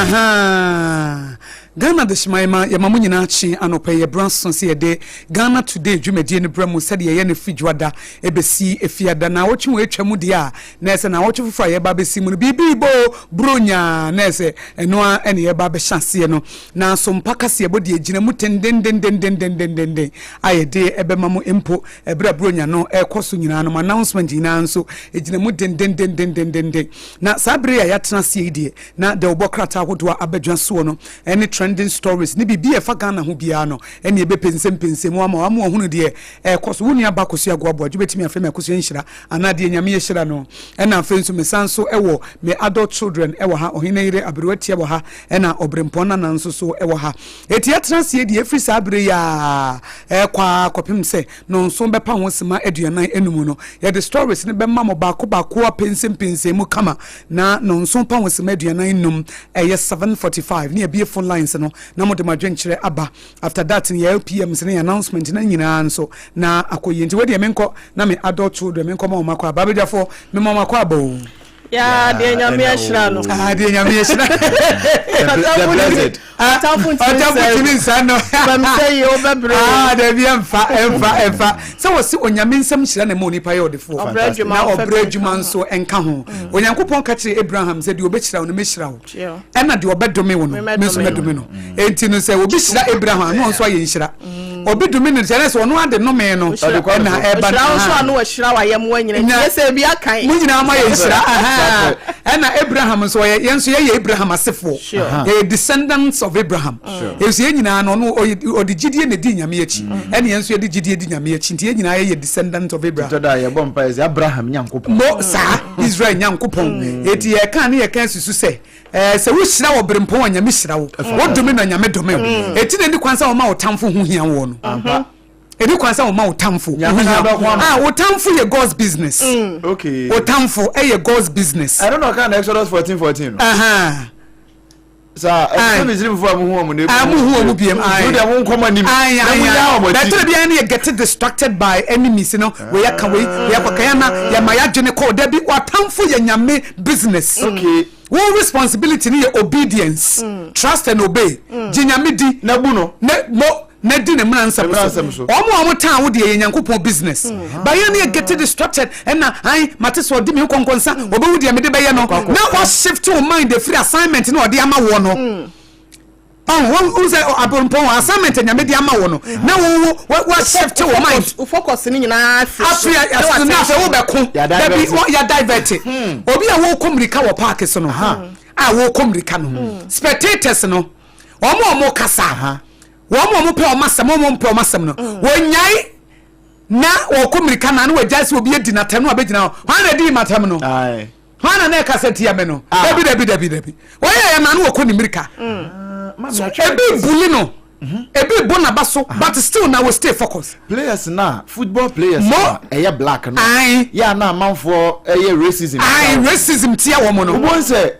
Ahaa. Ghana Adehyeman ma yɛma mo nyinaa kye anɔpa yi ɛberɛ aso sɛ yɛde Ghana Today dwumadie no brɛ mo sɛdeɛ yɛyɛ no firi Dwoada ɛbɛsi Efiada. Naawɔtwe wɔ atwa mu deɛ a na ɛsɛ naawɔtwe foforɔ a yɛba abɛsi mu no biribi rebɔ o, Buronya na ɛsɛ ɛno ara ɛna yɛba abɛhyɛ aseɛ no. Na Sompa kaseɛbɔ deɛ ɛgyina mu tendendendendendendenden a yɛde ɛbɛma mo mpo ɛberɛ a Buronya no ɛrekɔ so nyinaa no mo announcement nyinaa nso ɛgyina mu dendendendendenden. Na saa bere a yɛatena aseɛ yi deɛ, na dawubɔ krataa ahodoɔ a aba dwa soɔ no ne trending stories ne biribi a ɛfa Ghana ho biara no ɛne ɛbɛpɛnsɛmpɛnsɛmu ama wo ama wahunu deɛ ɛrekɔ so. Wo nua ba Akosua Agoa Boadwo bɛtumi afrɛ me Akosua Nhyira anaa deɛ Nyame ahyira no. Ɛna afei nso mesan nso wɔ me adult children wɔ ha, Ɔhene Yere Aberewa Tia wɔ ha, ɛna Ɔberempɔn Nana nso so wɔ ha. Enti yɛatena aseɛ deɛ ɛfiri saa bere yi ara ɛrekɔ ara kɔpem sɛ Nnɔnson bɛpa ho sima 45 no, yɛde stories no bɛma mo baako baako apɛnsɛmpɛnsɛn mu kama. Na nnɔnson pa ho sima 45, ɛyɛ 7:45, ne yɛabue phone lines no na mode mo adwenkyerɛ aba. After that no, yɛn LPMs ne yɛn announcement no nyinaa nso na akɔ yie. Nti wei deɛ menkɔ na me adult children menkɔ ma wɔn akɔ aba. Abadwafoɔ, mema wɔn akɔ aba o. Yaa deɛ Nyame ahyira no. Ah deɛ Nyame ahyira. The blessed. Ɔtamfo ntumi nsa no. Bɛm sɛ yie wobɛbrɛ. Ah dabi ɛmfa ɛmfa ɛmfa. Sɛ wɔsi Onyame nsɛm hyira na ɛma onipa yɛ ɔdefoɔ. Ɔbrɛ adwuma Na ɔbrɛ adwuma nso ɛnka ho. Onyankopɔn ka kyerɛ Abraham sɛ deɛ ɔbɛhyira wo no mɛhyira wo. Ɛna deɛ ɔbɛdome wo no me nso mɛdome no. Enti no sɛ obi hyira Abraham a na ɔno nso ayɛ nhyira. Obi dome no kyerɛ sɛ ɔno ade nome no ɛna ɛba no. Ɔhyira wo nso a na wahyira w'ayɛmmoa nyina nti yɛ sɛ ebi akan. Mo nyinaa moayɛ nhyira ahaa. Ɛna Abraham nso ɔyɛ yɛn nso yɛyɛ Abraham asefoɔ. Yɛyɛ descendants of Abraham. Efisɛ yɛn nyinaa no ɔno ɔde gyidie na ɛdii Nyame akyi. Ɛna yɛn nso yɛde gyidie di Nyame akyi nti yɛn nyinaa yɛyɛ descendants of Abraham. Tɔ da a yɛbɔ mpaeɛ sɛ Abraham Nyankopɔn. Mo saa Israel Nyankopɔn. Enti yɛka ne yɛka susu sɛ Ɛɛ, sɛ wohyira wɔ berempɔn a, Nyame hyira wo. Wodome no a, Nyame dome wo. Enti na ɛni kwan sɛ woma wo tamfo ho hia woɔ no. Ɛni kwan sɛ woma wo tamfo ho hia wo. Ah, wo tamfo yɛ God's business. Wo tamfo ɛyɛ God's business. Ɛno na ɔka na Exodus 14:14 no. Saa, ɛsɛ sɛ Misraimfoɔ a muhu wɔn no ebu muhu wɔn biem. Nti deɛ mo nkɔ mo anim. Na mo nyaa wɔn akyi. Bɛtɛrɛ biara no yɛ get distracted by enemies no. Wei aka wei, wei akɔka yɛn na yɛma yɛadwene kɔ. Dabi, w'atamfo yɛ Nyame business. Okay. Wo responsibility no yɛ obedience, trust and obey. Gye Nyame di. Na bu no. Na mo na di ne mmara nsɛm so. Wɔn a wɔn tan wo deɛ yɛ Nyankopɔn business. But yɛn no yɛ get distracted ɛna ae mate sɛ ɔdi me ho kɔnkɔnsa, ɔbɛhu deɛ mede bɛyɛ no. Na wa shift wo mind afiri assignment no a ɔde ama woɔ no. Ɔn, wo wo sɛ abrompɔn assignment a Nyame de ama wo no, na wo wo wa shift wo mind. Wo focus no nyinaa afiri so. Afiri aso na afei wo bɛko. Dabi ya divert. Obi a wɔkɔ mirika wɔ park so no, a wɔkɔ mirika no, spectators no, wɔn a wɔn kasa, wɔn a wɔn pɛ wɔn asɛm, wɔn a wɔn mpɛ wɔn asɛm no, wɔnyae na wɔkɔ mirika na na wɔagyae sɛ obi adi n'atɛm no abɛgyina hɔ. Hwan na adi m'atɛm no? Hwan na na ɛkasa tia me no? Ah. Dabi, dabi, dabi, dabi. Wɔyɛ yɛ na no wɔkɔ ne mirika. Mm. So ebi bully no. Mm-hmm. Ebi bɔ n'aba so uh-huh. but still na we stay focus. Players na football players na ɛyɛ black no. Ayi. Yɛ ana amanfoɔ ɛyɛ racism. Ayi racism tia wɔn no. Wọ́n sɛ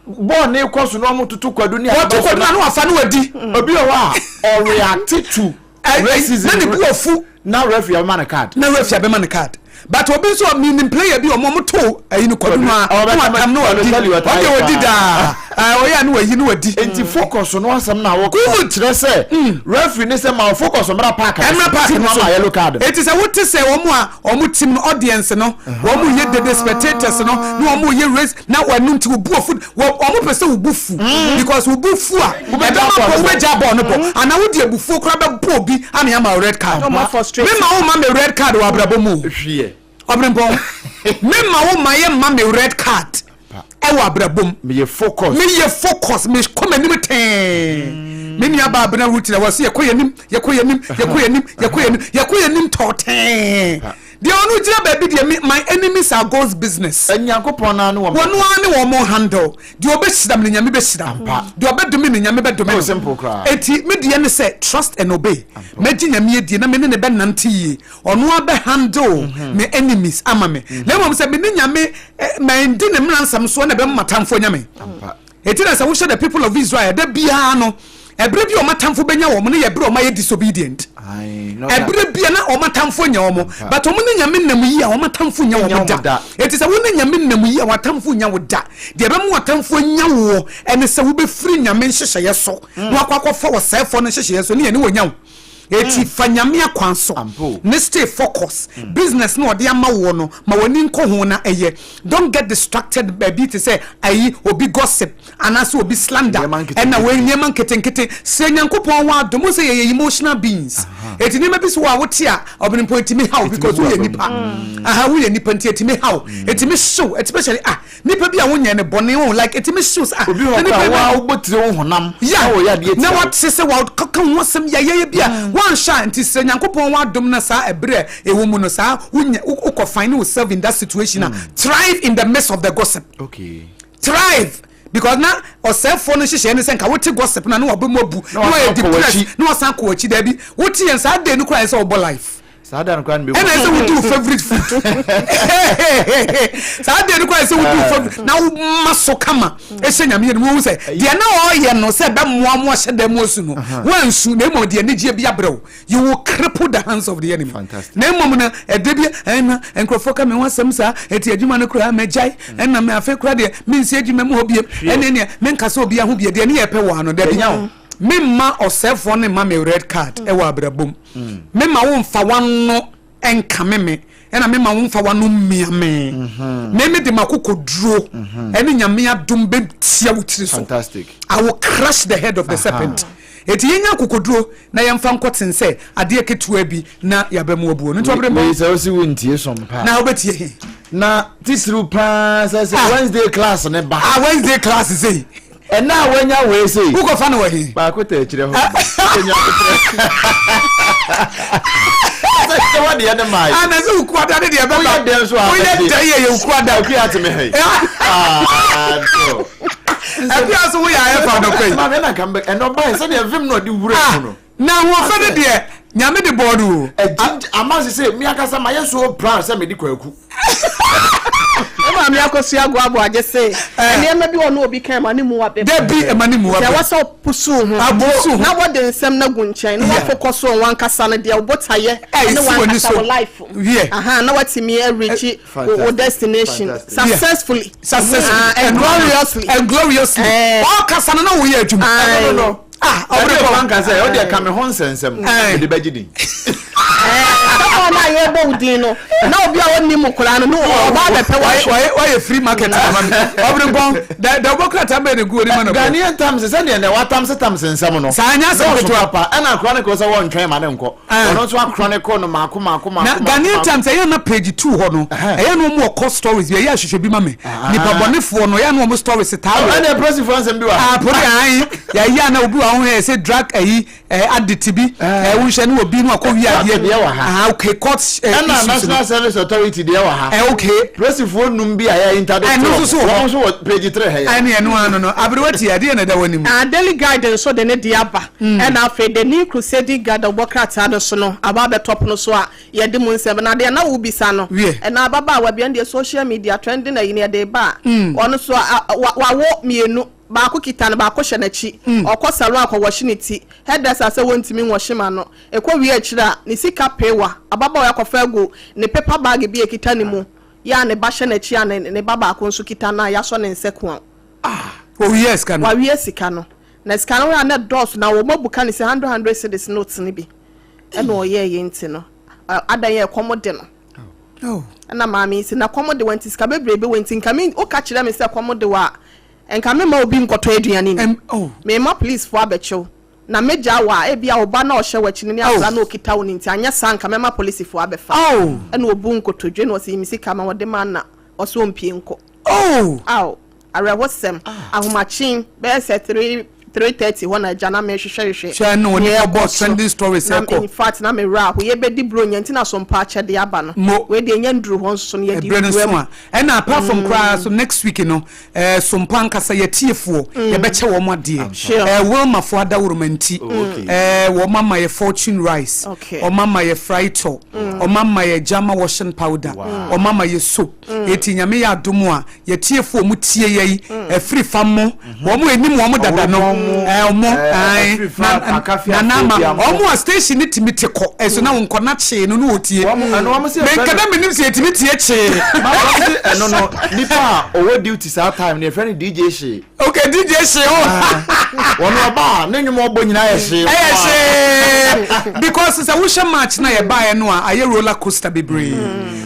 bɔɔl ne kɔ so na wɔn toto kwadu ne aba so na. Wɔto kwadu na wafa ne wadi. Obi wɔ hɔ a ɔreact to racism. Na ne bu afu. Na referee abɛma no card. Na referee abɛma no card. But obi nso menim player bi ɔmo ɔmo to ayi no kwadu no a na watam no wadi ɔde odi daa ɔyɛ a na wayi no wadi. Nti focus no asɛm na wɔka kyerɛ sɛ referee ne sɛ ma focus mmra park no ɛmmra park no so yellow card. Eti sɛ wote sɛ wɔn a wɔn team no audience no wɔn yɛ dede spectators no na wɔn yɛ race na wɔn nti wo bu afu wɔn pɛ sɛ wo bu fu because wo bu fu a ɛbɛma bɔ wobɛgya bɔɔl no bɔ anaa wode abufuo koraa bɛbɔ obi ama yɛama wo red card. Me ma wo ma me red card wɔ abrabɔ mu o. Ɔbrempɔn me ma wo ma yɛ ma me red card ɛwɔ abrabɔ mu. Meyɛ focus. Meyɛ focus mekɔ m'anim tɛɛ. Me nua baa Abena Ruth na wɔsi yɛkɔ yɛn anim yɛkɔ yɛn anim yɛkɔ yɛn anim yɛkɔ yɛn anim yɛkɔ yɛn anim tɔɔtɛɛ. Deɛ ɔno gyina baabi deɛ me my enemies are God's business. Nyankopɔn naa ne wɔn. Wɔn ara ne wɔn handle. Deɛ ɔbɛhyira me no Nyame bɛhyira no. Deɛ ɔbɛdome no Nyame bɛdome Oh no. simple koraa. Enti me deɛ ne sɛ trust and obey. Mɛgye Nyame adie na me ne no bɛnante yie. Ɔno ara bɛ handle me enemies ama me. Na mmom sɛ me ne Nyame eh, mandi ne mmara nsɛm so ɛna ɛbɛma m'atamfoɔ anya me. Enti na sɛ wohwɛ the people of Israel da biara no. Ɛberɛ bi a wɔn atamfo bɛnya wɔn no yɛ berɛ a wɔn ayɛ disobedient. Ɛberɛ bi a na wɔn atamfo nya wɔn, but wɔn ne Nyame nam yie a wɔn atamfo nnya wɔn da. Enti sɛ wo ne Nyame nam yie a w'atamfo nnya wo da. Deɛ ɛbɛma w'atamfo anya woɔ ɛne sɛ wobɛfiri Nyame nhyehyɛeɛ so na wakɔ akɔfa ɔsɛefoɔ no nhyehyɛeɛ so ne yɛne wɔnya wo. Eti fa Nyame akwan so ne stay focus. Business no a ɔde ama woɔ no ma w'ani nkɔ ho na ɛyɛ. Don't get distracted baabi te sɛ ayi obi gossip anaasɛ obi slander ɛna wei nneɛma nketenkete. Srɛ Nyankopɔn ho adom. Wohu sɛ yɛyɛ emotional beings. Eti nneɛma bi so wɔ a wote a ɔbenempɔn etumi haw because woyɛ nipa. Aha woyɛ nipa nti etumi haw. Etumi hyew especially ah Nipa bi a wonyɛ no bɔne o like etumi hyew sɛ ah Obi wɔ na hɔ nipa koraa yi waa wobɔ tire wo honam Yeah na wɔyɛ adeɛ na tia wo. wate sɛ wakeka ho asɛm yayaya bi a wanhwɛ a nti srɛ Nyankopɔn w'adom na saa ɛberɛ a ɛwɔ mu no saa wonya wokɔ find yourself in that situation a thrive in the midst of the gossip Okay. thrive because na ɔsɛefoɔ no nhyehyɛeɛ ne sɛ nka wote gossip no a na waba mu abu Na na wasan wayɛ akɔ depressed w'akyi. na wasan akɔ w'akyi daabi wote yɛn saa day no koraa ɛsɛ sɛ wobɔ life. Saa da no koraa no ɛna ɛsɛ wodi wo favourite food saa deɛ no koraa ɛsɛ wodi wo favourite na woma so kama ɛhyɛ nyame yɛ no wohu sɛ deɛ na ɔyɛ no sɛ ɛbɛmmoa mo ahyɛ dan mu asu no woansu na mmom deɛ anigyeɛ bi abrɛ wo. You will cripple the hands of the enemy. Fantastic. Na mmom no ɛda bi ɛna nkurɔfoɔ ka me ho asɛm saa ɛti adwuma no koraa magyae ɛna me afei koraa deɛ mensi adwuma mu hɔ biem ɛne neɛ menka sɛ obiara ho bie deɛ ne yɛpɛ wɔ ano dabi. Ɛnya wo. Memma ɔsɛefoɔ no mma me red card ɛwɔ abrabɔ mu. Memma wo mfa w'ano nkame me, ɛna memma wo mfa w'ano mmia me. Me mede m'akokoduro ɛne Nyame adom bɛtia wo tiri so. Fantastic. I will crush the head of the serpent. Eti yɛnya akokoduro na yɛmfa nkɔten sɛ adeɛ ketewa bi na yɛaba mu abuo no. Nti ɔbere Wei mbɔ sɛ wosi wo ntie som pa. na wobɛtie he? Na titiriw paa sɛ sɛ Ah. Wednesday class ne ba. Ah, Wednesday class sei. Ɛna a wanya wei sei. Wokɔfa no wɔ he? Baako ta akyirɛ hɔ. Ɛnya sɛ kyerɛ hɔ deɛ ne maa yi. Ana sɛ wokuada ne deɛ bɛba. Woyɛ dɛn so a Woyɛ dɛn yɛ yɛ wokuada. Akua ate me ha yi. Akua so woyɛ ayɛ fa nɔpɛ yi. Maame ɛna nka mbɛ ɛna ɔba yɛ sɛdeɛ vim na ɔde wura mu no. Na ahoɔfɛ no deɛ Nyame de bɔɔ no o. Ɛgye ama sese mi ankasa ma yɛ so proud sɛ mede kwaku. Me maame Akosua Agoaboagye se nneɛma bi wɔ no obi ka ɛma ne mu abam. Dabi ɛma ne mu abam. Sɛ ɛwɔ sɛ wopusuw ho. Apusuw ho. Na wɔde nsɛm no agu nkyɛn na woafokɔso on w'ankasa no deɛ wo botaeɛ ne w'ankasa wo life. Aha na woatumi areachi wo destination successfully. Successfully. And gloriously. And gloriously. Ɔkasa no na woyɛ adwuma. Ɛno no. Ah, ɔbɛrɛ kɔ. Ɔbɛrɛ sɛ ɔdeɛ ka me ho nsɛnsɛm mede bɛgye din. Sɔfo no a yɛbɔ wo din no na obi a ɔnni mu koraa no na ɔba abɛpɛ wahwɛ. Wayɛ free market ama me. Ɔbɛrɛ bɔn da da wobɔ krataa bɛyɛ ne gu onim anɔpɛ. Ghanaian Times sɛdeɛ nɛ watam se tam nsɛm no. Saa nyɛ asɛm ketewa. Papa ɛna chronicle sɛ wɔntwɛn ma ne nkɔ. Ɔno nso achronicle no maako maako maako. Na Ghanaian Times ɛyɛ na page 2 hɔ no ɛyɛ na wɔn wɔ stories bi ɛyɛ ahwehwɛ bi ma me. Nipa bɔnefoɔ no ɛyɛ na wɔn stories taa wɔ. Ɛna polisifoɔ nsɛm bi wɔ ha. Ah poli ayi yɛyɛ a na obi wɔ ho yɛ sɛ drug ayi ɛɛ addict bi ɛɛ wohwɛ ne obi no akɔ wi adeɛ deɛ wɔ ha. Ah okay court ɛɛ ɛna issues no. National Service Authority deɛ wɔ ha. Ɛɛ okay. Polisifoɔ num bi a yɛ interdict Ɛno nso so wɔ hɔ. wɔn nso wɔ page 3 ha yɛ. Ɛne ɛno ano no aberewa ti adeɛ na ɛda wɔ anim. Ah Daily Guide nso de ne deɛ aba ɛna afei The New Crusading Guide a wɔbɔ krataa no so no aba abɛtɔ pono so a yɛde mu nsɛm na deɛ na wobisa no Wiɛ. ɛna ababaawa bi ɛno deɛ social media trending ayi no yɛde ba a ɔno nso a wawo mmienu baako kita no baako hyɛ n'akyi ɔkɔ salon akɔ wɔhye ne ti hairdresser sɛ wɔntumi nwɔhye ma no ɛkɔ wie akyire a ne sika pewa ababaawa yi akɔfa agu ne paper bag bi a ɛkita ne mu yɛ a ne ba hyɛ n'akyi a ne ne ba baako nso kita no a yɛasɔ ne nsa kua. Ah, wɔwiaa sika no. Wɔawia sika no. Na sika no a na ɛdɔɔso na wɔn abu ka ne sɛ hundred hundred cedis notes no bi ɛna ɔyɛɛyɛ nti no adan yɛ ɛkɔm de no. Oh. Ɛna maame yi si na kɔm de wɔ nti sika bebrebe wɔ nti nka me woka kyerɛ me sɛ kɔm de wɔ a nka me ma obi nkɔtɔ aduane ni. Oh. Me ma police fo abɛkyew na megya wɔ a ebi a ɔba na ɔhyɛ w'akyi no ne akora na okita wo no nti anyɛ saa nka mɛma polisifoɔ abɛfa. Oh. Ɛna obu nkotodwe na ɔsi yi me sika ma wɔde ma na ɔsɛ ɔmpie nkɔ. Oh. Aw, awerɛhosɛm. Ahomakyen bɛyɛ sɛ 3:30 hɔ na agya na mehwehwɛhwehwɛ. Hwɛ na nea onipa bɔ ɛkɔ so. trending stories Na ɛkɔ. in fact na me werɛ aho. Yɛbɛdi Buronya nti na sompa akyɛde aba no. Mo. Wei deɛ ɛnya nduru hɔ nso so no yɛde Ɛberɛ no wura so mu. a. Ɛna apart from koraa so next week no eh, sompa ankasa yɛtiefoɔ yɛbɛkyɛ wɔn adeɛ. Sure. Eh, Wilmafoɔ adaworoma nti Oh, okay. eh, wɔn ama yɛ fortune rice, Okay. wɔn ama yɛ frytol, wɔn ama yɛ jama washing powder, wɔn ama yɛ soap. Eti Nyame yɛ adom a yɛtiefo a wɔn tie yɛ yi ɛfiri fa mo wɔn anim wɔn dada no Ɔwɔ mu. Ɔmo Eh, ae, afirifa, na akafiafoɔ na bi ama amo. ɔmo a station ne tumi te kɔ ɛso na wɔn nkɔ na kyee no ne wɔtie. Ɛno wɔn sɛ menka na menim sɛ yɛtumi tie kyee. Ma wɔn sɛ ɛno no, nipa a ɔwɔ duty saa time no, yɛfrɛ no DJ Hyee. Ok, DJ Hyee o. Wɔn ɔba a, ne nnwom a ɔbɔ nyinaa yɛ hyee. Ɛyɛ hyee because sɛ wohyɛ match na yɛbaeɛ no a, ayɛ roller coaster bebree,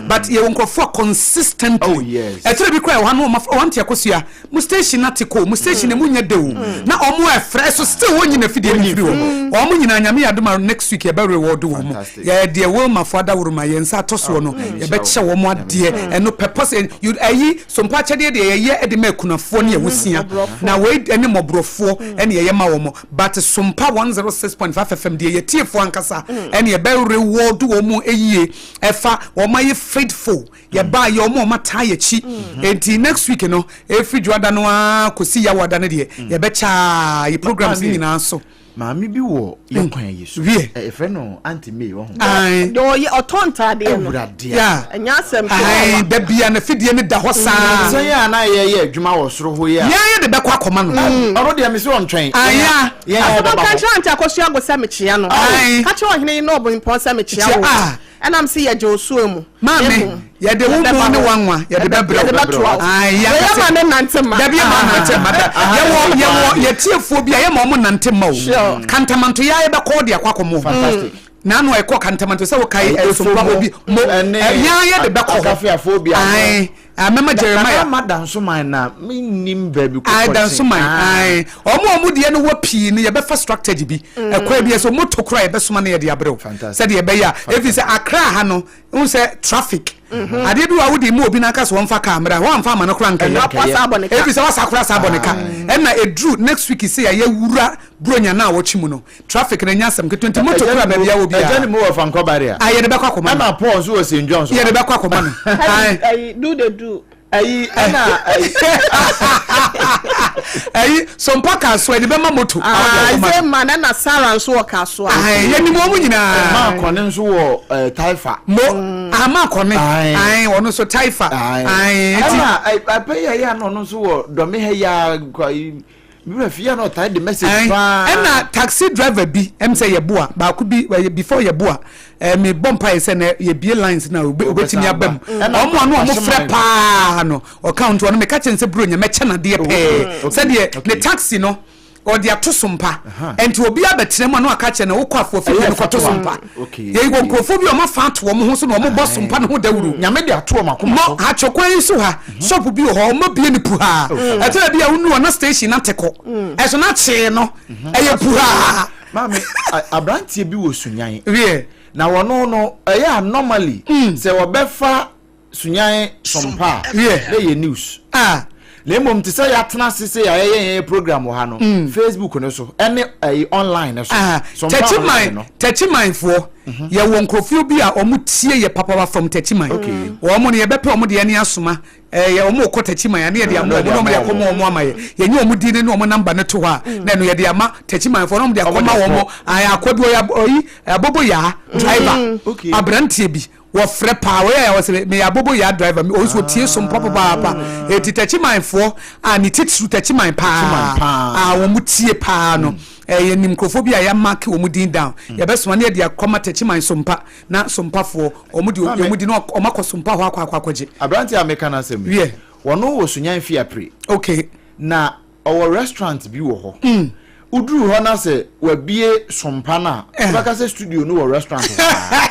but yɛwɔ nkurɔfoɔ a consistently Oh, yes. ɛtwerɛ bi koraa ɛwɔ ha no, ɔma ɔnte akosua mo station na te ko mo station emu nyɛ de o, na ɔmo ɛfrɛ so still wɔn nyina fidie no firi hɔ. Ɔmo nyinaa, Nyame yɛ adom a, next week yɛbɛ reward wɔn mo. Fantastic. Yɛ deɛ Wilma fo adaworoma yɛn nsa atɔ soɔ no, yɛbɛkyɛ wɔn adeɛ. Ɛno purpose ɛyi sompa akyɛdeɛ deɛ yɛyɛ ɛde ma akunafoɔ ne ɛwosia na wei ɛne mmɔborɔfoɔ ɛne yɛyɛ ma wɔn, but Sompa 106.5 FM deɛ, yɛtiefoɔ ankasa ɛne yɛbɛ reward wɔn mo ɛyie ɛfa wɔn ayɛ faithful. Yɛbaa yɛ ɔmo a ɔmo ataa yɛkyi, nti next week no, efiri dwoada no ara kɔsi yawada no deɛ, yɛbɛkyaa yɛ programs no Maame. nyinaa so. Maame bi wɔ yɛ kwan yi so. Wie. Yɛfrɛ no Aunty May wɔ ho. Ae. Deɛ ɔyɛ ɔtɔ ntaadeɛ no. Awurade. Ya. Ɛnyɛ asɛm Ae, ketewa. da bia na fidie no da hɔ saa. Sɛ yɛ a na yɛyɛ adwuma wɔ soro hɔ yi a, yɛn yɛ de bɛkɔ akɔma no. Ɔno deɛ, mesi ɔntwɛn. Aya. Yɛn yɛ Asɛm bɛba ka hɔ. kyerɛ Aunty Akosua Ago sɛ mekyea no. Ae. Ka kyerɛ ɔhene yi na ɔbɔ mpɔn sɛ mekyea Kyea, wo. ah. Ɛnam sɛ yɛgye osuo mu. Maame, Mmom, yɛde wo yɛbɛba mu ne hɔ. wanwa yɛde bɛbrɛ Yɛde wo. bɛtoa wo. Ae, Wɔyɛ yɛakasɛ- ma ne nante ma. Dabi, ma nante ma da. Yɛwɔ yɛtiefoɔ bi a yɛma ɔmo nante ma o. Kantamanto yɛ a yɛbɛkɔ de akɔ akɔmɔ. Fantastic. Nanu a ɛkɔ Kantamanto sɛ wokae Ɛyɛ ɛsompa Efo obi mo ɛne yɛn yɛ de bɛkɔ hɔ. Akafiafoɔ bi ano. Ae, mɛma Jeremiah. Nana ama Dansoman na mennim baabi kɔ. Ae, kɔkye. Dansoman. Ah. Ae, ɔmo a ɔmo deɛ no wɔ pii no, yɛbɛfa strategy bi ɛkwan bi ɛsɛ moto kora yɛbɛsoma no, yɛde abrɛw. Fantastic. Sɛdeɛ ɛbɛyɛ a ɛfiri sɛ Akra ha no n sɛ traffic adeɛ bi wɔ a wode mu obi n'aka sɛ wɔmfa kaa mmerɛ a wɔamfa ama no kora nkɛyɛ. Ɛnyɛ. Wasa abɔ ne ka. Ɛfiri sɛ wasa kora saa bɔ ne ka, ɛna ɛduru next week sɛ yɛayɛ wura Buronya no a wɔkye mu no, traffic no nya asɛm ketewa nti moto kora baabi a wɔ Ɛgya ne biara mu wɔ Fankɔ Barrier. a yɛde bɛkɔ akɔma no. Ɛna Paul nso wɔ St John's. Yɛde bɛkɔ akɔma no. Ae. Ɛyi do de do. Ɛyi ɛna ɛyi. Ɛyi sompa kaa so yɛde bɛma moto. Ah, Akɔma no. Isaiah man ɛna Sarah nso wɔ Kasoa. Ae, yɛnim wɔn mu nyinaa. Maa kɔne nso wɔ Taifa. Mo ama kɔne. Ae. Ae, ɔno nso Taifa. Ae, nti Ɛna apɛ yi a yɛ ano, ɔno nso wɔ dɔmi ha yi a kwa yi wura fie a na ɔtaa de message Ae, paa. ɛna taxi driver bi sɛ yɛboa baako bi ɛyɛ before yɛboa me bɔ mpa yɛ sɛ na yɛbie lines na obetumi aba mu. Ɛna ɔmo ano ɔmo frɛ Ahyeman. paa no ɔka nti ɔno meka kyɛn sɛ buro nyɛ mɛkyɛ nadeɛ pɛɛ sɛdeɛ ne taxi no ɔde ato so mpa, nti obi abɛtena mu a na waka kyerɛ no wokɔ afoɔ fie Ɛyɛ no kɔto so fatoa. mpa. Yɛyi wɔ nkurɔfoɔ bi a ɔmo afa ato wɔn ho so na ɔmo bɔ so mpa ne ho dawuro. Nyame de ato ɔmo akoma mo so. Atwekwan yi so ha, shop bi wɔ hɔ, ɔmo bie ne puhaa. Ɛtɛrɛ bi a wonu ɔna station na te kɔ ɛso na kyee no ɛyɛ puhaa. Maame, aberanteɛ bi wɔ Sunyan. Wiɛ. Na wɔno no ɛyɛ a normally sɛ wɔbɛfa Sunyan sompa a, na ɛyɛ news. Na mmom te sɛ yɛatena ase sɛ yɛayɛ yɛn program wɔ ha no, Facebook no so ɛne ɛyi online no so, sompa online Tɛkyiman no. Tɛkyimanfoɔ, yɛwɔ nkurɔfoɔ bi a wɔn tie yɛ papapa from Tɛkyiman. Wɔn no yɛbɛpɛ wɔn deɛ ne asoma ɛyɛ wɔn kɔ Tɛkyiman ane yɛde ama wɔn na wɔn de akɔma wɔn ama yɛ. Yɛnyɛ wɔn din ne wɔn number ne to hɔ a, na ɛno yɛde ama Tɛkyimanfoɔ na wɔn de akɔma wɔn. Ayɛ akɔdu ɔyɛ ɔyi abobo yaa driver. Aberanteɛ bi wɔfrɛ paa, wɔyɛ yɛ wɔsɛ meyɛ abobo yaa driver mi, ɔnso otie so mpa papaapa. Eti Tɛkyimanfoɔ a ne titiriw Tɛkyiman Tɛkyiman paa paa. a wɔn tie paa no, ɛyɛ nim nkurɔfoɔ bi a yɛamake wɔn din down, yɛbɛsoma ne yɛde akɔma Tɛkyiman sompa na sompafoɔ wɔn de Maame. wɔn di na wɔn akɔ sompa hɔ akɔ akɔgye. Aberanteɛ a meka no asɛm yi, Wiɛ. wɔno wɔ Sunyan Fiapre. Na ɔwɔ restaurant bi wɔ hɔ. Woduru hɔ na sɛ wabie sompa no a, wobɛka sɛ studio no wɔ restaurant hɔ paa.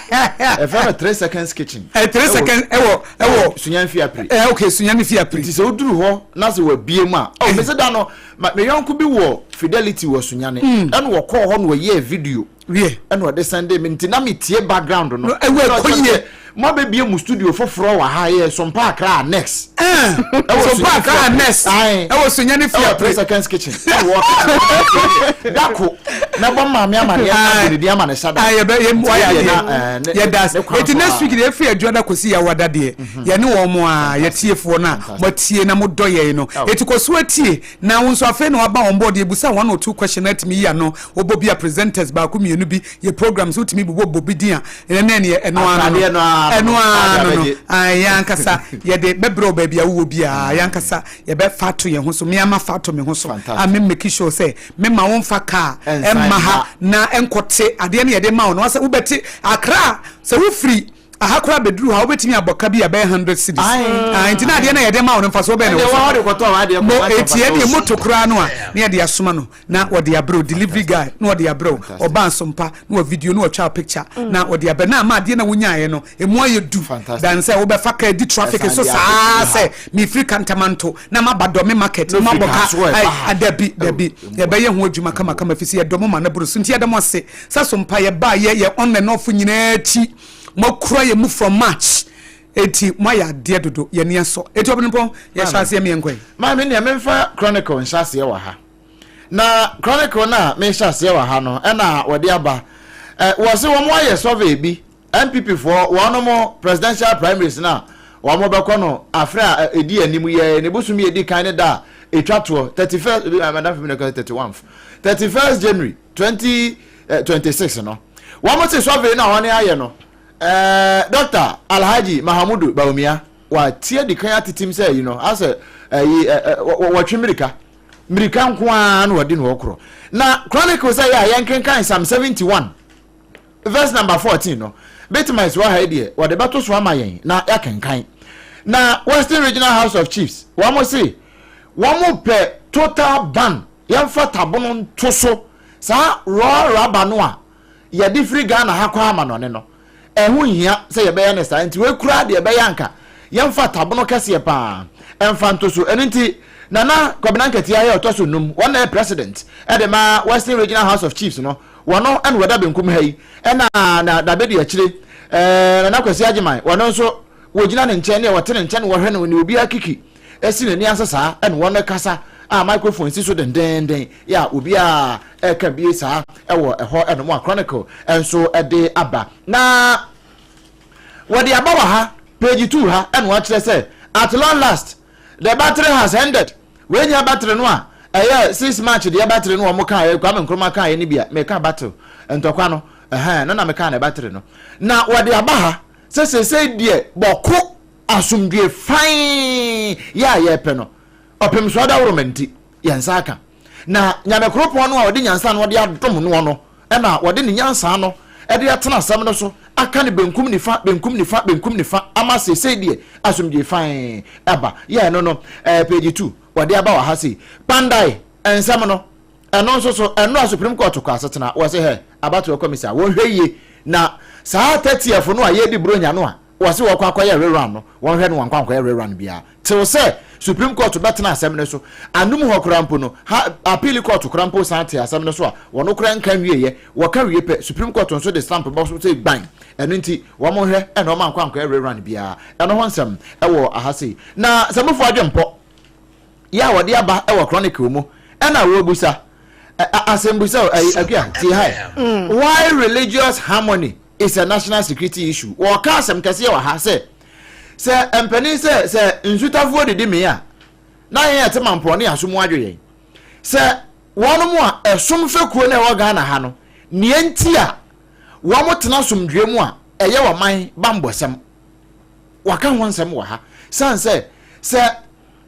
Ɛfrɛ no 3 Seconds Kitchen. 3 Seconds ɛwɔ Sunyan Fiapre. Okay, Sunyani Fiapre. Nti sɛ woduru hɔ na sɛ wabie mu a, oh, mese da no me yɔnko bi wɔ Fidelity wɔ Sunyane, ɛna wɔkɔɔ hɔ na wɔyɛɛ video, ɛna ɔde sɛnde me, nti na metie background no. No, ɛwɔ Ɛna ɛkɔ ɔkyerɛ yie. sɛ, moabɛbie mu studio foforɔ wɔ ha, yɛ Sompa Accra Annex. Ɛwɔ Sompa Accra Annex. Ae. Ɛwɔ Sunyani ɛwɔ Three Fiapre. Seconds Kitchen ɛna wɔka dako na bɔ maame amaneɛ na bɔ ne din ama ne sada. Ah, yɛbɛ yɛ wayɛ Nti adeɛ. na, yɛda ne kwan eti so next a- week deɛ, efi adwada kɔsi yawada deɛ, yɛne wɔn mo a yɛtiefoɔ no a moatie na modɔ yɛn no, eti kɔ so atie na wo nso afei na waba wɔn bɔɔd, yɛbusa one or two question na atumi yi ano. Wobɔ bi a presenters baako mmienu bi yɛ programs, wotumi bobɔ bɔ bi din a, ɛnɛ ne ɛno ano Atadeɛ no a. Ɛno ara no no, yɛn ankasa yɛde bɛbrɛ wo baabi a wowɔ biara. Yɛn ankasa yɛbɛfa ato yɛn ho so. Me ara mafa ato me ho so a me make sure sɛ mema womfa car mma ha na nkɔte adeɛ no yɛde ma wo no. Sɛ wobɛte Accra, sɛ wofiri aha koraa bɛduru ha, wobɛtumi abɔ ka bi a bɛyɛ 100 cedis. Nti na adeɛ no a yɛde ma wo no mfasoɔ bɛn na ɛwɔ so? Mo eti ɛdeɛ moto koraa no a na yɛde asoma no na wɔde abrɛ wo, delivery guy na wɔde abrɛ wo, ɔba nsompa na wɔ video na wɔtwa picture na wɔde abrɛ na ama adeɛ na wonyaeɛ no emu ayɛ du dan sɛ wobɛfa kaa di traffic so saa sɛ mefiri Kantamanto na maba Dɔme market na mabɔ ka. Dabi dabi, yɛbɛyɛ ho adwuma kamakama fi sɛ yɛdɔ mo ma no boro so. Nti yɛda mo ase sɛ sompa yɛbaa yɛ yɛ on and off nyinaa akyi moakura yɛ mu from March, eti moayɛ adeɛ dodo, yɛni asɔ. Eti ɔbenepɔn, yɛhyɛ aseɛ miɛnkɔ yi. Maame, nea memfa Chronicle nhyɛ aseɛ wɔ ha. Na Chronicle no a mehyɛ aseɛ wɔ ha no ɛna wɔde aba. Wɔ se wɔn ayɛ survey bi, NPP foɔ wɔn presidential primaries no a wɔn bɛkɔ no afe a ɛdi anim yɛ ne bosom yɛ di kan ne da a ɛtwa toɔ 31st, madam Femi na 31 31st January 2026 no. Wɔn se survey no a wɔn ayɛ no, Dr. Alhaji Mahamudu Bawumia watie di kan atetem sɛ yi no asɛ ɛyi wɔtwe mmirika mmirika nko ara na wɔde no ɔkorɔ. Na Chronicle sɛ yɛ a yɛnkenkan Psalm 71 verse number 14 no, bitmice wɔ ha yi deɛ wɔde bɛto so ama yɛn na yɛakenkan. Na Western Regional House of Chiefs, wɔn se wɔn pɛ total ban, yɛmfa tabono nto so saa raw rubber no a yɛde firi Ghana ha kɔ amanɔne no. Ɛho nhia sɛ yɛbɛyɛ no saa, nti wei koraa deɛ ɛbɛyɛ anka yɛmfa tabono kɛseɛ paa ɛmfa nto so. Ɛno nti Nana Kwabena Nketia yɛ ɔtɔ so num, wɔn na yɛ president ɛde ma Western Regional House of Chiefs no. Wɔno ɛna wɔda benkum ha yi, ɛna na n'abɛdi akyire Nana Kwasi Agyeman, wɔno nso wɔgyina ne nkyɛn ne wɔte ne nkyɛn wɔhwɛ no ne obiara kiki ɛsi n'ani ase saa, ɛna wɔn kasa a microphone si so dendenden yɛ a obiara ɛka bie saa ɛwɔ ɛhɔ. Ɛnom a Chronicle nso ɛde aba na wɔde aba wɔ ha page 2 ha, ɛna wɔakyerɛ sɛ at long last the battle has ended. Wei nyɛ battle no a ɛyɛ 6 March deɛ battle no wɔn kaa yɛ Kwame Nkrumah kaa yɛ ne bia meka battle ntɔkwa no ɛhɛn no na meka ne battle no. Na wɔde aba ha sɛ sɛsɛ deɛ bɔko asomdwe fain yɛ a yɛpɛ no ɔpem so adaworo ma nti yɛn nsa aka. Na Nyame koropɔn no a ɔde nyansa no ɔde adom noɔ no, ɛna wɔde ne nyansa no ɛde atena asɛm no so aka ne benkum nifa, benkum nifa, benkum nifa ama seesei deɛ asomdwe fain aba. Yɛ ɛno no page 2 wɔde aba wɔ ha sei. Kpandae nsɛm no ɛno nso so ɛno a Supreme Court kɔ asetena wɔ se hɛ abatoɔ kɔmisa wɔnhwɛ yie na saa 30th no a yɛdi buronya no a wɔse wɔkɔ akɔyɛ rerun no, wɔnhwɛ no wɔnkɔ ankɔyɛ rerun biara tew sɛ Supreme Court bɛtena asɛm no so. Anum hɔ koraa mpo no ha, appeal court koraa mpo san te asɛm no so a wɔn koraa nka nwieɛ. Wɔka wie pɛ, Supreme Court nso de stamp bɔ so sɛ gban. Ɛno nti wɔn hwɛ ɛna wɔn ankɔ ankɔyɛ rerun biara. Ɛno ho nsɛm ɛwɔ aha sei. Na sɛmufo adwempɔ yɛ a wɔde aba ɛwɔ Chronicle mu ɛna wɔbusa asɛmbusa ɛyi akua tie ha: why religious harmony is a national security issue. Wɔka asɛm kɛseɛ wɔ ha sɛ mpanin sɛ nsutafoɔ didi mee a na yɛn yɛte mampɔn ne asom adwo yɛn sɛ wɔn mu a ɛsom fekuo na ɛwɔ Ghana ha no, nea nti a wɔn tena asomdwe mu a ɛyɛ wɔn man bambɔsɛm. Waka ho nsɛm wɔ ha san sɛ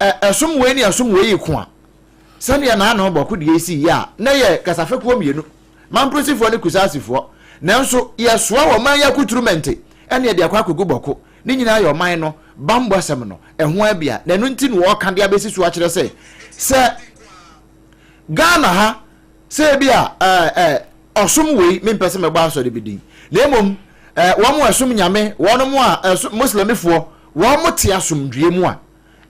ɛsom wei ne ɛsom wei yi ko a, sɛdeɛ naano bɔko deɛ esi yɛ a na yɛ kasafekuo mmienu, Mamprosifoɔ ne Kusaasifoɔ, nanso yɛsoa wɔ ɔman yi akuturumɛnte ɛne yɛde akɔ akɔgu bɔko. Ne nyinaa yɛ ɔman no bambɔ asɛm no ɛho abia. Na ɛno nti na wɔka de abɛsi so akyerɛ sɛ Ghana ha sɛ ebi a ɛɛ ɔsom wei, mempɛ sɛ mɛbɔ asɔre bi din, na mmom wɔn a ɛsom Nyame, wɔn a ɛsom Muslimifoɔ, wɔn te asomdwie mu a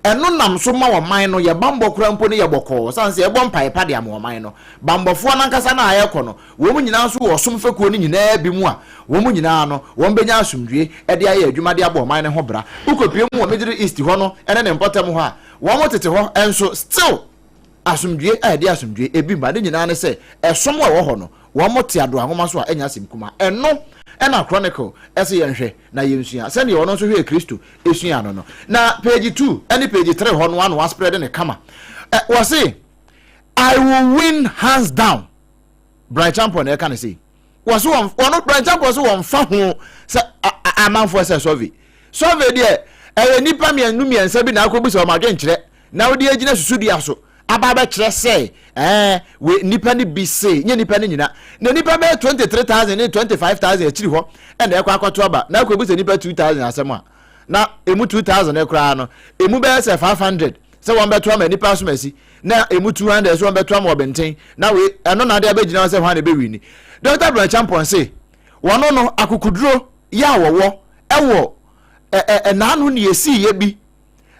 ɛno nam so ma ɔman no yɛ bambɔ koraa mpo no yɛ bɔkɔɔ, san sɛ yɛbɔ mpae pa de ama ɔman no. Bambɔfoɔ nankasa no a ɛrekɔ no, wɔn nyinaa nso wɔ ɔsom fekuo no nyinaa bi mu a wɔn nyinaa no wɔn bɛnya asomdwie de ayɛ adwuma de abɔ ɔman no ho bra. Wokɔpie mu wɔ Middle East hɔ no ne ne mpɔtam hɔ a, wɔn tete hɔ nso still asomdwie a ɛde asomdwie ebi ma ne nyinaa ne sɛ ɛsom a ɛwɔ hɔ no wɔn te adoa nwoma so a ɛnya asɛm kuma. Ɛno ɛna Chronicle ɛsɛ yɛnhwɛ na yɛnsua sɛdeɛ ɔno nso hwɛɛ Kristo esua no. Na page 2 ɛne page 3 hɔ no ano aspread ne kama. Wɔse "I will win hands down." Bryan Acheampong na ɛka ne sei. Wɔse wɔn wɔn Bryan Acheampong so wɔn fa ho sɛ Amanfoɔ sɛ survey. Survey deɛ ɛyɛ nnipa mmienu mmiɛnsa bi na akɔbisa wɔn adwenkyerɛ na wode agyina susudua so aba abɛkyerɛ sɛ ɛɛ we nnipa no bi se nyɛ nnipa no nyina na nnipa bɛyɛ 23,000 ne 25,000 akyiri hɔ ɛna ɛkɔ akɔto aba na akɔbisa nnipa 2,000 asɛm a na emu 2,000 no koraa no emu bɛyɛ sɛ 500 sɛ wɔn bɛto ama nnipa asomasi na emu 200 sɛ wɔn bɛto ama ɔbɛnten na we ɛno na ade abɛgyina hɔ sɛ hwan na ɛbɛwini. Dr. Bryan Acheampong se wɔno no akokoduro yɛ a wɔwɔ ɛwɔ ɛnaano ne yɛsiiɛ bi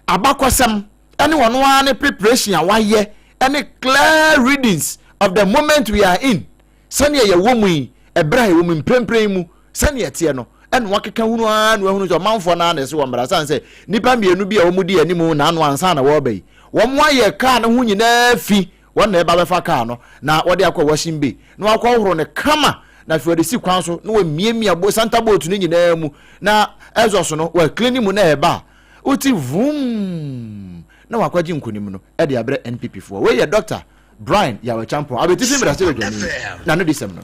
abakɔsɛm ɛne wɔn ara ne preparation a wayɛ ɛne clear readings of the moment we are in, sɛnea yɛwɔ mu yi, ɛberɛ a yɛwɔ mu mprempren mu, sɛnea ɛteɛ no, ɛna wakeka hunu ara na wahunu sɛ ɔmanfoɔ no ara na ɛsɛ wɔn mmara, san sɛ nnipa mmienu bi a wɔn di anim n'ano ansa na wɔreba yi, wɔn ayɛ kaa no ho nyinaa fi wɔn na ɛba bɛfa kaa no na wɔde akɔ washing bay na wakɔhoro no kama na afei wɔde si kwan so na wɔmiamia bo santa boat no nyinaa mu na exhaust no wɔaclean mu na ɛba a wote vum na wakɔgye nkonim no ɛde abrɛ NPP foɔ. Wei yɛ Dr. Bryan Yaw Acheampong, abɛtifi mmarahyɛ badwani na no di sɛm no.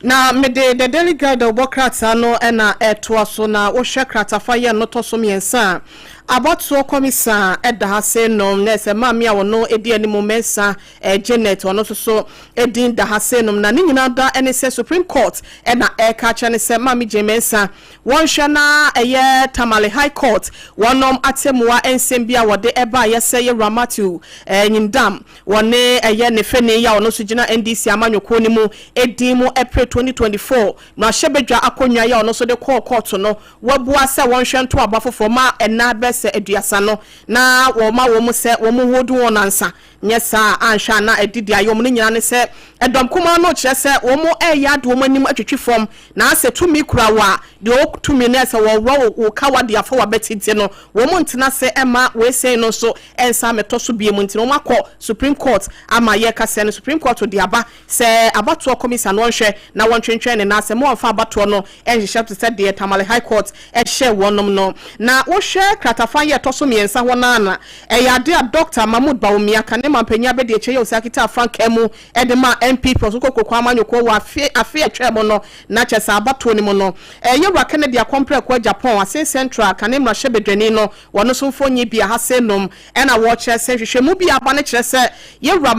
Na mede The Daily Guide a wɔbɔ krataa no na ɛtoa so, na wohwɛ kratafa yɛ no tɔ so mmiɛnsa a, abatoɔ kɔmisa ɛda ha se nom na ɛsɛ maame a ɔno di anim, Mɛnsa Janet, ɔno nso so din da ha se nom, na ne nyinaa da ne sɛ Supreme Court ɛna ɛreka akyerɛ ne sɛ Maame Jane Mɛnsa wɔnhwɛ na ɛyɛ Tamale High Court wɔnom atemua nsɛm bi a wɔde ɛbaayɛ sɛ yɛwura Matthew Nyindam wɔne ɛyɛ ne fɛni yi a ɔno nso gyina NDC amanyɔkuo no mu edin mu ɛpere 2024 mmarahyɛbadwa akonnwa yi a ɔno nso de kɔɔ kɔɔto no, wabua sɛ wɔnhwɛ nto aba foforɔ ma ɛna bɛsɛ 30 no na wɔma wɔn mu sɛ wɔn mu hold wɔn ansa nyɛ saa anhwɛ a na ɛdidi ayɛ wɔn no nyinaa ne sɛ ɛdɔm kumaa no kyerɛ sɛ wɔn ɛyɛ ade wɔn anim atwitwi fam na asɛ tumi kura wɔ a deɛ ɔtumi no ɛsɛ wɔworɔ wo kawa de afa wabɛti nti no wɔn ntena se ɛma wɔesɛn no nso ɛnsa mɛtɔ so bie mu, nti no wɔn akɔ Supreme Court ama yɛka sɛ no Supreme Court de aba sɛ abatoɔ kɔmisa no ɔnhwɛ na wɔntwentwɛn ne nan sɛ mo wɔmfa abatoɔ no ɛnhyehyɛ te sɛ deɛ Tamale High Court ɛhyɛ wɔnom no. Na wohwɛ kratafa yɛ ɛtɔ so mmiɛnsa hɔ naa na ɛyɛ ade a Dr. Mahmood Bawumia, kane mampanyin abɛdi akyire yɛ osi akita afrankaa mu ɛde ma NPP ɔso kɔkɔkɔ amanyɔkuo wɔ afe atwa mu no, na kyɛ sɛ abatoɔ no mu no, ɛyɛ wura Kennedy Akɔmprɛko Agyapong, Assin Central kane mmarahyɛbadwani no, wɔno nso mfonyin bi a ha se nom ɛna wɔkyerɛ sɛ nhwehwɛmu bi aba no kyerɛ sɛ yɛwura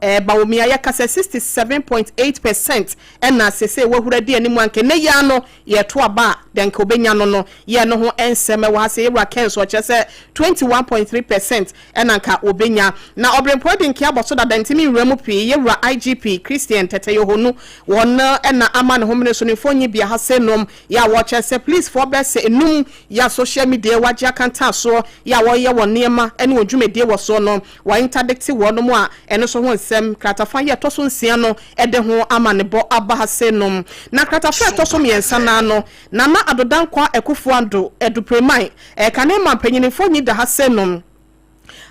Bawumia yɛka sɛ 67.8% ɛna sese wɔahura di anim anka ne yia no yɛto aba a dɛnka obɛnya no yɛ no ho nsɛm ɛwɔ ha sɛ yɛwura Ken so ɔkyerɛ sɛ 21.3% ɛna nka obɛnya. Na ɔbrɛmpɔ de nke abɔ so dada ntimi nwura mu pii. Yɛwura IGP Christian Tetteh Yohuno wɔn ɛna ama ne ho mene so ne mfonyin bi a ha sɛ nom yɛ a wɔkyerɛ sɛ policefoɔ bɛsɛ enum yɛ a social media wagye akanta soɔ yɛ a wɔyɛ wɔn nneɛma ne wɔn dwumadie wɔ soɔ no wɔn interdict wɔn mu a ɛno nso ho nsɛm kratafa yɛ ɛtɔ so nsia no ɛde ho ama ne bɔ aba ha sɛ nom. Na kratafa ɛtɔ so mmiɛnsa naa no, Nana Addo Dankwa Akufo Addo Edupreman ɛka ma mpanyinfoɔ nyi da ha sɛ nom.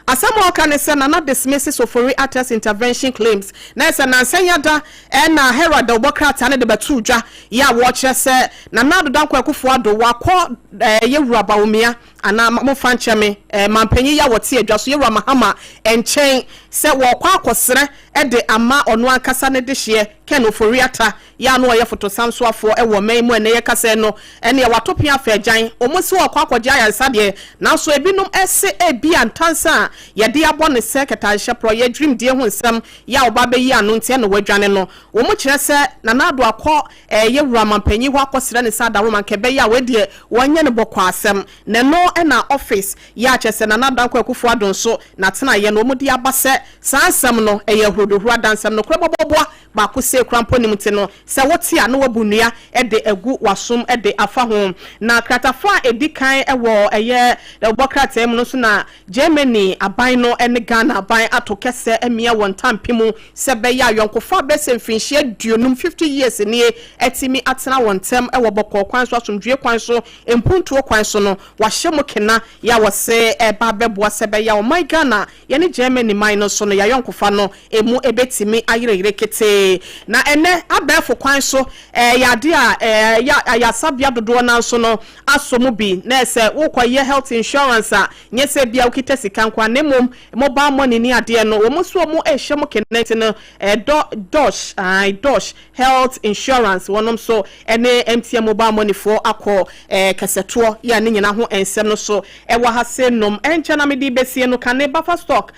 Asɛm a ɔka ne sɛ Nana dismisses Ofori Atta's intervention claims, na ɛsɛ nansa yada ɛna Herald ɔbɔ krataa no de bɛto dwa yɛ a wɔkyerɛ sɛ Nana Addo Dankwa Akufo Addo wakɔ yɛwura Bawumia anaa momfa nkyɛ me, mampanyin yi a wɔte adwa so, yɛwura Mahama nkyɛn sɛ wɔkɔ akɔsrɛ de ama ɔno ankasa ne dehyeɛ Ken Ofori Atta yɛ a no ɔyɛ fotosansoafoɔ wɔ ɔman mu. Ɛnɛ yɛkasa no ɛneɛ wato pea afa agyan ɔmo si wɔkɔ akɔgye ayaresa deɛ, nanso ebinom ɛse ebi a ntansa a yɛde abɔ ne sɛ kɛtɛahyɛ porɔyɛ dwirimdie ho nsɛm yɛ a ɔba bɛyi ano nti ɛna wadwane no. Wɔn kyerɛ sɛ Nana Addo akɔ ɛyɛ wura mampanyin hɔ akɔsrɛ ne sa adaroma nka ɛbɛyɛ a wɔdeɛ wɔnyɛ no bɔkɔ asɛm na ɛno ɛna office yɛ akyɛ sɛ Nana Dankwa Akufo Addo nso n'atenaeɛ no wɔn de aba sɛ saa nsɛm no ɛyɛ ahurodohuro adansɛm no korɛ bɔbɔboa baako se kura mpo nim ti no sɛ wote a na wabu nnua de agu wasom de afa ho. Na kratafa a edi kan wɔ ɛyɛ ɛbɔ krataa mu no nso na Germany aban no ne Ghana aban ato kɛsɛ mmea wɔn ntampe mu sɛ bɛyɛ ayɔnkofa bɛsɛ mfinhyia 50, 50 years nie, atumi atena wɔn ntam wɔ bɔkɔɔ kwan so, asomdwie kwan so, mpuntuo kwan so no wahyɛ mu kena yɛ a wɔse ɛba bɛboa sɛ bɛyɛ a ɔman Ghana yɛne Germany man no so no yɛayɔnkofa no emu ebɛtumi ayerɛyerɛ ketee. bebree. Na ɛnɛ abɛɛfo kwan so ɛyɛ adeɛ a ɛyɛ ayaresabea dodoɔ no nso no asɔ mu bi, na ɛsɛ wokɔyɛ health insurance a, nyɛ sɛ bia wokita sika nkoa, na mmom mobile money ne adeɛ no, wɔn nso wɔn ɛrehyɛ mu connect no. Ɛdɔ Dosh ayi Dosh Health Insurance, wɔn nso ɛne MTN Mobile Money foɔ akɔ kɛsɛtoɔ yɛ ne nyinaa ho nsɛm no so ɛwɔ ha se nom. Ɛnkyɛn na mede besie no, kane buffer stock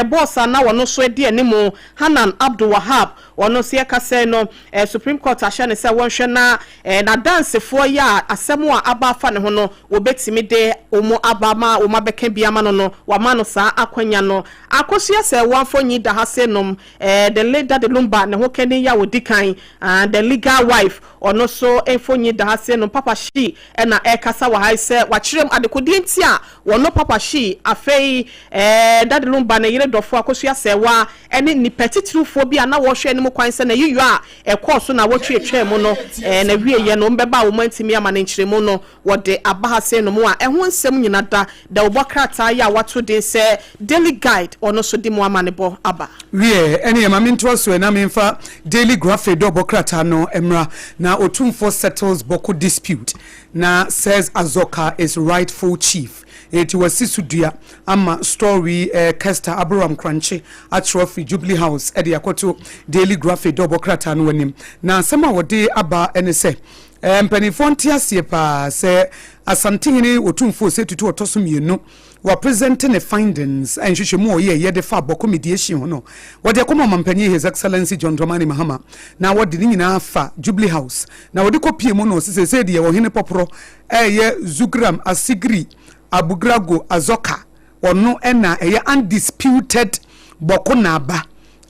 boss a na wɔn nso di anim, Hanan Abdul Wahab, wɔn nso yɛ kasa no, Supreme Court ahyɛ ne sɛ wɔnhwɛ na n'adansefoɔ yi a asɛm a aba afa ne ho no, wɔbɛtumi de wɔn aba ma wɔn abɛka bi ama no, wama no saa akɔnya no. Akosua sɛ wɔn afɔ da ha se nom the late Daddy Lumba ne ho kɛne yi a wɔdi kan, the legal wife, ɔno nso mfonyi da ha se nom. Papa Shee ɛna ɛrekasa wɔ ha sɛ wakyerɛ mu adekodeɛ nti a wɔno Papa Shee afei Daddy Lumba ne yere dɔfo Akosua Sɛwa ɛne nipa titirifoɔ bi a na wɔrehwɛ anim kwan sɛ na yiyɔ a ɛkɔɔ so na wɔtwe atwa mu no na wie yɛ no, wɔn bɛba a wɔn antumi ama ne nkyerɛmu no, wɔde aba ha se nom a ɛho nsɛm nyina da da wɔbɔ krataa yi a wato den sɛ Daily Guide, ɔno nso de mu ama ne bɔ aba. Wie ɛne yɛ maame ntoa so, ɛna memfa Daily Graphic dɛ ɔbɔ krataa no mmra. Na Otumfoɔ settles Bawku dispute na says Azoka is rightful chief. Eti wasi so dua ama story. Kester Abraham Krankye atwerɛ firi Jubilee House ɛde akɔto Daily Graphic dɛ ɔbɔ krataa no anim. Na asɛm a wɔde aba ɛne sɛ mpanimfoɔ nte aseɛ paa sɛ Asantehene Otumfoɔ Osei Tutu ɔtɔ so mmienu wapresent ne findings, nhwehwɛmu a ɔyɛ yɛde fa Bawku mediation ho no, wɔde akɔma ɔmampanyin His Excellency John Dramani Mahama, na wɔde ne nyinaa fa Jubilee House na wɔde kɔpie mu no. Ɔsɛ sɛ deɛ ɔhene pɔporɔ ɛyɛ Zugram Asigiri Abugrago Azoka, ɔno ɛna ɛyɛ undisputed Bawku Naaba,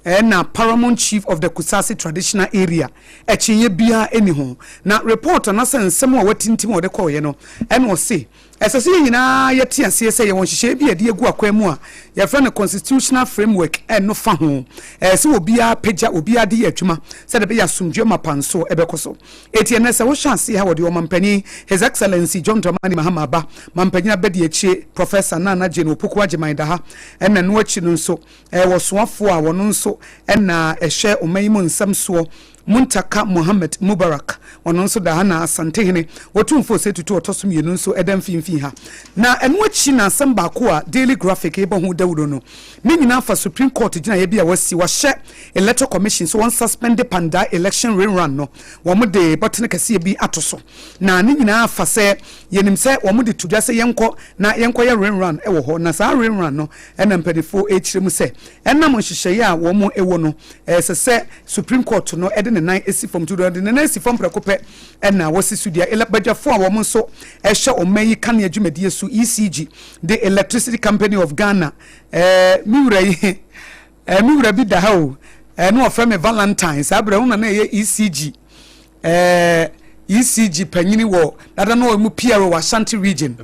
ɛna paramount chief of the Kusasi Traditional Area. Ɛkyinyɛ biara ɛni ho. Na report anasɛ nsɛm a watintim a ɔde kɔɔyɛ no, ɛna ɔse ɛsɛ sɛ yɛn nyinaa yɛte aseɛ sɛ yɛwɔ nhyehyɛeɛ bi a yɛde agu akwan mu a yɛfrɛ no constitutional framework. Ɛno fa ho ɛɛ sɛ obiara pagya, obiara de yɛ adwuma sɛdeɛ ɛbɛyɛ asomdwe mapa nso ɛbɛkɔ so. Eti ɛnɛ sɛ wohyɛ aseɛ ha, wɔde ɔmampanin His Excellency John Dramani Mahama aba, mampanyin abɛdi akyire Professor Nana Jane Opoku Agyemang da ha. Ɛna no akyi no nso, ɛwɔ soafoɔ a wɔno nso ɛna ɛhwɛ ɔman yi mu nsɛm soɔ, Muntaka Mohammed Mubarak, ɔno nso da ha. Na Asantehene Wɔtumfo Osei Tutu ɔtɔ so mmienu nso ɛda mfimfini ha. Na ɛno akyi na asɛm baako a Daily Graphic ɛbɔ ho dawuro no ne nyinaa fa Supreme Court gyinaeɛ bi a wasi, wahyɛ Electoral Commission so wɔn suspend Kpandai election rerun no. Wɔn de bɔtene kɛseɛ bi ato so, na ne nyinaa fa sɛ yɛnim sɛ wɔn de to dwa sɛ yɛnkɔ na yɛnkɔyɛ rerun wɔ hɔ. Na saa rerun no, ɛna mpanimfoɔ ɛrekyerɛ mu sɛ ɛnam nhyehyɛeɛ a wɔn ɛwɔ no, ɛsɛ sɛ Supreme Court no ɛde ne nan esi fam. Tudu ɛde ne nan esi fam prɛko pɛ, ɛna wɔsi so dua. Badwafoɔ a wɔn nso ɛhyɛ ɔman yi kanea dwumadie so, ECG, the Electricity Company of Ghana, mi wura yi, mi wura bi da ha o, no wɔfrɛ me Valentine. Saa abirɛ wɔn na na ɛyɛ ECG panyini wɔ dada no ɔmu PR wɔ Ashanti Region.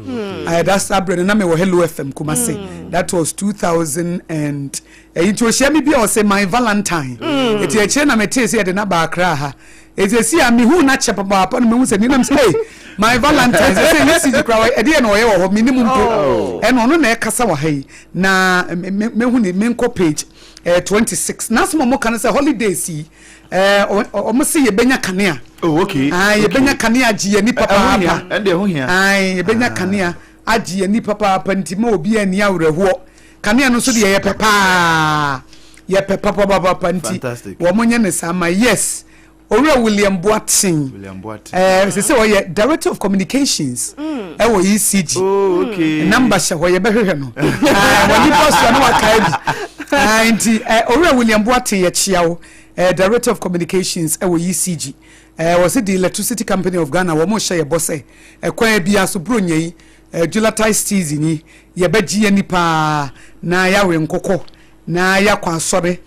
That's abirɛ no na mewɔ Hello FM Kumasi. That was 2000 and ɛyi. Nti ohyia mi bi a, ɔsɛ my Valentine. Eti akyire na mete sɛ yɛde n'aba Akra ha. Eti esi a mihu n'akyɛ papaapa no, mehu sɛ ninam sɛ, hey, my Valentine, sɛ ECG kura ɛdeɛ na ɔyɛ wɔ hɔ, minim mpo. Ɛna ɔno na ɛkasa wɔ ha yi na mehu ne menkɔ page 26. N'asɛm a ɔmo ka no sɛ holidays yi, ɔmo se yɛbɛnya kanea. Oh, okay. Ah, yɛbɛnya kanea agye yɛn ni papaapa. Ɛnde ɛho hia. Ah, yɛbɛnya kanea agye yɛn ni papaapa, nti ma obi ani awerɛhoɔ. Kanea no nso deɛ, yɛpɛ paa, yɛpɛ papapapa, nti wɔn nyɛ ne saa ma. Yes, Owura William Boateng, sɛ ɔyɛ director of communications ɛwɔ ECG. Oh, okay. Number hyɛ hɔ, yɛbɛhwehwɛ no wɔ nipa so a na wakae bi. Nti Owura William Boateng, yɛkyia wo, director of communications ɛwɔ ECG. Wɔ sɛ the Electricity Company of Ghana, wɔn hyɛ yɛ bɔ sɛ ɛkwan bi aso buro nya yi, July season yi, yɛbɛgye yɛn ni paa na yɛawe nkokɔ na yɛakɔ asɔre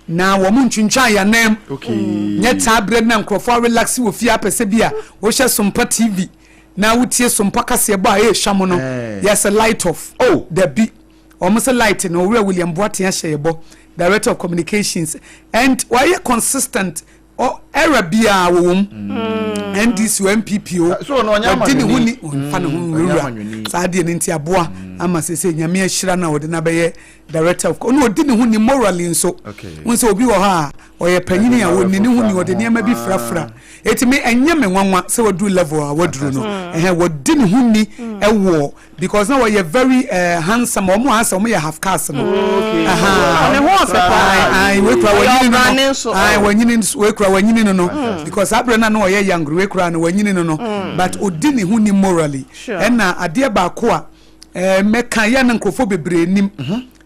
na wɔn ntwintwan yɛn nan mu. Nyɛ taa berɛ na nkurɔfoɔ arelax wɔ fie apɛ sɛ bi a wohyɛ Sompa TV na wotie Sompa kaseɛ bɔ a ɛyɛ hwam no, yɛsɛ light off. Oh. Dabi, wɔn sɛ light no, Owura William Boateng ahyɛ yɛ bɔ, director of communications, and wɔayɛ consistent, ɔ era biara wɔ wɔm. NDC o, NPP o, wɔde ne ho ni, ɔnfa ne ho nwurawura saa adeɛ no nti aboa ama sese Nyame ahyira no a ɔde no abɛyɛ director of, ɔno ɔdi ne ho ni morally nso. Wohu sɛ obi wɔ hɔ a ɔyɛ panyini a ɔnni ne ho ni, ɔde nneɛma bi frafra. Eti me ɛnyɛ me nwanwa sɛ waduru level a waduru no. Ɛhɛn, wɔdi ne ho ni ɛwɔ because na wɔyɛ very uh, handsome. Wɔn a asɛ wɔn yɛ half caste no. Ne ho ɔfɛ paa. Ayi wei kura wɔnyini no no. Ayi wɔnyini nso wei kura wɔnyini no no. Because saa abirɛ na na ɔyɛ young wei kura no wɔnyini no no. But odi ne ho ni morally. Ɛna adeɛ baako a ɛɛ mɛka yɛ na nkurɔfoɔ bebree nim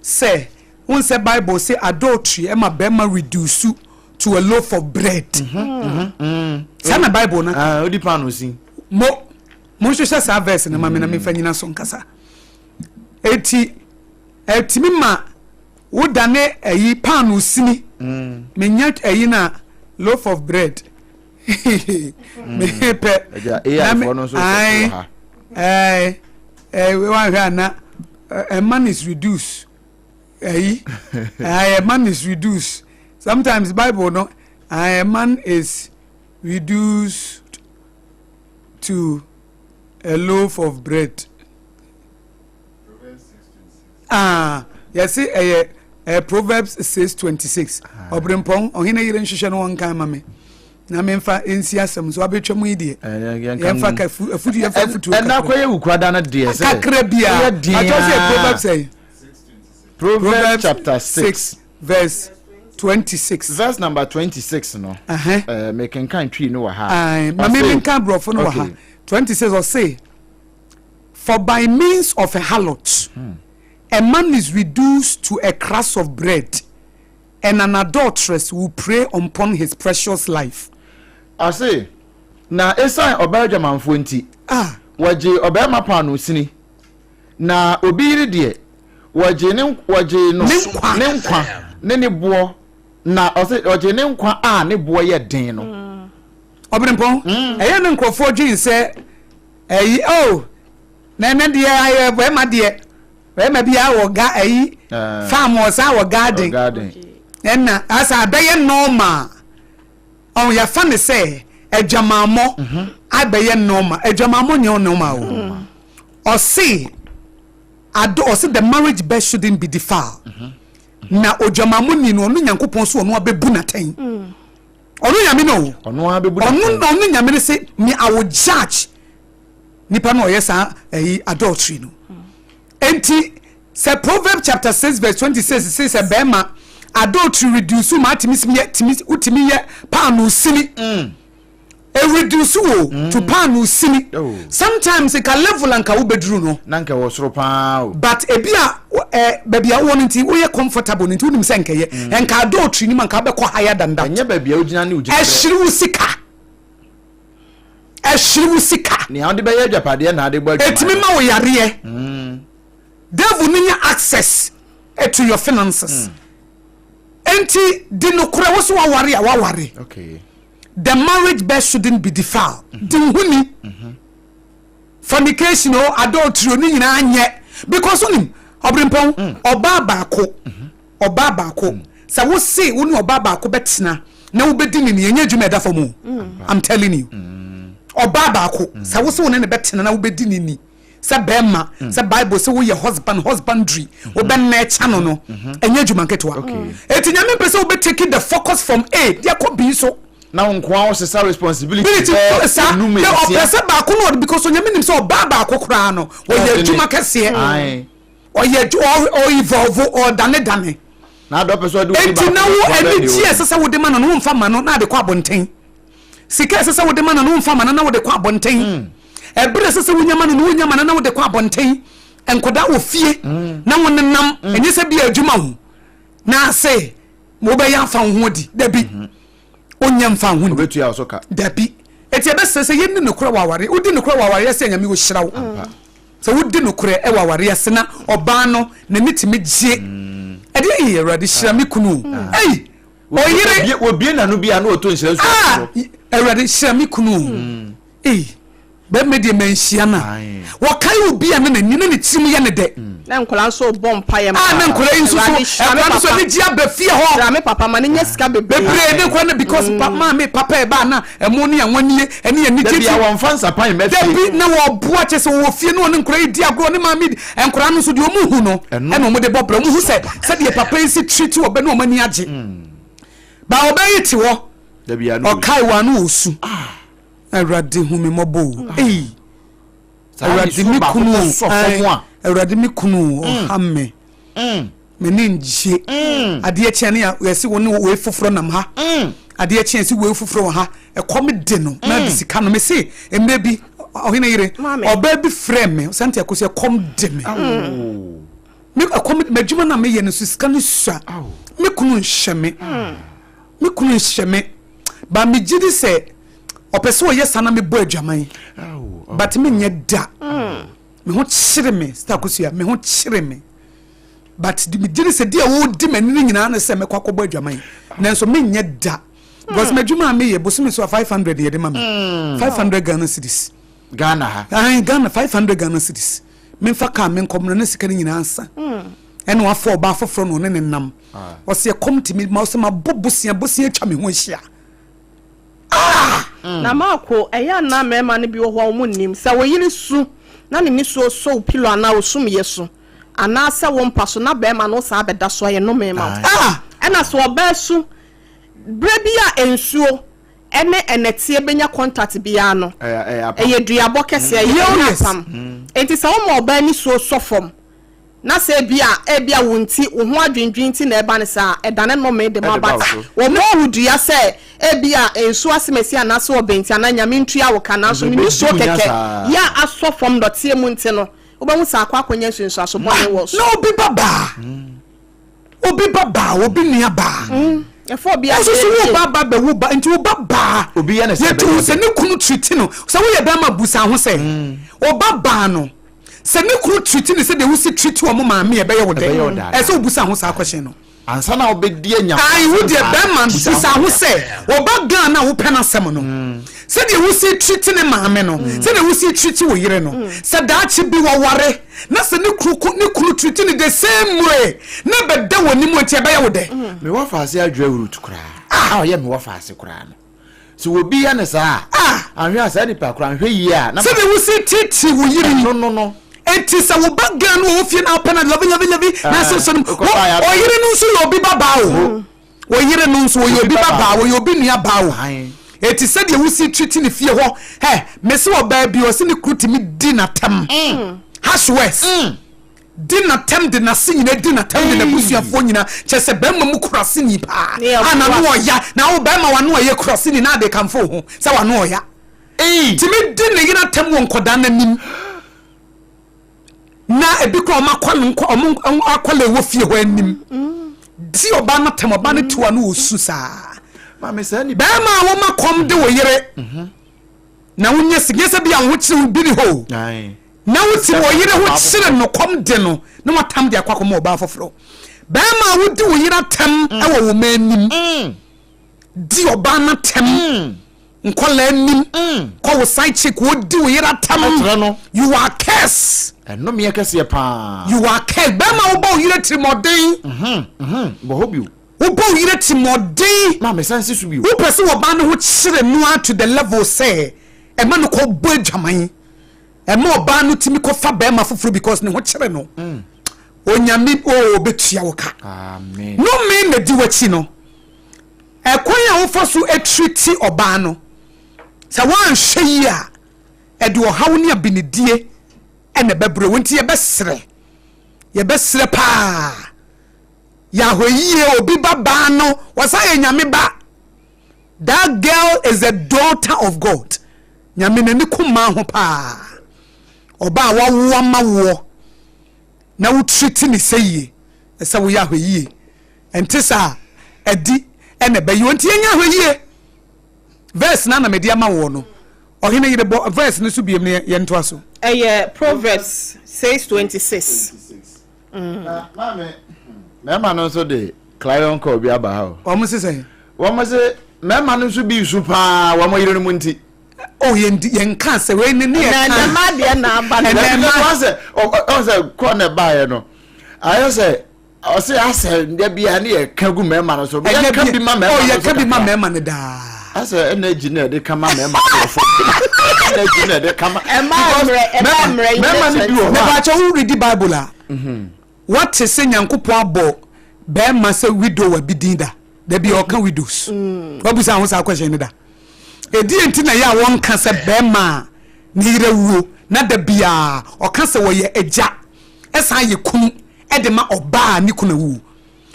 sɛ wɔn sɛ Bible sɛ adultery ɛma bɛrima reduce to a loaf of bread. Saa na Bible na. Odi paano si. Mo. Monhwehwɛ saa verse no ma me na memfa nyina so nkasa. Eti ɛtumi ma wodane ayi paano sini. Mm. Menya ayi na loaf of bread. Mepɛ. Na me ai ɛɛ ɛɛ wanhwɛ ana a man is reduced. Ayi a man is reduced. Sometimes Bible no a man is reduced to a loaf of bread. Ah, yɛse ɛyɛ eh, Proverbs 6:26. Ɔbrempɔn, ɔhene yere nhwehwɛ no wɔnkan ma me. Na memfa nsi asɛm so abɛtwa mu yi deɛ. Eh, yɛmfa ka afutu yɛmfa afutuo kakra. Ɛna akɔyɛ wukurada no deɛ sɛ. Kakra bia. Atwa sɛ Proverbs sɛ. Proverbs chapter 6 verse 26. Verse number 26 no. Uh-huh. Mekenkan twi no wɔ ha. Ma me menka borɔfo no wɔ ha. 26 ɔse for by means of a harlot hmm. a man is reduced to a crust of bread and an adulteress will prey upon his precious life. Ɔse na esan ɔbaa adwamanfoɔ nti ah. wɔgye ɔbarima paano sini na obi yere deɛ wɔgyee ne wɔgyee no Ne nkwa. ne nkwa ne ne boɔ na ɔse ɔgyee ne nkwa a ne boɔ yɛ den no. Ɔbenempɔn, ɛyɛ ne nkurɔfoɔ dwen sɛ ɛyi oh na ɛnɛ deɛ ayɛ bɛrima deɛ bɛrima biara wɔ ga ɛyi Eh. farm ɔsan wɔ garden Wɔ garden. ɛna asa abɛyɛ normal ɔn yɛfa ne sɛ adwamammɔ abɛyɛ normal adwamammɔ nyɛ normal o ɔse Ado ɔse the marriage bed shouldn't be defiled. Na odwamammo ni no ɔno Nyankopɔn so ɔno abɛbu n'atɛn. Ɔno Nyame no o. Ɔno abɛbu n'atɛn. Ɔno ɔno Nyame no se me I will judge nipa no ɔyɛ saa ɛyi adultery no. Enti sɛ Proverbs chapter 6 verse 26 se sɛ bɛrima adultery reduce ma atumi yɛ tumi wotumi yɛ paano sini. Mm. Ɛreduce wo mm. to paanoo sini. Oh. Sometimes nka level anka wobɛduru no. Na nka wɔ soro paa o. But ebi a eh, baabi a wowɔ no nti woyɛ comfortable no nti wonim sɛ nkɛyɛ. Mm. Nka adultery no mu anka wobɛkɔ higher than that. Ɛnyɛ baabi a wogyina ne wogyina. Ɛhyere wo sika. Ɛhyere wo sika. Nea wode bɛyɛ agyapadeɛ na ade bɔ adwuma. Ɛtumi ma wo yareɛ. Mm. Devil no nya access eh, to your finances. Mm. Enti di nokorɛ wo so waware a waware. Okay. The marriage bed shouldn't be defiled. Di wo ho ni. Fornication o, adultery o, ne nyinaa nyɛ. Because wonim, ɔbrempɔn, mm. ɔbaa baako, mm-hmm. ɔbaa baako, mm. sɛ wo se wo ne ɔbaa baako bɛtena na wobɛdi ne ni, ɛnyɛ adwuma ɛda fam o. Mm. I'm telling you. Ɔbaa baako, sɛ wo se wo ne ne bɛtena na wobɛdi ne ni, sɛ bɛrima mm. sɛ bible sɛ woyɛ husband husbandry mm-hmm. wobɛnna ɛkya no no mm-hmm. ɛnyɛ adwuma nketewa ɛti nyame mpɛ sɛ wobɛtake the focus from a de akɔ b so na wo nkoa wo sesa responsibility bɛɛ enum esia ɔpɛ sɛ baako no ɔde because onyame nim sɛ ɔbaa baako koraa no ɔyɛ adwuma kɛseɛ ɔyɛ ɔevolve ɔdanedane eti na wo ani gye ɛsɛ sɛ wode ma no no womfa ma no na ade kɔ abɔnten Sika a ɛsɛ sɛ wode ma no no, womfa ma no na wode kɔ abɔnten. Mm. Ɛberɛ a ɛsɛ sɛ wonya ma no no, wonya ma no na wode kɔ abɔnten. Nkwadaa wɔ fie mm. na wonenam, mm. ɛnyɛ sɛ bi adwuma ho na ase wobɛyɛ afa wo ho adi. Dabi. Mm-hmm. Wonyɛ mfa wo ho ni. Dabi. Eti ɛbɛsɛ sɛ yɛnni nokorɛ wɔ awareɛ. Wodi nokorɛ wɔ awareɛ sɛ Nyame ɔhyira wo. Sɛ wodi nokorɛ wɔ awareɛ ase na ɔbaa no n'ani tumi gye. Ɛdeɛ yi Awurade hyira me kunu. Ei! Oyere. Wɔbie n'ano bi a na ɔtɔ nhyira nsuo ah, Awurade hyira me kunu o. Hmm. Ei, bɛrima deɛ manhyia no a. Wɔkae obi a na n'ani na ne tirim yɛ ne dɛ. Hmm. Na nkwadaa nso rebɔ mpaeɛ ma. Ah, na nkwadaa yi nso so, Awurade hyira me nkwadaa no nso papa. anigye aba fie hɔ. Hyira me papa ma no nya sika bebree. Bebree ne nkwadaa no because pa, maame papa ɛba a na ɛmo ne anwanie ɛne anigye Dabi a ti. wɔmfa nsapan mma fie. Dabi na wɔboa kyɛ sɛ wɔwɔ fie na wɔne nkwadaa yi di agorɔ ne maame di. Nkwadaa no nso deɛ wɔn hu no Ɛno. ɛna wɔn de bɔ bra. Wɔn hu sɛ sɛdeɛ papa yi si treat wɔn bɛ na wɔn ani agye. Ba ɔbaa yi te hɔ. Dabi a na wɔsu. Ɔkae wɔn ano wɔsu. Awurade hu me mmɔbɔ o. Ei. Awurade me kunu o, Awurade me kunu o, ɔha me. M'ani ngye. Adeɛ kye ne yɛse wo ne wei foforɔ nam ha. Adeɛ kye yɛse wei foforɔ wɔ ha. Ɛkɔm de no na de sika no. Mese mmerɛ bi ɔhene yere ɔbaa bi frɛ me sante akosi ɛkɔm de me. Me ɛkɔm m'adwuma na meyɛ no so sika no sua. Me kunu nhyɛ me. Me kunu nhyɛ me. Ba megye di sɛ ɔpɛ sɛ ɔyɛ saa na mebɔ adwaman but menyɛ da me ho kyere me star kosua me ho kyere me but megye di sɛ di a wɔredi m'ani no nyinaa ne sɛ mɛkɔ akɔbɔ adwaman nanso menyɛ da because mm. m'adwuma a meyɛ bosome so a 500 yɛde ma me 500 mm. Ghana cedis Ghana ha ayi Ghana 500 Ghana cedis memfa kaa menkɔmena ne sika no nyinaa nsa mm. ɛna wafa ɔbaa foforɔ na ɔne ne nam ah. ɔsɛ ɛkɔm tumi ma ɔsɛ mabɔ bosea bosea atwa me ho ahyia Ah! Na Marco, ɛyɛ a na mmarima no bi wɔ hɔ a wɔnnim. Sɛ wo yere su na ne nisuo sɔ wo pillow anaa wo sumiiɛ so, anaasɛ wo mpa so na barima no san bɛda so a, ɛyɛ nnome ma wo. Ah! Ɛna sɛ ɔbaa su, berɛ bi a nsuo ne ɛnɛteɛ bɛnya contact biara no, ɛyɛ duabɔ kɛseɛ, ɛyɛ apam. Enti sɛ woma ɔbaa nisuo sɔ fam, Na sɛ ebia, ebia wo nti, wo ho adwendwen nti na ɛba no saa a, ɛdane nnome de ma. But wɔmmɔɔ wo dua sɛ ebia nsuo asemasi anaasɛ ɔbɛ nti anaa Nyame ntua wo ka, nanso ne nisuo kɛkɛ yɛ a asɔ fam dɔteɛ mu nti no, wobɛhu sɛ akɔ akɔnya nsunsuanso bɔne wɔ so. Na obi ba baa, obi ba baa, obi nua baa. Ɛfa obi Wo nso so adeɛ wo yie. ba ba bɛwo ba, nti wo ba baa. Obi yɛ ne sɛ Yɛtu ɛbɛyɛ wo sɛ dɛ. ne kunu treat no, sɛ woyɛ bɛrima busa ho sɛ, wo ba baa no, Sɛ ne kunu treat ne sɛdeɛ wosi treat wɔn maame a ɛbɛyɛ wo dɛ? Ɛbɛyɛ wo dɛ Ɛsɛ sɛ wobusa ho saa question no. Ansa na wobɛdi anya ho Ae, wo asɛm deɛ saa no, bɛrima busa busa ho ho dɛ. sɛ ɔba Ghana a wopɛ n'asɛm no, sɛdeɛ wosi treat ne maame no, sɛdeɛ wosi treat wo yere no, sɛ daakye bi wɔware na sɛ ne kunu ko ne kunu treat no the same way na ɛbɛda w'anim a, nti ɛbɛyɛ wo dɛ? Me wɔfaase adwoa root koraa a ɔyɛ me wɔfaase koraa no. Sɛ obi yɛ no saa a, anhwɛ a saa nipa koro anhwɛ yie a na. Sɛdeɛ wosi tete wo yere yi. Ɛno no no. Enti sɛ wo ba girl no wɔ wo fie na wopɛ no lovey lovey lovey na ɛsɛ sɛ no ɔyere no nso yɛ obi ba baa o. Ɔyere no nso ɔyɛ obi ba baa ɔyɛ obi nua baa o. Eti sɛdeɛ wosi treat ne fie hɔ hɛ mese ɔbaa bi ɔse ne kunu tumi di n'atɛm harsh words. Di n'atɛm de n'ase nyinaa di n'atɛm de n'abusuafoɔ nyinaa kyerɛ sɛ bɛrima mu kuraseni paa a n'ano ɔya na wo bɛrima w'ano ɔyɛ kuraseni na ade kamfo wo ho sɛ w'ano ɔya tumi di ne yere atɛm wɔ nkɔdaa n'anim na ebi kora ɔmo akɔ no nkɔ ɔmo akɔla ɛwɔ fie hɔ anim di ɔbaa no atɛm ɔbaa no tiwa no ɔsu saa bɛrima a wɔma kɔm de wo yere na wonyɛ si nyɛ sɛ bi a wo ho kyerɛ wo bi ne hɔ o Na wote wɔ yere ho kyere no kɔm de no na watam de akɔ akɔma ɔbaa foforɔ. Barima a wodi wo yere atɛm mm. wɔ wo mma anim mm. di ɔbaa no atɛm mm. nkɔla anim kɔ wo side chick wodi wo yere atɛm you are curse. Ɛnomeɛ kɛseɛ paa. You are curse. Barima wobɔ wo yere tirimɔden. Mhm, mhm, bɔ hɔ bio. Wobɔ wo yere tirimɔden. Maame san si so bio. Wopɛ sɛ ɔbaa no ho kyere no ara to the level sɛ ɛma no kɔ bɔ adwaman. Ɛma ɔbaa no tumi kɔfa bɛrima foforɔ because ne ho kyere no. Mm. Onyame o oh, ɔbɛtua wo ka. Amen. Nome na di w'akyi no. Ɛkwan a wofa so atiriti ɔbaa no, sɛ woanhwɛ yie a, ɛde ɔhaw ne abenedie ɛna ɛbɛbrɛ wo. Nti yɛbɛsrɛ, yɛbɛsrɛ paa. Yɛahwɛ yie, obi ba baa no, wɔsan yɛ nyame ba. That girl is the daughter of God. Nyame n'ani ku mmaa ho paa. Ɔbaa a wawo ama woɔ na wo treat ne sɛ yie, ɛsɛ woyɛ ahwɛyie. Ɛnte saa a, ɛdi ɛna ɛbɛyɛ. Ɔnti yɛnyɛ ahwɛyie. Verse no a na mede ama woɔ no, ɔhene yere bɔ verse no so biem na yɛntoa so. Ɛyɛ Proverbs 6:26. Na maame, mmarima no nso de clarion call bi aba ha o. Wɔn se sɛn? Wɔn se mmarima no nso bi su paa wɔn yerenom nti. Oh, yɛn yɛn ka sɛ wei ne ne yɛ ka. Ɛnɛ mmaa deɛ na aba no. Ɛnɛ mmaa sɛ ɔsɛ kɔ na ɛbaeɛ no ayɛ sɛ ɔsɛ asɛ ndɛ bia ne yɛ ka gu mmarima no so. Yɛ ka bi ma mmarima no so. Yɛ ka bi ma mmarima no daa. Asɛ energy na ɛde kama mmarima no wɔ fam. Energy na ɛde kama. Ɛmaa mmerɛ ɛmaa mmerɛ yi. Mmarima no bi wɔ hɔ a. Mepaakyɛ wo redi Bible a. Wate sɛ Nyankopɔn abɔ bɛrima sɛ widower bi din da? Dabi ɔka widows. Wabusa ho saa question no da? Ɛdeɛn nti na ɛyɛ a wɔnka sɛ bɛrima a ne yere awuo na da biara ɔka sɛ ɔyɛ agya ɛsan yɛ kunu de ma ɔbaa a ne kunu awuo?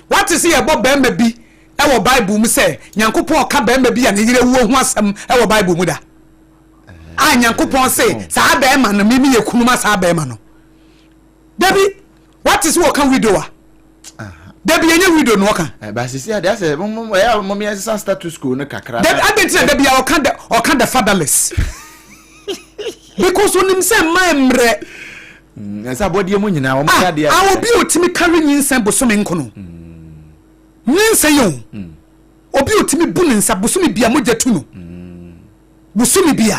Wate sɛ yɛbɔ bɛrima bi wɔ Bible mu sɛ Nyankopɔn ɔka bɛrima bi a ne yere awuo ho asɛm wɔ Bible mu da? A Nyankopɔn se saa bɛrima no mimi yɛ kunu ma saa bɛrima no. Dabi, wate sɛ wɔka widow a? Dabi, ɛnyɛ widow na ɔka. Eh, ba sisi ade asɛ mo mo ɛyɛ mo yɛn sisa status quo no kakra. Dabi, adi nti na dabi a ɔka the ɔka the fatherless. Because onim sɛ mmaa mmerɛ. Mm, ɛsɛ abɔdeɛ mu nyinaa wɔn yɛ adeɛ. Ah, obi a otumi kari nyinsɛn bosome nkono. Mm. Nyinsɛn yɛ o. Mm. Obi a otumi bu ne nsa bosome bia mogya tu no. Bosome bia.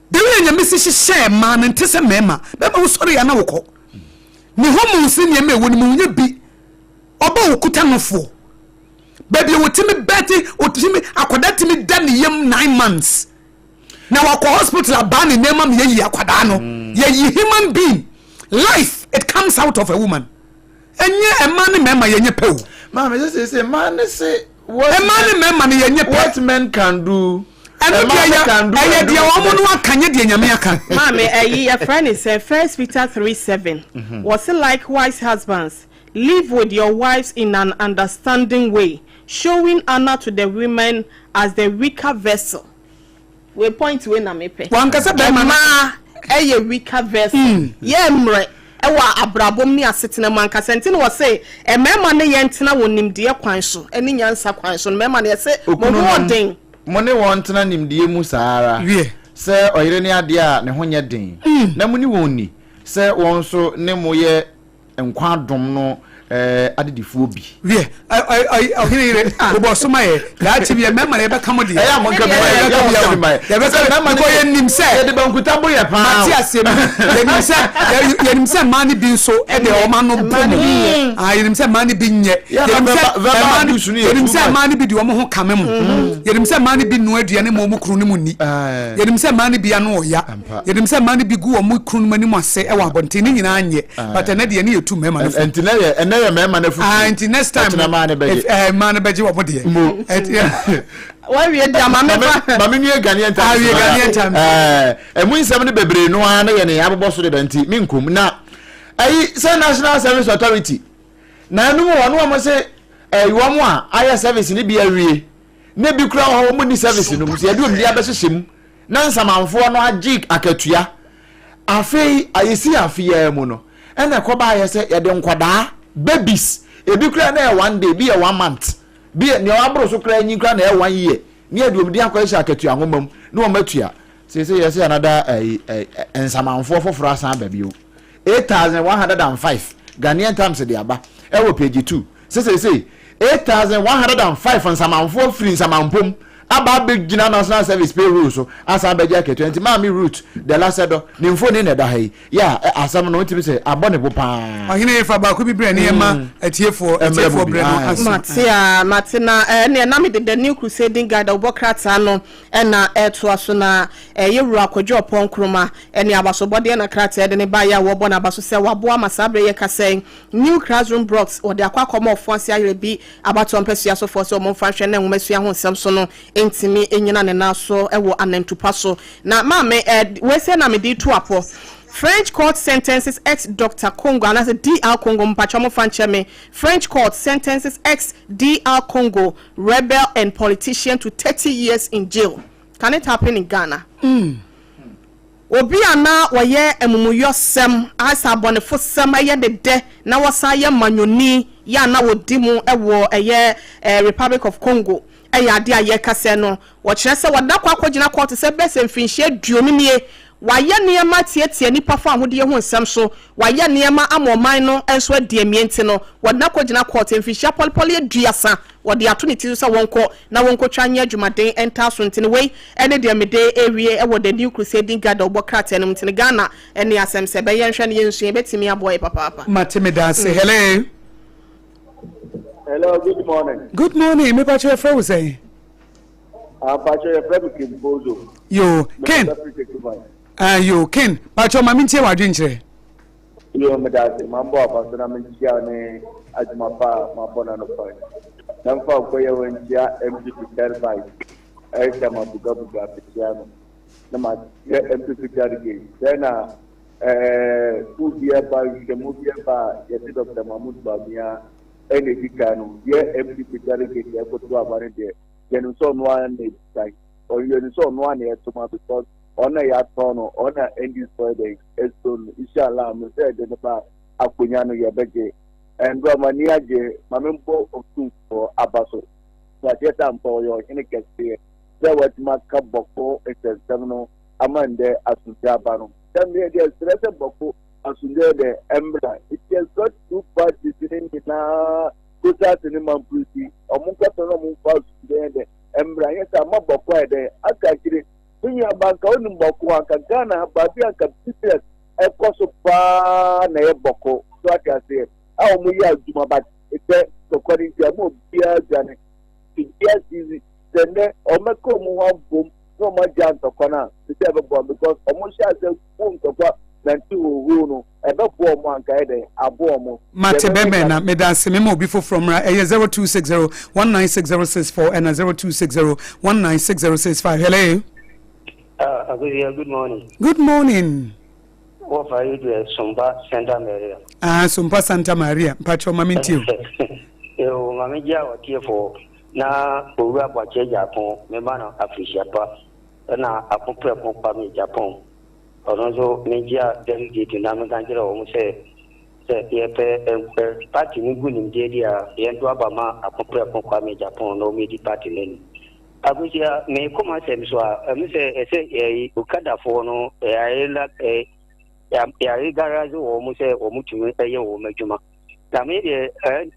The way Nyame si hyehyɛɛ mmaa no nte sɛ mmarima. Bɛrima wosɔre a na wokɔ. Ne hormones ne nneɛma ɛwɔ no mu wonya bi. Ɔba a okuta nofoɔ. Baabi a wɔtumi bɛte, wɔtumi akwadaa tumi da ne yam 9 months. Na wakɔ hospital abaa ne nneɛma ma yɛyi akwadaa no. Yɛyi human being. Life, it comes out of a woman. Ɛnyɛ mmaa ne mmarima yɛnyɛ pɛ o. Maame sɛ sɛ sɛ mmaa ne se. Mmaa ne mmarima no yɛnyɛ pɛ. What men can do. Ɛno deɛ yɛ ɛyɛ deɛ wɔn no aka nyɛ deɛ Nyame aka. Maame ɛyi yɛfrɛ ne sɛ 1 Peter 3:7, wɔsi, "Likewise, husbands, live with your wives in an understanding way, showing honour to the women as the weaker vessel." Wei point wei na mepɛ. Wankasa bɛrima no. Mmaa ɛyɛ weaker vessel. Yɛ mmerɛ ɛwɔ abrabom ne asetena mu ankasa, nti na wɔse mmarima ne yɛn tena wɔ nimdeɛ kwan so ne nyansa kwan so no. Mmarima no yɛse mo ho ɔden. Mo ne wɔn tena nimdeɛ mu saa ara Wie. sɛ ɔyere ne adeɛ a ne ho nyɛ den, na mo ne wɔn ni sɛ wɔn nso ne mo yɛ nkwa adom no adedifoɔ bi. Wiɛ, ɔhene yere, wobɔ so ma yɛ daakye bi mmarima na yɛbɛka mo deɛ. Ɛyɛ a mo nka bi ma yɛ, yɛ mo nka bi ma yɛ. Yɛbɛka bi because yɛnim sɛ. Yɛde bankuta bo yɛ paa. Mate aseɛ bi yɛnim sɛ mmaa no bi nso ɛde wɔn ano bo mo. Ah, yɛnim sɛ mmaa no bi nyɛ. Yɛnim sɛ mmaa no bi de wɔn ho kame mo. Yɛnim sɛ mmaa no bi nua aduane ma wɔn kunu no mu ni. Yɛnim sɛ mmaa no bi ano ɔya. Yɛnim sɛ mmaa no bi gu wɔn kunu no anim ase ɛwɔ abɔnten ne nyinaa nyɛ. But ɛnɛ deɛ ne yɛ tu mmarima no fo. Nti nɛ yɛ ɛnɛ yɛ mmarima no fo. Ah, nti next time ɛkyina mmaa no bɛgye. Ɛɛ, mmaa no bɛgye wɔn deɛ. Mo. Wɔawie di ama me ba. Maame nua Ghanaian Times. Awie Ghanaian Times. Ɛmu nsɛm no bebree no ara ne yɛ ne abobɔ so deda nti mi nkom na ɛyi sɛ National Service Authority na ɛnum wɔn wɔn sɛ ɛyi wɔn a ayɛ service ne bi awie ne bi kura wɔ hɔ wɔn ni service no mu sɛ yɛde wɔn di abɛhyehyɛ mu na nsamanfoɔ no agye akatua. Afei ayɛsi afeyaa mu no ɛna ɛkɔba ayɛ sɛ yɛde nkwadaa babies ebi kura na yɛ one day, bi yɛ one month, bi yɛ nea waboro so kura enyi kura na yɛ one year ne yɛde wɔn di akɔhyɛ akatua nwoma mu ne wɔn atua. Sese yɛsɛ another ɛyi ɛ nsamanfoɔ foforɔ asan aba bio, 8,105. Ghanaian Times de aba ɛwɔ page 2 sese sese 8,105 nsamanfoɔ firi nsamanpom aba abɛgyina National Service payroll so asan abɛgye akatua. Nti Maame Ruth Dela Sɛdɔ ne mfoni na ɛda ha yi yɛ a asɛm no ntumi sɛ abɔ ne bo paa. Ɔhene, fa baako bi brɛ ne yɛma atiefoɔ brɛ no aso. Mate a mate na ɛneɛ na mede The New Crusading Guide a wobɔ krataa no ɛna ɛtoa so na ɛyɛ Wura Kwadwo Ɔpɔn Nkrumah ɛne abasobɔdeɛ na krataa de ne baeɛ a wɔbɔ n'aba so sɛ waboa ma saa berɛ yɛ kasa new classroom blocks wɔde akɔ akɔma Ɔfoase Ayerɛ bi abatoɔ mpɛsua sofoɔ sɛ ɔmo mfa nhwɛ na nwoma sua ho nsɛm so no ntumi nyina ne nan so wɔ anantupa so. Na maame wei sɛ na mede to apɔ. French court sentences ex Dr Congo anaasɛ DR Congo, mpakyɛ mo fa nkyɛ me. French court sentences ex DR Congo rebel and politician to 30 years in jail. Can it happen in Ghana? Obi a na wɔyɛ amumuyɔsɛm asa abɔnefosɛm ɛyɛ dedɛ na wɔsan yɛ manyoni yɛ a na wɔdi mu ɛwɔ ɛyɛ Republic of Congo, ɛyɛ adeɛ a yɛka sɛ no wɔkyerɛ sɛ wɔda kɔ akɔgyina court sɛ bɛsɛ mfinhyia 20 nie. Wayɛ nneɛma atiatia nnipa fawohodie ho nsɛm so, wayɛ nneɛma ama ɔman no nso adi amie nti no, wɔde no akɔgyina kɔɔte mfirihyia pɔlepɔle 30, wɔde ato ne ti so sɛ wɔnkɔ na wɔnkɔtwa nyɛ adwumaden ntaa so nti no, wei ne deɛ mede rewie wɔ The New Crusading Guide a wɔbɔ krataa no mu nti no, Ghana ne asɛm sɛ ɛbɛyɛ nhwɛ no yɛnsua, ɛbɛtumi aboa yɛ papaapa. Mate medaase. Hello. Hello, good morning. Good morning. Me pacho yɛfrɛ wo sɛn? Ah, pacho yɛfrɛ me Ken Bozo. Yo, Ken. Ah, yo, Ken. Pacho ma mentie w'adwenkyerɛ. Yo, meda ase. Ma mbɔ aba so na menkyia ne adwuma pa a mabɔ no anɔpa yi. Na mfa nkɔyɛ hɔ nkyia MPP third vice, Aisha Mabugabuga mekyia no. Na makyia MPP delegate. Sɛ na eh, food bi ɛba, nhwehwɛmu bi ɛba a, yɛse Dr. Mahmoud Bawumia ɛna edi kan no, yɛ MPP delegate ɛkɔto aba no deɛ, yɛnim sɛ ɔno ara na edi kan. Yɛnim sɛ ɔno ara na yɛto ma because ɔno na yɛatɔn no, ɔno na NDC fo yɛ dɛn ɛso no. Inshallah, me sɛ ɛde no ba akonnwa no yɛbɛgye. Ɛndɔ ma ni agye, ma me mbɔ Otumfoɔ aba so. Wakyerɛ sɛ ampa ɔyɛ ɔhene kɛseɛ sɛ watumi aka Bawku nsɛnsɛm no ama ndɛ asomdwe aba no. Sɛ meyɛ deɛ srɛ sɛ Bawku asomdwe yɛ dɛ ɛmmra. Nti yɛsrɛ two parties no nyinaa Kosase ne Mamprusi, ɔmo nkasa na ɔmo mfa asomdwe yɛ dɛ ɛmmra. Nyɛ sɛ ama Bawku ayɛ dɛ aka akyire. Me nua ba nka wonim Bawku anka Ghana ha baabi anka business ɛkɔ so paa na ɛyɛ Bawku. So ate aseɛ a ɔmo yɛ adwuma but sɛ tɔkwa no nti ama obiara dwane. Obiara si sɛ nnɛ ɔmɛka ɔmo ho abom na ɔmo agya ntɔkwa no a te sɛ ɛbɛboa because ɔmo hyɛ ase ko ntɔkwa nante hohoo no ɛbɛboa ɔmo anka yɛ dɛn aboa ɔmo. Mate bɛmɛ na meda ase mema obi foforɔ mmra ɛyɛ 0260 196064 ɛna 0260 196065 hello. Agosia, good morning. Good morning. Wɔfa yi deɛ Sompa Santa Maria. Ah, Sompa Santa Maria. Mpakyɛw ma mentie o. Yo, ma me gye a wɔtiefoɔ na Owura Boakye Agyarko mema no afirihyia pa ɛna Ako Prɛko Kwame Agyapong ɔno nso megye a delegate na menka nkyerɛ wɔn sɛ sɛ yɛpɛ party no gu nimdeɛ di a yɛnto aba ma Ako Prɛko Kwame Agyapong na wɔmmɛdi party no anim. Akosua, me kɔma asɛm so a, ɛmu sɛ ɛsɛ yɛ Okadafoɔ no yɛare garage wɔn sɛ wɔn tumi yɛ wɔn adwuma. Na me deɛ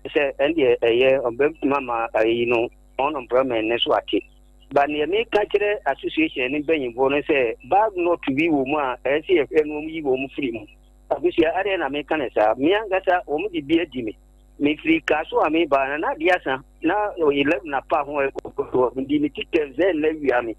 sɛ ɛndeɛ ɛyɛ ɔbɛtumi ama ayi no unemployment ne so ate. Ba neɛ meka kyerɛ association ne mpanyinfoɔ no sɛ bag not bi wɔ mu a ɛyɛ sɛ yɛhwɛ no wɔn yi wɔn firi mu. Akosua, adeɛ na meka ne saa. Me ankasa wɔn de bi adi me. Mefiri kaa so a meba na na adeɛ asa na 11 na pa ho ɛkɔ mede me ticket sɛ nna wia me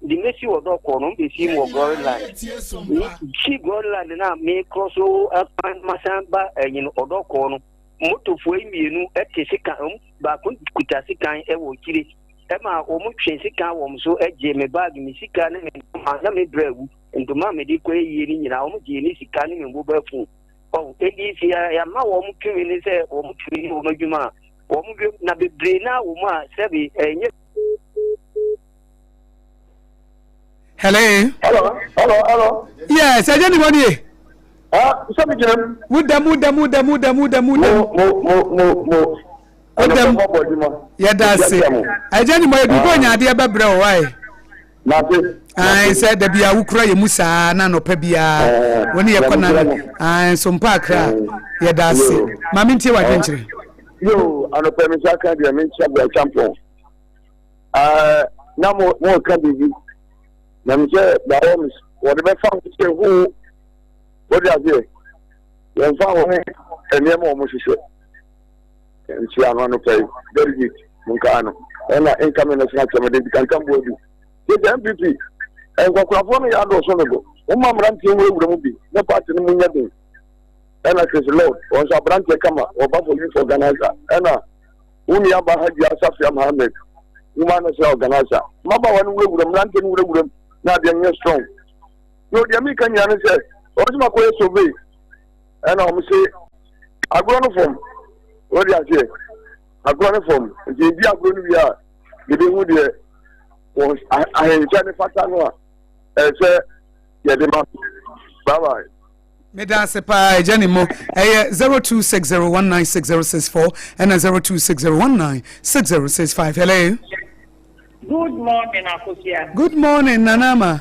de mesi wɔ dɔkɔ no mbɛsi mu wɔ Glory Land si Glory Land na mekorɔ so akwan masan ba ɛyi no ɔdɔkɔ no motofoɔ yi mmienu ɛte sekan baako kuta sekan ɛwɔ akyire ɛma wɔn twe sekan wɔn so ɛgye me bag me sika ne me ntoma na me brɛ awu ntoma a mede kɔ yie no nyinaa wɔn gye ne sika ne me mobile phone ɔn edi si yɛama wɔn tumi ne sɛ wɔn tumi ne wɔn adwuma a wɔn dwam na bebree na wɔn a sɛbi ɛnyɛ. Hello. Hello, hello, hello. Yes, ɛnyɛ ni wɔn ye. Ah, sɛ mi gyina mu. Mu dɛm, mu dɛm, mu dɛm, mu dɛm, mu dɛm, mu dɛm. Mo, mo, mo, mo. Wo dɛm. Yɛda ase. Ɛgya ni mo edu bɔ nya adeɛ bɛbrɛ o wae. Mate. Ayi sɛ dabi a wokura yɛ mu saa na anɔpa biara wɔne yɛ kɔ na ayi nso mpa akra yɛda ase. Maame ntie wa adwenkyerɛ. Yo, anɔpa mi nsa ka deɛ mi nkyɛn bɔ ɛkyampɔn. Ɛɛ na mo mo ka biribi na mi sɛ baawɔ mi wɔde bɛfa ho sɛ hoo wɔde aseɛ wɔn fa ho ne nneɛma a wɔn hyehyɛ nhyia no anɔpa yi delegate mo nkaa no ɛna incoming national chairman de kankan bu adu sɛ NPP nkwakorafoɔ no yɛ adɔɔso dodo wɔn ma mmeranteɛ wurawura mu bi na party no mu nyɛ den ɛna Chris Lord wɔn nso aberanteɛ kama wɔba for youth organizer ɛna wo nua ba Hajia Safia Mohammed woman national organizer mmabaawa no wurawura mmeranteɛ no wurawura mu na adeɛ nyɛ strong na deɛ meka nyinaa ne sɛ wɔn nso makɔyɛ survey ɛna wɔn se agorɔ no fam wɔde aseɛ agorɔ no fam nti ebi agorɔ no wie a yɛbɛhu deɛ wɔn ahenkyɛ ne fata no a ɛsɛ yɛde ma. Bye bye. Meda ase paa agya ne mo ɛyɛ 0260196064 ɛna 0260196065. Hello. Good morning, Akosia. Good morning, Nanama.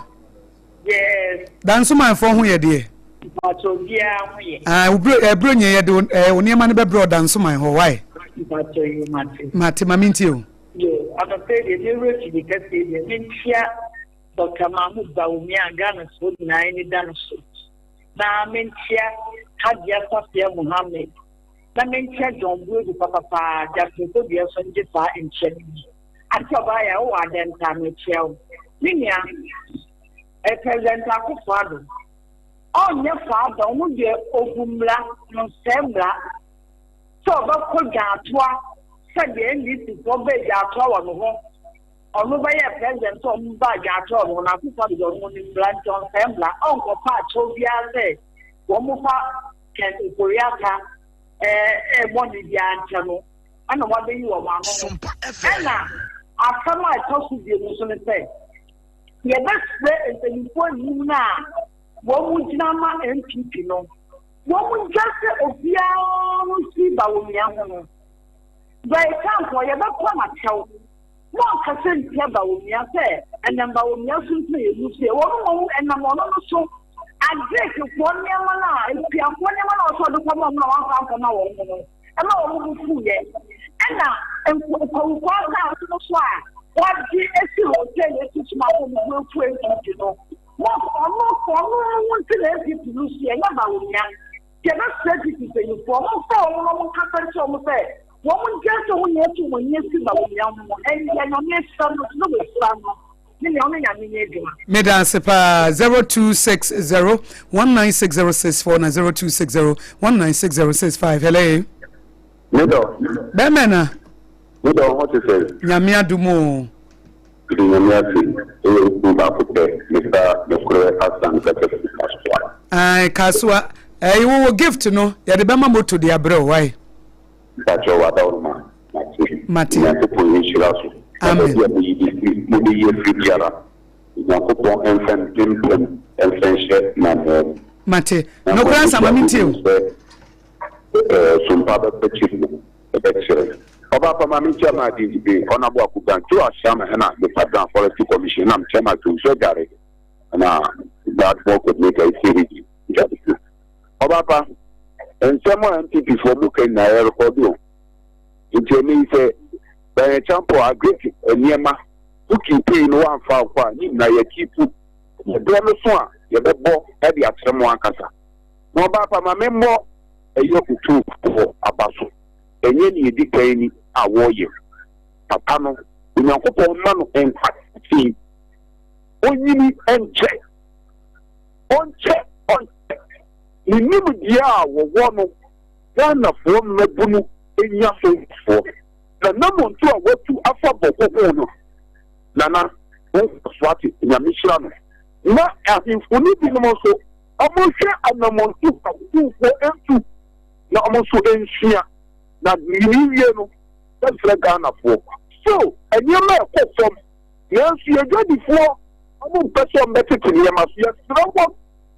Yes. Dansomanfoɔ ho yɛ deɛ? Mpakyɛ obiara ho yɛ. Ah, wo bro, eh, bro nyɛ yɛde wo eh, wo nneɛma no bɛbrɛ ɔdansoman hɔ, why? Mpakyɛ yo mate. Mate, ma mentie o. Yo, anɔpa yi deɛ me werɛ fi me kɛseɛ deɛ menkyia Dr. Mahmood Bawumia a Ghanafoɔ nyinaa ani da no so. Na menkyia Hajia Safia Mohammed. Na menkyia John Buedu papapaa, Justin Kodua nso ngye saa nkyia no bi. Ante ɔbaa yɛ wowɔ adɛn paa mekyia wo. Me nua, eh, President Akufo Addo, ɔnyɛ saa da, ɔno deɛ ɔbu mmara, ɔnsɛe mmara sɛ ɔbɛkɔ dwaatoa sɛdeɛ NDC foɔ bɛɛ dwaatoa wɔ ne ho, ɔno bɛyɛɛ president sɛ ɔmo baa dwaatoa wɔ ne ho no, Akufo Addo deɛ ɔno ɔnim mmara nti ɔnsɛe mmara, ɔnkɔfa akyɛw biara sɛ wɔn fa Ken Ofori-Atta ɛɛ bɔne biara nkyɛ no. ɛna wɔabɛyi wɔn ano no. Ɛna asɛm a ɛtɔ so bio nso ne sɛ, yɛbɛsrɛ mpanimfoɔ nnum no a wɔn gyina ma NPP no, wɔn gya sɛ obiara ho si Bawumia ho no. Bɛɛkanfoɔ yɛbɛpa no akyɛw. Moankasa ntia Bawumia sɛ ɛnam Bawumia so nti na yɛwu so yɛ. Wɔn mmom ɛnam ɔno no so Agreekfoɔ nneɛma no a, akuafoɔ nneɛma no a ɔsɛ ɔde kɔma wɔn na wɔamfa ankɔma wɔn no. ɛma wɔn bo fuiɛ. Ɛna Nkwawukwa asase no so a wɔagye asi hotel asi so ma wɔn bo afu NPP no. Mo ɔno ɔno ho nti na NPP no so ɛnyɛ Bawumia. Nti ɛbɛsrɛ NPP mpanyinfoɔ wɔn mfa wɔn na wɔn nkasa nkyerɛ wɔn sɛ wɔn ngyae sɛ wɔn nyinaa tu wɔn ani asi Bawumia ho. Ɛndeɛ Nyame ahyira no nso na wahyira no. Me nua ɔne Nyame nyɛ adwuma. Meda ase paa 0260 196064 na 0260 196065 hello. Me dɔ. Bɛmɛ na. Me dɔ ho te sɛ. Nyame adom o. Mede Nyame ase ɛyɛ wo kunu baako pɛ Mister Nokorɛ Hassan kasa firi Kasoa. Ae Kasoa ɛyi wo wo gift no yɛde bɛma moto de abrɛ wo wai. Mpakyɛw adaworoma mate. Mate. Onyankopɔn nhyira so. Na Amen. baabi a moyi de firi mode yi afiri biara Onyankopɔn mfa mpempem mfa nhyɛ n'ananmu. Mate. Na Nokorɛ ansa ma mentie o. sɛ ɛɛ sompa bɛkɔ akyiri no ɛbɛkyerɛ. Ɔbaa pa ma menkyia maa James Bey, Honourable Akugan, Joe Ashama ɛna Mister Brown Forestry Commission ɛna Chairman Tonsu Agyare ɛna Dartmoor Coordinator Esie Higgy. Ɔba pa, nsɛm a NPP foɔ mo ka nyinaa yɛ rekɔdo o. Nti ɛnɛ yi sɛ Bryan Acheampong agric nneɛma wo keepii no wamfa ankɔ a ne nyinaa yɛ keepu. Ɛberɛ no so a yɛbɛbɔ de akyerɛ mo ankasa. Na ɔba pa ma me mmɔ ɛyɛ Otumfoɔ aba so. Ɛnyɛ nea ɛdi kan ni a wɔreyɛ. Papa no, Onyankopɔn mma no nkwa tenten. Ɔnyini nkyɛ. Ɔnkyɛ ɔnkyɛ ne nimdeɛ a wɔwɔ no Ghanafoɔ mmabunu nya so mfasoɔ. Na namontu a watu afa Bɔko ho no, Nana wo nkɔsoɔ ate, Nyame hyira no. Na ahemfo no binom nso wɔnhwɛ anamontu a Otumfoɔ ntu na wɔn nso nsua. Na mewie no, mɛsrɛ Ghanafoɔ, so nneɛma ɛkɔ fam Nanso yɛn dwadifoɔ, wɔn mpɛ sɛ wɔn bɛtete nneɛma so. Yɛsrɛ wɔn,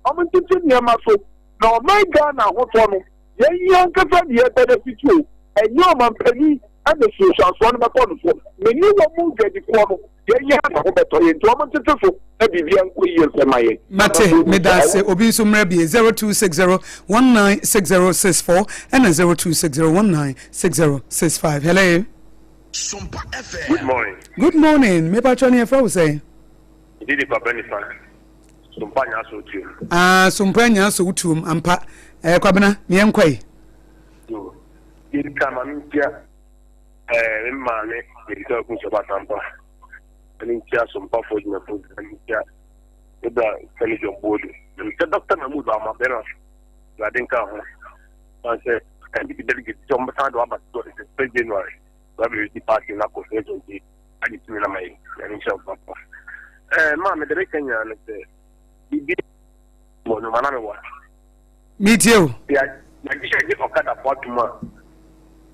wɔn ntete nneɛma so. Na ɔman Ghana ahotɔ no, yɛn yɛn ankasa na yɛ benefit o. Ɛnyɛ ɔmanpanin na nsunsuansoɔ no bɛkɔ no so. Me ne wɔn mu dwadifoɔ no, yɛn yɛn na ho bɛtɔ yɛn. Nti wɔn ntete so na biribiara nkɔ yie mfa mma yɛn. Mate, medase. Obi nso mmra bie, 0260 196064 ɛna 0260 196065. Hello. Sompa FM. Good morning. Good morning. Me patro ne yɛfrɛ wo sɛn? Mede di Kwabena Nifa. Sompa Nyaso Tuom. Ah, Sompa Nyaso Tuom ampa. Eh, Kwabena, me yɛn kɔe. Yo. Yɛdi kan ma mentia eh, me maame Medika Okunso Batampa. Me ntia Sompafoɔ dwumafoɔ nyinaa, me ntia me bra Sani John Boadu. Na mekyɛ Dr. Mahmood Bawumia bɛrima. Awurade nka ho. San sɛ NPP delegate sɛ wɔbɛsan de waba sɛ January. Wabɛresi party no akɔ 2020 agye tumi no ama yɛ. Nyame nhyira wo papa. Eh, maa mede meka nyinaa no sɛ biribi wɔ no ma na mewɔ. Metie o. Yɛagye yɛgye ɔkadafo atom a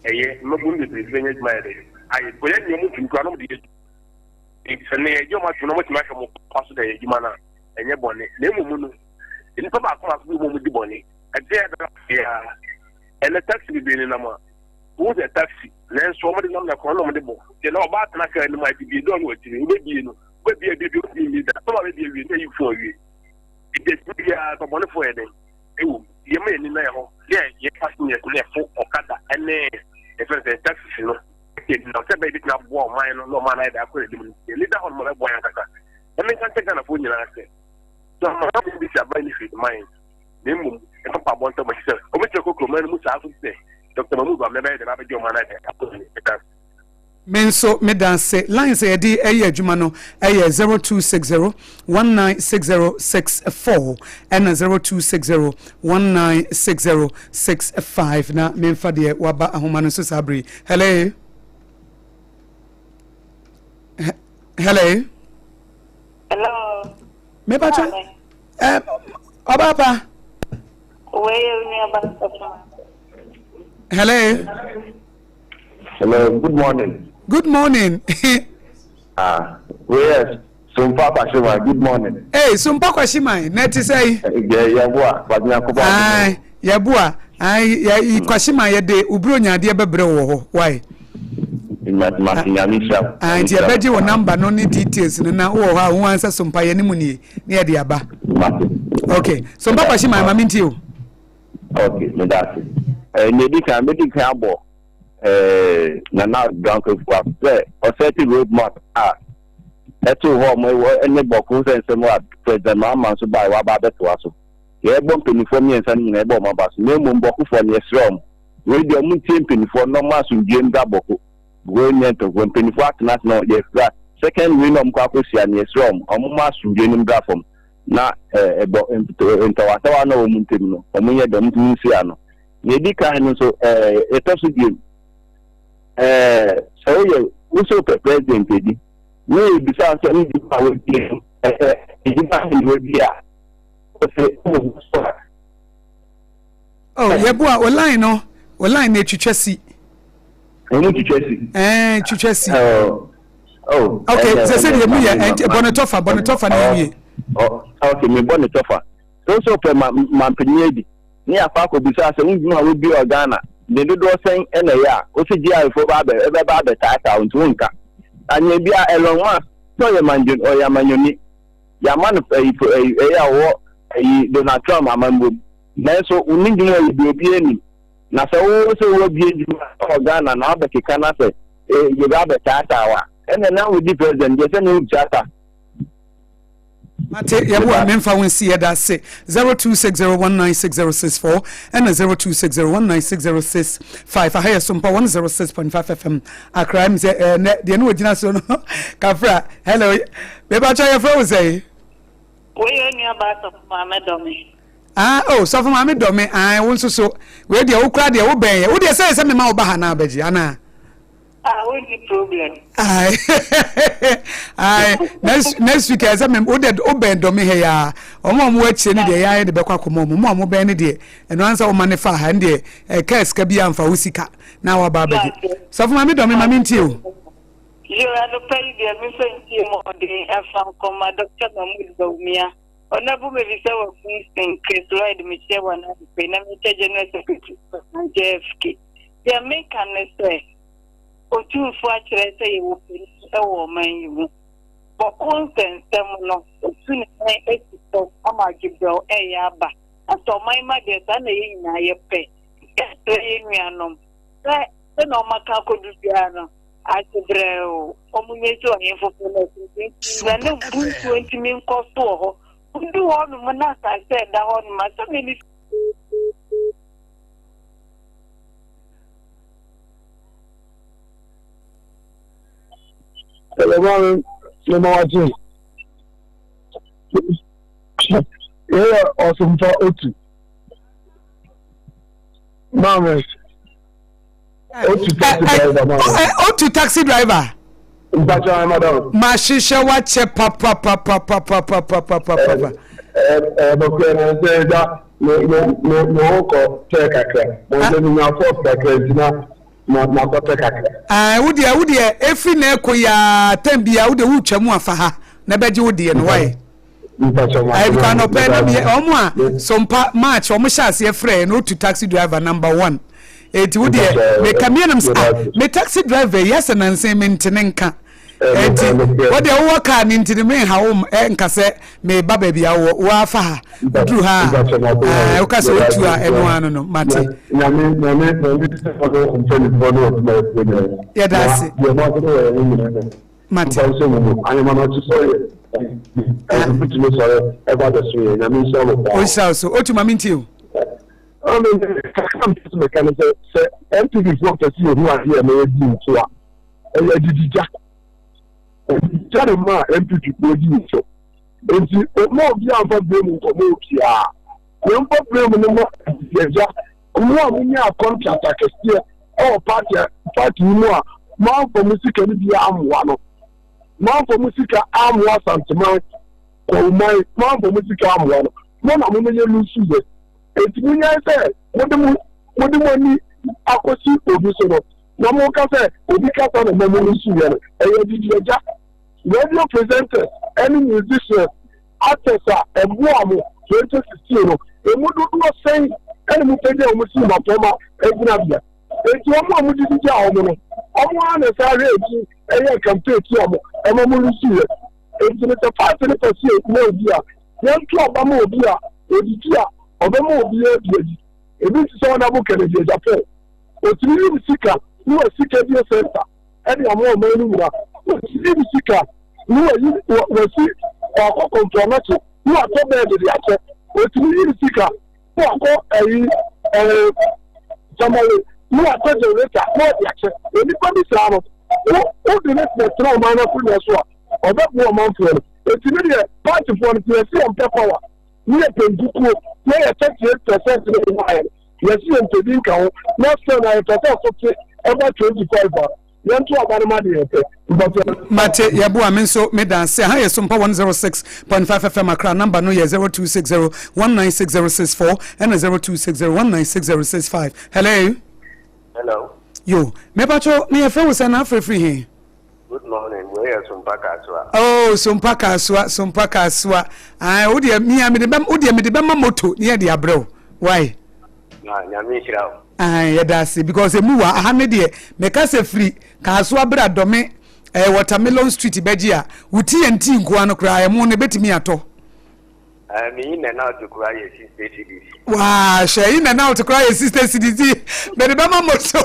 ɛyɛ mmabun bebree bi bɛnya adwuma yɛ dɛ ayɛ bɔ yɛ nea ɔmo tumi kura na ɔmo de yɛ adwuma. Sɛ ne yɛgye ɔmo atom na ɔmo tumi ahwɛ ɔmo pa so dɛ yɛ adwuma no a ɛnyɛ bɔne na mmom no nnipa baako baako bi wɔ mu di bɔne ɛte yɛ bɛrɛ biara ɛnɛ taxi bebree nenam a wohu sɛ taxi nanso wɔde nam na kɔn na wɔde bɔ kyɛ na ɔbaa tena kaa no mu a bibie dɔɔ no akyiri wobɛbie no wobɛbie abie bi wotumi mmie da sɛ wabɛbie awie na ayi fon awie. Nti biara nnipabɔnefoɔ yɛ dɛn ɛwɔ mu. Yɛma yɛn ani nna yɛn hɔ yɛ yɛn passengers ne ɛfo ɔkada ɛne yɛfrɛ no sɛ taxis no yɛ na sɛ ɛbɛyɛ bɛtumi aboa ɔman no na ɔman no ayɛ dɛ akɔ n'anim no yɛn ani da hɔ nom ɛbɛboa yɛn ankasa. Na menka nkyɛ Ghanafoɔ nyinaa sɛ sɛ ɔman no bi si aban ne hwee man na mmom ɛfa mpaabɔ ntam akyi sɛ ɔbɛtumi akɔ kuroman no mu saa kɔsi sɛ Dr. Mahmoud Bawumia bɛyɛ dɛn abɛgye ɔman no ayɛ dɛ akɔ n'anim. Ɛda ase. Me nso meda ase. Lines a yɛde yɛ adwuma no yɛ 0260 196064 ɛna 0260 196065 na memfa deɛ waba ahoma no so saa bere yi. Hello. Hello. Hello. Mepakyɛ. Eh, ɔbaa pa. Wei yɛ onua ba sɔfo. Hello. Hello, good morning. Good morning. Ah, wei yɛ Sompa Kwashiman, good morning. Hey, Sompa Kwashiman, na ɛte sɛ yi? Yɛ yɛboa, Kwashiman Ayi, yɛboa. Ayi, yɛ Kwashiman yɛde uburo nyaadeɛ bɛbrɛ wɔ hɔ. Why? Ayi, nti yɛbɛgye wo namba no ne details no na wowɔ hɔ a wo ansa Sompa yɛ ne mu nie ne yɛde aba. Okay, Sompa Kwashiman, ma mentie o. Okay, meda ase. Eh, nea edi kan, medi kan abɔ eh, Nana Dankwa Akufo sɛ ɔsɛte road map a ɛtoo hɔ ɔmo ɛne bɔko sɛ nsɛm a President Mahama nso bae waba abɛtoa so. Yɛbɔ mpanimfoɔ mmiɛnsa no nyinaa yɛbɔ ɔmo aba so. Na mmom bɔkofoɔ no yɛsrɛ ɔmo. Wei deɛ ɔmo ntie mpanimfoɔ na ɔmo asomdwie mbra bɔko. Wei nyɛ ntɔkwa mpanimfoɔ atena ase na yɛfira. Second wei na ɔmo kɔ akɔhyia no yɛsrɛ ɔmo ɔmo ma asomdwie no mbra fam. na ɛbɔ ntawatawa na wɔn ntam no, wɔnyɛ dɛm ntumi nsi ano. Nea edi kan no nso, ɛtɔ so bio, sɛ woyɛ wosɛ wopɛ president adi, na yɛbisa sɛ ne dwuma a wadi no, ɛyɛ adwuma a na wadi a, wɔsɛ wɔ so a. Oh, yɛboa o line no, o line no etwitwa si. Ɛmu twitwa si. Ɛɛ twitwa si. Oh, oh. Okay, sɛ sɛ deɛ mu yɛ ɛnti bɔ ne tɔfa bɔ ne tɔfa ne yɛ wie. Okay, mi bɔ ne tɔfa. So so pɛ ma mampanyin adi. Ne akɔ akɔbisa sɛ wondwuma a wodi wɔ Ghana ne dodoɔ sɛn ɛna ɛyɛ a wosi GRA fo ba abɛ ɛbɛba abɛtaataa wo nti wonka. Anyɛ bi a Elon Musk sɛ ɔyɛ mandwo ɔyɛ amanyɔni. Yɛama no ɛyi ɛyi ɛyɛ a ɔwɔ ɛyi Donald Trump amammuom. Nanso wo ne dwuma ɔyɛ bi obiara nim. Na sɛ wo sɛ woabue adwuma wɔ Ghana na wabɛkeka na sɛ yɛbɛ abɛtaataa wo a, ɛnna na wodi president deɛ sɛ ne wotua ta. Mate yɛboa memfa wo nsi yɛda ase 0260196064 ɛna 0260196065 aha yɛ sompa 106.5 FM Accra m sɛ ɛnɛ deɛ ne wɔgyina so no kafra hello mebakyɛ yɛfrɛ wo sɛe Wei yɛ onua baa sɔfo maame dɔ me. Ah oh sɔfo maame dɔ me ae wo nso so wei deɛ wo koraa deɛ wo bɛn yɛ wo deɛ sɛ sɛ mema wo ba ha na abɛgye anaa. Ah wo ni problem. Ae ae next next week ɛsɛ me wo deɛ wo bɛn dɔ me ha ya wɔn a wɔn akyire no deɛ yɛayɛ de bɛkɔ akɔmɔ wɔn a wɔn bɛn no deɛ ɛno ansa wɔn ma ne fa ha no deɛ ɛka sika bi anfa wo sika na waba abɛgye sɔfo maame dɔ me maame ntie o. Yoo anɔpa yi deɛ memfa ntie mu ɔden ɛfa nkɔma Dr. Mahmood Bawumia Honourable mebisa wɔ Kingston Chris Lloyd mekyia wɔ anɔpa yi na mekyɛ General Secretary JFK deɛ meka ne sɛ Otumfoɔ akyerɛ sɛ yɛwɔ panin wɔ ɔman yi mu bɔko nsɛnsɛm no otu ne nan asi fam ama adwebrɛw ɛyɛ aba asɛ ɔman ma deɛ saa na yɛn nyinaa yɛpɛ yɛsrɛ yɛn nuanom sɛ sɛnea wɔaka akɔdu biara no Ase brɛoo, wɔnyɛ sɛ ɔhene foforo no asomdwoe nti, na na mpuntuo ntumi nkɔ so wɔ hɔ. Wodu hɔnom na asase a ɛda hɔnom asɛm ani Hello, maame, mema wakye. Yɛyɛ ɔsomfa otu. Maame. Otu taxi driver ma. Otu taxi driver. Mpatsɔ madam. Ma hyehyɛ wakyɛ papapapapapapapapa. Ɛɛ bɔkɔɛ na sɛ ɛda me me me me ho kɔ tɛ kakra. Mo sɛ mi nya fɔs kakra nti na ma ma kɔ tɛ kakra. Ɛɛ wo deɛ wo deɛ efi na ɛkɔ yaa tɛm bi ya wo deɛ wotwa mu afa ha na ɛbɛgye wo deɛ no wae. Ɛbika anɔpɛ na meyɛ ɔmo a sompa march ɔmo hyɛ aseɛ frɛ na otu taxi driver number one eti wo deɛ meka mmienam sɛ ah me taxi driver yi asɛ nansen me ntene nka. Enti wo deɛ wowɔ kaa no nti no menha wo nka sɛ meba baabi a wowɔ woafa ha woduru ha a woka sɛ wotu a ɛno ano no mate. Yɛda ase. Mate. Ɔnhyira wo so. Otu ma mentie o. Kakra mpɛ sɛ meka ne sɛ sɛ NPP foɔ pɛ sɛ yɛhu adeɛ a ɛma yɛdi nso a ɛyɛ adidigya. Adidigya na maa NPP foɔ di nso. Nti ma obiara mfa blame nkɔma obiara. Yɛmfa blame no ma adidigya. Mo a monyaa contract akɛseɛ ɛwɔ party party yi mu a moamfa mo sika no bi ammoa no. Moamfa mo sika ammoa Asanteman, Kwawuman, moamfa mo sika ammoa no. Mo na momɛyɛ lusu yɛ. Enti monyae sɛ mode mo mode mo ani akɔsi obi so no, na moka sɛ obi kasa na ɛma mo nsuiɛ no. Ɛyɛ adidi agya. Radio presenters ne musicians, actors a ɛboaa mo 2016 no, emu dodoɔ sɛn na mopagyaa wɔn sii mmapɔmma gyinabea? Enti wɔn a modidi gyaa wɔn no, wɔn ara na ɛsan hwɛɛ akyi yɛɛ campaign tia mo ma mo lusuiɛ. Enti no sɛ party no pɛ sɛ yɛnya obi a, Yɛnto aba ma obi a odidi a ɔbɛma obiara bi adi. Ebi te sɛ Honourable Kennedy Agyapong. Otumi yi ne sika ne wasi Kedie Centre de ama ɔman no nyinaa. Otumi yi ne sika ne wayi wasi wakɔ Komfo-Anokye ne watɔ bɛɛde de akyɛ. Otumi yi ne sika ne wakɔ ɛyi ɛɛ Tamale ne watɔ generator na ɔde akyɛ. Onipa bi saa no, wo wode ne tena ɔman no akonnwa so a, ɔbɛboa ɔmanfoɔ no. Enti me deɛ party foɔ no sɛ yɛse yɛmpɛ power ne yɛpɛ nkukuo na yɛ 38% ne yɛn ayɛ no yɛse yɛmpɛ bi nka ho na still na yɛpɛ sɛ so te ɛba 25 a yɛnto aba no ma deɛ yɛpɛ mpatwɔ. Mate yɛboa me nso me da ase. Aha yɛ Sompa 106.5 FM Accra number no yɛ 0260 196064 ɛna 0260 196065. Hello. Hello. Yo, mepatwo me yɛfrɛ wo sɛ na afrɛ firi he? Good morning, wei yɛ Sompa Kasoa. Oh, Sompa Kasoa, Sompa Kasoa. Ah, wo deɛ mia mede bɛ wo deɛ mede bɛma moto ne yɛde abrɛ wo. Why? Na nyame nhyira wo. Ah, yɛda ase because emu wa aha ne deɛ meka sɛ firi Kasoa bra dɔme eh, watermelon street bɛgye a wo TNT nkoa no koraa ɛmo no ebetumi atɔ. Eh, me in and out koraa yɛ 60 cedis. Waa, hwɛ in and out koraa yɛ 60 cedis ti. Mede bɛma moto,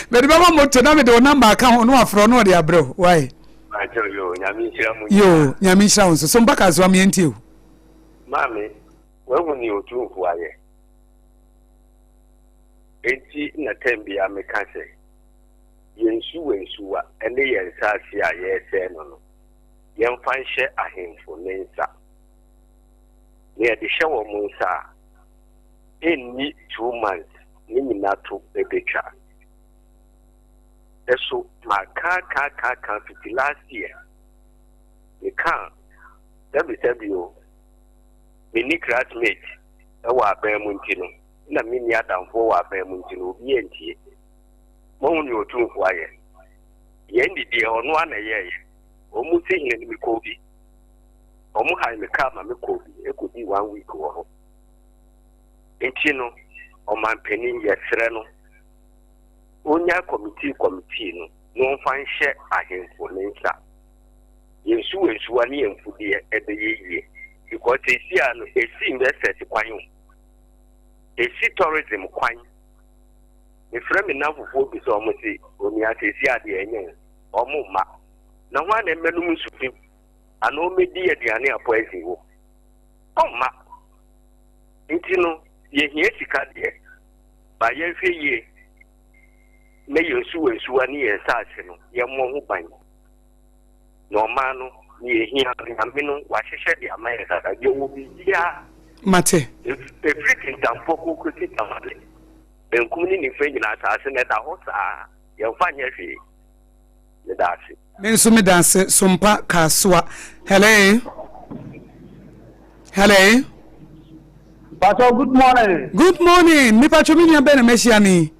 mede bɛma moto na mede wo number aka ho na wafrɛ no ɔde abrɛ wo. Why? Akyɛw yo, nyame nhyira mu. Yo, nyame nhyira wo nso. So mpaka so ameɛ ntie o. Maame, wahu ne otumfo ayɛ. Enti na tɛm bia meka sɛ yɛn nsuwansuwa ne yɛn nsaase a yɛresɛe no no, yɛmfa nhyɛ ahemfo ne nsa. Na yɛde hyɛ wɔn nsa a, ɛnni 2 months ne nyina to bɛtwa. Ɛso makaakaakaaka fiti last year. Meka sɛbi sɛbi o, menni classmate wɔ aban mu nti no, na menni adamfoɔ wɔ aban mu nti no, obi antie. Moahu nea Otumfoɔ ayɛ? Yɛn de deɛ ɔno ara na ɛyɛeɛ. Wɔn mu si hene no mekɔɔ bi. Wɔn hae me car ma me kɔɔ bi kɔdii one week wɔ hɔ. Nti no ɔmanpanin yɛsrɛ no ɔnyae committee committee no na ɔmfa nhyɛ ahemfo ne nsa. Yɛn nsuwansuwa ne yɛn mfudeɛ ɛbɛyɛ yie because seesei a no ɛsi investors kwan o. Ɛsi tourism kwan. Mefrɛ me nnamfofoɔ bi sɛ wɔn se onua seesei a deɛ ɛnyɛ o wɔn mma. Na hwan na ɛmmɛnom nsu fi anaa ɔmmɛdi aduane a poison wɔ mu? Ɔmma. Nti no, yɛhia sika deɛ, ba yɛnhwɛ yie na yɛn nsuwansuwa ne yɛn nsaase no, yɛmmɔ ho ban. Na ɔman no, nea ɛhia no, Nyame no, wahyehyɛ de ama yɛn dada. Yɛwɔ biribiara. Mate. Ɛfiri Kintampo kɔsi Tamale, benkum ne nifa nyinaa, asaase no ɛda hɔ saa, yɛmfa nyɛ hwee. Meda ase. Me nso meda ase Sompa Kasoa. Hello. Hello. Pastor, good morning. Good morning. Me pacho me nua bɛn na mahyia ni.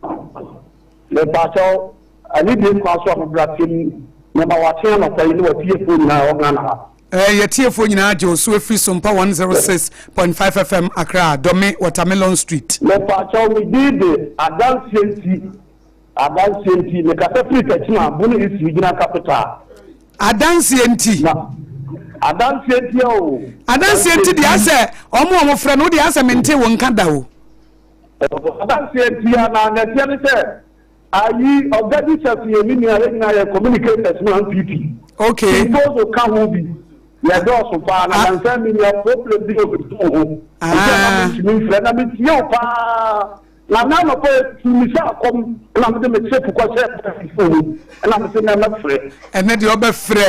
Me pacho, ani die kwan so ahobrɛaseɛ mu. Mema wakye anɔpa yi ne watiefoɔ nyinaa ɛwɔ Ghana ha. Eh, yɛtiefoɔ nyinaa gye wo so afiri Sompa 106.5 FM Accra, Dome, Watermelon Street. Me pacho, me din de adanseɛ nti Adanseɛ nti, mekasa firi Techiman, Bono East Regional Capital. Adanseɛ nti. Na adanseɛ nti o. Adanseɛ nti deɛ asɛ ɔmo a ɔmo frɛ no wo deɛ asɛ mente wo nka da o. Adanseɛ nti a na nɛteɛ ne sɛ ayi Ɔga Jesus yɛ me nua yɛn nyinaa yɛ communicators ma NPP. Okay. Kimpozo ka ho bi. Yɛ dɔɔso paa na nansa me nya problem bi wɔ me phone ho. Nti a na mentumi mfrɛ na metie wo paa. Na na anɔpa yi tutu me sɛ akɔm na mede me chip kɔhyɛɛ phone mu na mese nɛ mɛfrɛ. Ɛnɛ deɛ ɔbɛfrɛ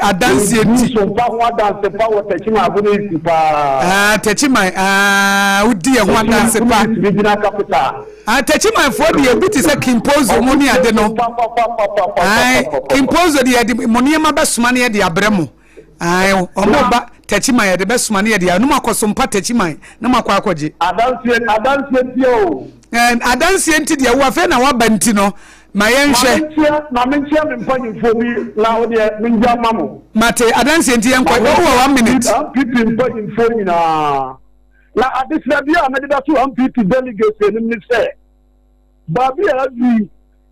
adanseɛ nti. Medi so mpa ho adanse pa wɔ Techiman Agona East paa. Ah, Techiman, ah, wodi yɛn ho adanse pa. Techiman Regional Capital. Ah, Techimanfoɔ deɛ ebi te sɛ Kimpozo mu ne ade no. Ah, Kimpozo deɛ yɛde mo nneɛma bɛsoma ne yɛde abrɛ mo. Ae, ɔmo ba Techiman yɛde bɛsoma ne yɛde a, no mo akɔ so mpa Techiman na mo akɔ akɔgye. Adanseɛ, adanseɛ nti o. Ɛn, adanseɛ nti deɛ wo afei na waba nti no, ma yɛnhwɛ. Ma menkyea, ma menkyea me mpanyinfoɔ bi na wo deɛ mengya ma mo. Mate, adanseɛ nti yɛnkɔ, Ma wowɔ one minute. NPP mpanyinfoɔ nyinaa. Na adesrɛ bi a mede bɛto NPP delegates anim ne sɛ, baabi a aduru yi,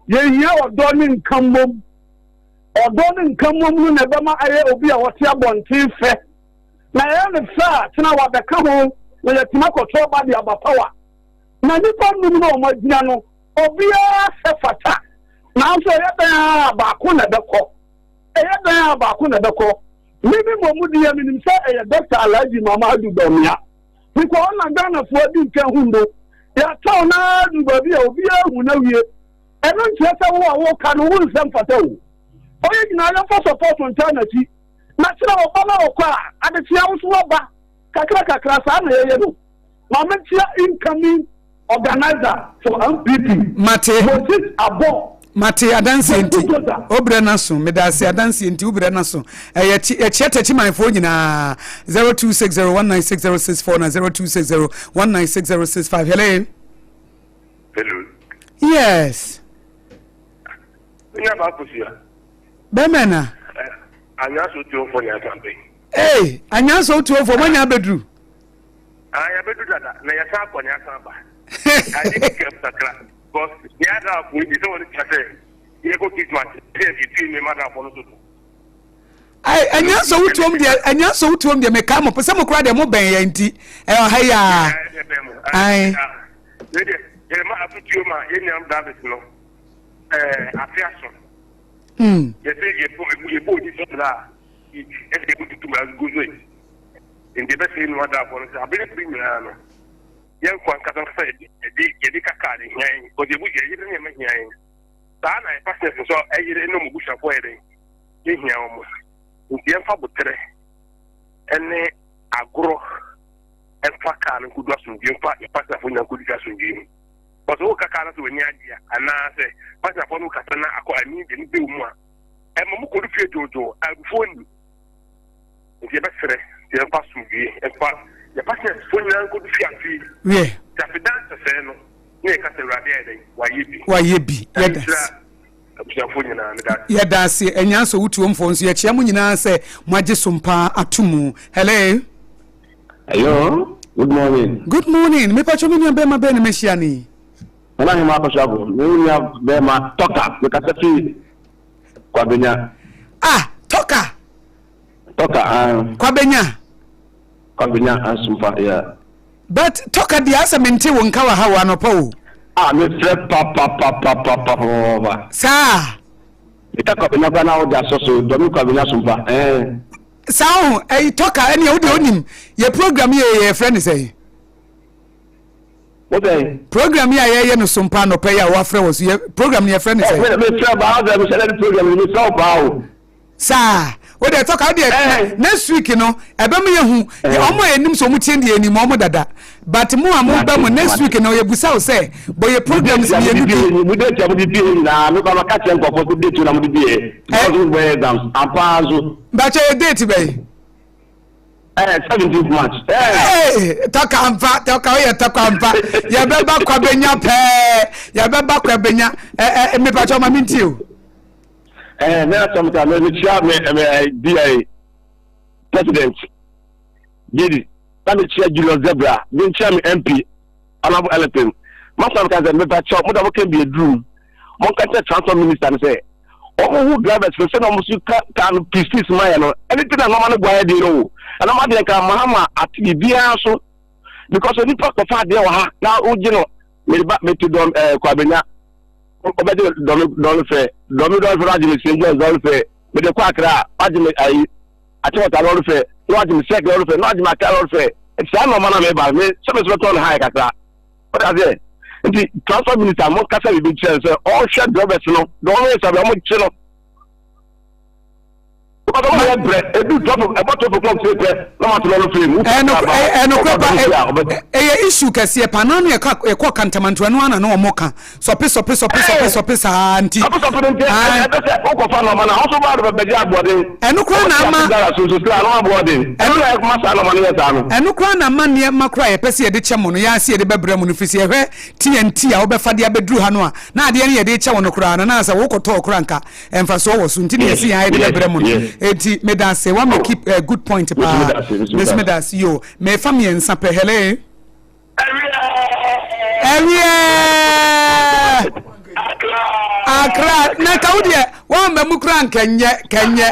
yɛhia ɔdɔ ne nkammom. Ɔdɔ ne nkammom no na ɛbɛma ayɛ obi a ɔte abɔnten fɛ. Na ɛyɛ no fɛ a, kyena wabɛka ho na yɛatumi akɔto aba de aba power. Na nnipa nnum no a wɔagyina no, obiara sɛ fata. Nanso ɛyɛ dɛn ara a, baako na ɛbɛkɔ. Ɛyɛ dɛn ara a, baako na ɛbɛkɔ. Me me mmom deɛ, menim sɛ ɛyɛ Dɔkta Alhaji Mamadu Bawumia. Because ɔno na Ghanafoɔ adi nkan hu no. Yɛatɔn no ara aduru baabi a obiara ahu no awie. Ɛno nkyerɛ sɛ wo a woka no wo nsɛm fata o. Ɔyɛ nyinaa yɛmfa support ntaa n'akyi. Na kyerɛ ɔba na ɔkɔ a, adekyea wo so waba. Kakra kakra saa na yɛyɛ no. Ma menkyea incoming organizer for NPP, Mate. Moses Abor. Mate adanseɛ nti wobrɛ n'aso medaase adanseɛ nti wobrɛ n'aso ɛyɛ ɛkyɛ tɛkyimanfoɔ nyinaa 0260196064 na 0260196065 hello. Hello. Yes. Nya ba kusia. Bɛmɛ na. Anya so tuo fo nya sampe. Ee, anya so tuo fo mo nya beduru. Ah, ya bedu dada na ya sa akɔ nya sa ba. Adi bi kɛm kakra. Because ya da fo yi sɛ wɔn kyerɛ sɛ yɛ kɔ Christmas sɛ yɛ ti ne ma da fo no so. Ai, anya so wotuom deɛ, anya so wotuom deɛ meka mo sɛ mo kora deɛ mo bɛn yɛ nti. Ɛwɔ ha yi a. Ai. Wei deɛ yɛrema afotuo ma yɛn nuanom drivers no ɛɛ afe aso. Mm. Yɛsɛ yɛbɔ yɛbɔ odi sɛ bla a ɛsɛ yɛbɔ tutu ma gozo yi. Nti yɛbɛsɛ yɛn nua driver no sɛ abere bere nyinaa no yɛn kɔ ankasa ankasa yɛde yɛde yɛde kaka de hia yɛn kɔsi ebu yɛyere nneɛma hia yɛn. Saa na yɛ passengers nso ɛyere ne wɔn busuafoɔ yɛ dɛn yɛhia wɔn. Nti yɛmfa boterɛ ɛne agorɔ. mfa kaa no nkodu asomdwoe mfa yɛ pastorfoɔ nyinaa nkodu asomdwoe mu bɔsɛ woka kaa no sɛ w'ani agye a anaasɛ pastorfoɔ no kasa na akɔ ani de no bɛw mu a ɛma mo kɔdu fie dwoodwoo abufuo nni nti yɛbɛserɛ sɛ yɛmfa asomdwoe mfa yɛ pastorfoɔ nyinaa nkodu fie afei wiɛ sɛ dan sɛsɛɛ no ne yɛka sɛ awurade ayɛ dɛn wayɛ bi wayɛ bi yɛda abusuafoɔ nyinaa meda ase yɛda ase ɛnya sɛ wotuomfoɔ nso yɛkyea mo nyinaa sɛ moagye som paa ato mu hello. Hello, good morning. Good morning. Me pacho me nua bɛrima bɛn na mehyia ni. Nana Ahema Akɔsrafo, me nua bɛrima Tɔka, me kasa fi Kwabenya. Ah, Tɔka. Tɔka, ah. Kwabenya. Kwabenya Asumfa, yeah. But Tɔka deɛ asɛ mente wo nka wɔ ha wɔ anɔpa o. Ah, me frɛ pa pa pa pa pa pa pa pa. Saa. Meka Kwabenya koraa na wode asɔ so, dɔme Kwabenya Asumfa, eh. Saa ho ɛyi tɔka ɛnea wo deɛ onim yɛ program yi yɛ yɛfrɛ ne sɛn. Wosɛn. Program yi a yɛyɛ no so mpa anɔpɛ yi a wafrɛ wɔ so yɛ program no yɛfrɛ ne sɛn. Ɛ mefrɛ paa sɛ mehyɛ dɛ program yi mefrɛ wo paa o. Saa wo deɛ tɔka wo deɛ next week no ɛbɛma yɛhu ɔmo a yɛnim sɛ ɔmo tie deɛ yɛnim ɔmo dada but mo a mo ba mu next week no yɛbusa wo sɛ bɔ yɛ programs mmienu bi. Mo date a mo de bie nyinaa me kɔ maka kyerɛ nkurɔfoɔ sɛ date na mo de bie because mo bɛyɛ exams ampa ara nso. Mpakyɛ yɛ date bɛyi. Ɛɛ eh, seventeenth March. Ɛɛ tɔka nfa tɔka oyɛ tɔka nfa yɛbɛba kwabenya pɛɛ yɛbɛba kwabenya ɛɛ ɛ mipakyɛ ɔma mi nti o. Ɛɛ ne asɛm ka mɛ mekyia mɛ mɛ DIA president Didi na mekyia Julius Zebra de nkyia me MP Honourable Ellison masam ka sɛ mepakyɛw mo da mo ka bi aduru mo nka kyerɛ transport minister no sɛ. Wɔn hu drivers no sɛdeɛ wɔn si ka kaa no piece ma yɛ no, ɛne ti na nneɛma no guayɛ den o. Ɛnam adeɛ nka Mahama ate biribiara so because onipa kɔfa adeɛ wɔ ha na wogye no mede ba mete dɔm ɛɛ kwabenya ɔbɛgye dɔm dɔm fɛ dɔm dɔm fɛ wagye me St John dɔm fɛ mede kɔ Accra wagye me ayi Achimota lɔre fɛ na wagye me Sɛk lɔre fɛ na wagye me Accra lɔre fɛ saa nneɛma na meba me sɛ me so bɛtɔn no ha yɛ kakra. Wọ́n ase nti transport minister mo kasa biribi kyerɛ sɛ ɔhwɛ drivers no deɛ wɔn yɛ sɛ wɔn kye no because wɔn yɛ brɛ edu 12 ɛbɔ 12 o'clock sɛ pɛ na wɔn ato lɔri fɛ mu. Ɛnokorɛ pa ɛyɛ issue kɛseɛ pa naa no yɛkɔ kantamanto ɛno ana na wɔn ka sɔpe sɔpe sɔpe sɔpe sɔpe saa nti. Sɔpe sɔpe no nti ɛbɛ sɛ wokɔfa nɔɔma no a wo nso ba bɛgye aboɔden. Ɛno koraa na ama. Ɛno koraa na ama nneɛma koraa a yɛpɛ sɛ yɛde kyɛ mo no, yɛn ara sɛ yɛde bɛbrɛ mo no, ɛfiri sɛ yɛhwɛ TNT a wobɛfa de abɛduru ha no a, na adeɛ no yɛde rekyɛ wo no koraa no, na sɛ wokɔtɔɔ koraa nka mfasoɔ wɔ so, nti na yɛse yɛn ara yɛde bɛbrɛ mo no. Enti meda ase, wa make uh, good point paa. Me nso meda ase, yo. Mefa mmiɛnsa pɛ, hello. Ɛwiɛ! Akra na ka wo deɛ wɔn mu kura nkɛnyɛ kɛnyɛ.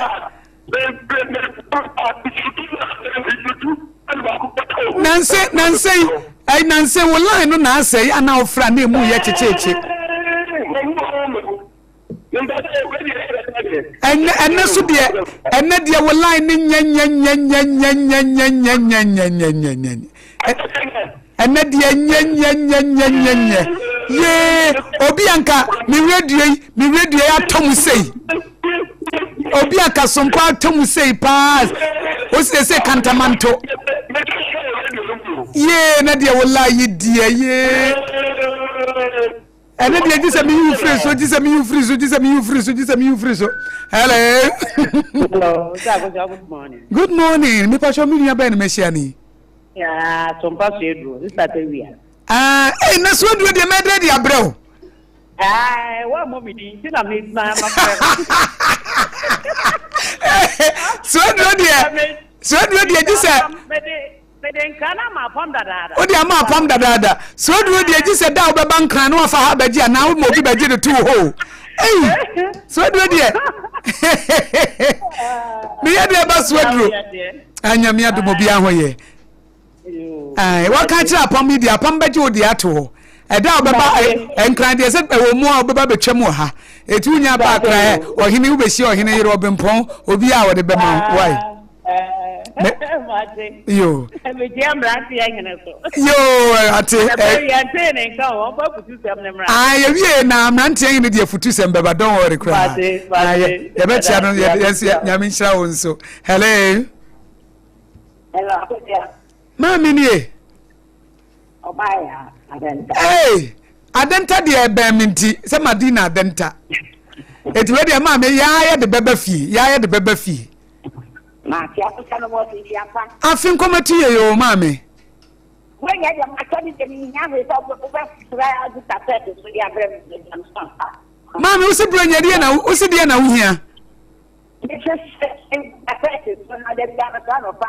Nanse nanse ɛyi nanse wo line no na asɛe ana ofra na emu yɛ kyekyekye. Ɛnɛ ɛnɛ so deɛ ɛnɛ deɛ wo line ne nyɛ nyɛ nyɛ nyɛ nyɛ nyɛ nyɛ nyɛ nyɛ nyɛ nyɛ nyɛ nyɛ ɛnɛ deɛ nyɛ nyɛ nyɛ nyɛ nyɛ nyɛ yee obi anka me radio yi me radio yi atɔ mu sei obi anka sonko atɔ mu sei paa o si ese kantamanto yee na deɛ wo line yi deɛ yee. Ɛne deɛ gye sɛ meyi wo firi so gye sɛ meyi wo firi so gye sɛ meyi wo firi so gye sɛ meyi wo firi so hello. Hello, good morning. Good morning. Me pastor me nua bɛn na mehyia ni. Yeah, sompa so eduro, sista tawia. Ah, eh na so eduro deɛ mɛdrɛ de abrɛ o. Ah, wa mo mi di, nti na me ma ma frɛ. So eduro deɛ, so eduro deɛ gye sɛ. Mede nkra no ama apam dadaada. Wode ama apam dadaada. Sɛ oduro deɛ gye sɛ da a wobɛba nkran na wafa ha bɛgye anaa woma obi bɛgye de to wo hɔ o. Ei, sɛ oduro deɛ. Meyɛ deɛ ba so aduro. Anyame adom obiara ho yɛ. Waka kyerɛ apam yi deɛ apam bɛgye wo deɛ ato hɔ. Ɛda a wobɛba nkran deɛ sɛ ɛwɔ mu a wobɛba bɛtwam wɔ ha. Ɛti wonya ba akra ɛ ɔhene wobɛhyia ɔhene yere ɔbempɔn obi a wɔde bɛma wo. Why? Yo. Yo ate. Ah yɛwie na mmeranteɛ hene deɛ futusɛm bɛba don't worry koraa. Yɛbɛkyia no yɛnso nyame nhyira wo nso. Hello. Hello, Akosia. Maame nie. Ɔbaa Adenta. Hey, Adenta deɛ ɛbɛn me nti sɛ Madina Adenta. Eti wei deɛ maame yaa yɛ de bɛba fie yaa yɛ de bɛba fie. Maate akosa no wɔ afinfi apa. Afi nkɔmɔ ti yɛ yoo maame. Wọ́n yẹ deɛ mata ni deɛ mi nya hwee sɛ wobɛfra agu kapɛt so de abrɛ me deɛ deɛ mfa. Maame wosi buro nyɛ deɛ na wosi deɛ na wohia. Mehwɛ sɛ kapɛt so na da bi anɔpa anɔpa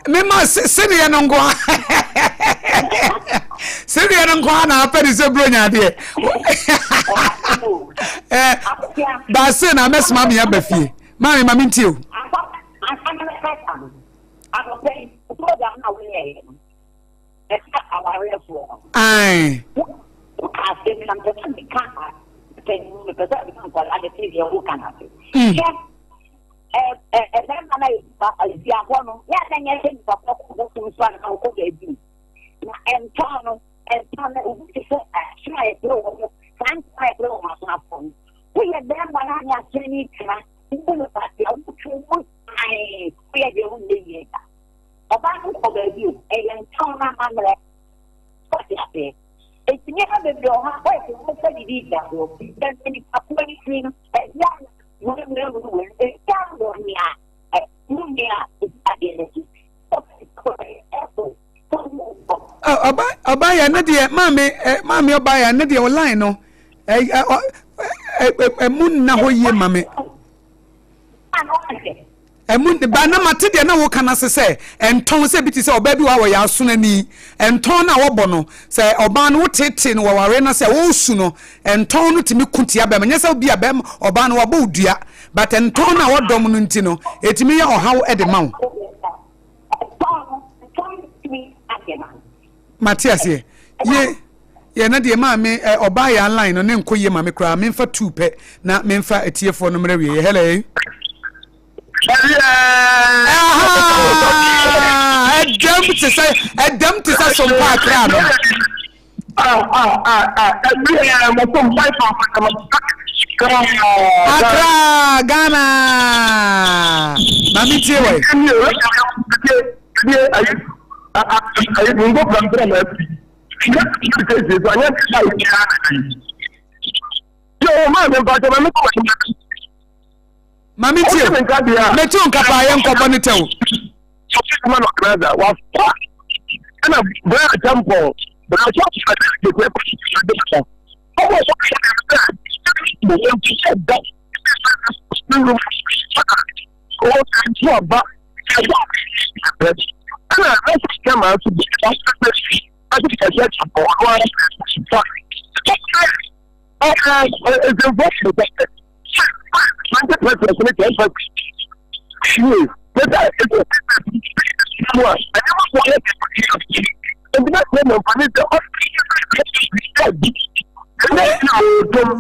mema sereɛ no nko sereɛ no nko na apɛ ne sɛ buronya adeɛ baase na mɛsoma me aba fie maame ma mentie o Ɛfa awareɛfoɔ ho. Ae. Woka asɛm bi na mepɛ sɛ meka panyin mepɛ sɛ meka nkwadaa de te deɛ woka no ase. Mm. Hwɛ ɛbɛrima no ayɛ hɔ no yɛ a na nyɛ sɛ nipa kɔ kɔ bosom so anaa wokɔ baabi na ɛntɔn no ɛntɔn no obi te sɛ asono a yɛfrɛ wɔ mo saa ntɔn a yɛfrɛ wɔ mo asonafoɔ no woyɛ bɛrima no ne asono ne tena wobu no kwasea wotwe mu ae woyɛ deɛ wonyɛ yie da Ɔbaa no kɔ baabi o, ɛyɛ ntɔn no amammerɛ. Wate aseɛ? Enti nneɛma bebree wɔ hɔ a boys no wɔfa didi di agorɔ. Baabi a nipa ko ani firi no, ɛbi a wei wei wei wei, ebi a wɔ nea ɛ wo nua a ɛdi adeɛ no akyi. Ɔba ɔba yɛ ne deɛ maame ɛ maame ɔba yɛ ne deɛ ɔline no ɛ ɛ ɛ ɛmu nna hɔ yie maame. Ɛmu ba na mate deɛ na woka no ase sɛ ɛntɔn sɛ bi te sɛ ɔbaa bi wɔ hɔ a wɔyɛ asonani ɛntɔn no a wɔbɔ no sɛ ɔbaa no wotetee no wɔware no sɛ ɔresu no ɛntɔn no tumi ko tia bɛrima nyɛ sɛ obi a bɛrima ɔbaa no wabɔ wo dua but ɛntɔn no a wɔdɔm no nti no ɛtumi yɛ ɔhaw de ma wo. Mate aseɛ ye yɛ na deɛ maa me ɛ ɔbaa yɛ aline no ne nko yie ma me koraa memfa tuu pɛ na memfa atiefoɔ no mmerɛ wie yɛ hello. Ɛdɛm te sɛ ɛdɛm te sɛ sompa akra no. Accra Ghana maame tie wɔ yi. Maame tie mete wo nka paa yɛ nkɔbɔ ne tɛw. Ɛna Brian Temple, Brian Temple,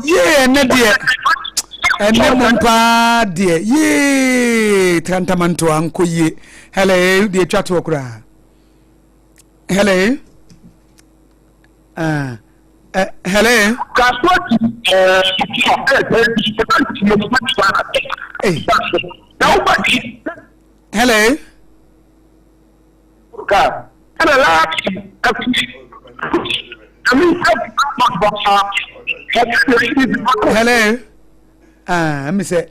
Yee ɛnɛ deɛ ɛnɛ mom paa deɛ yee trantamanto ankɔ yie hello deɛ atwa toɔ koraa hello ah. Eh, hello. Hey. Hello. Hello. Ah, mi sɛ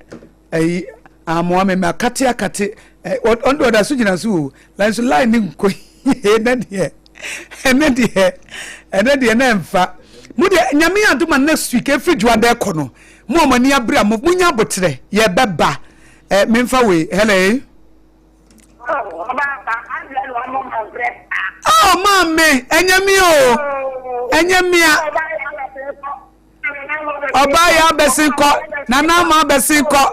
ɛyi amoa mi ma kate akate ɛ ɔno ɔda so gyina so o nanso line ne nkɔ yie ɛnɛ deɛ ɛnɛ deɛ ɛnɛ deɛ na ɛnfa mo deɛ nyame adoma next week efiri dwa dɛ kɔ no mo a mo ani abere a mo mo nya abotrɛ yɛ bɛ ba ɛ memfa wei hello. Oh, maame, ɛnyɛ mi o, ɛnyɛ mi a. Ɔbaa yɛ abɛsen kɔ, nana ama abɛsen kɔ.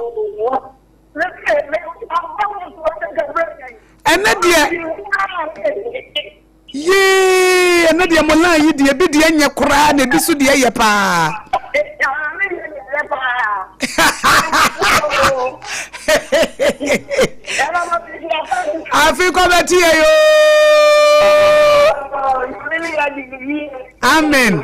Ɛnɛ deɛ, yee, ɛnɛ deɛ mo line yi deɛ, ebi deɛ nyɛ koraa na ebi so deɛ yɛ paa. Afi kɔ bɛ ti yɛ yoo. Amen.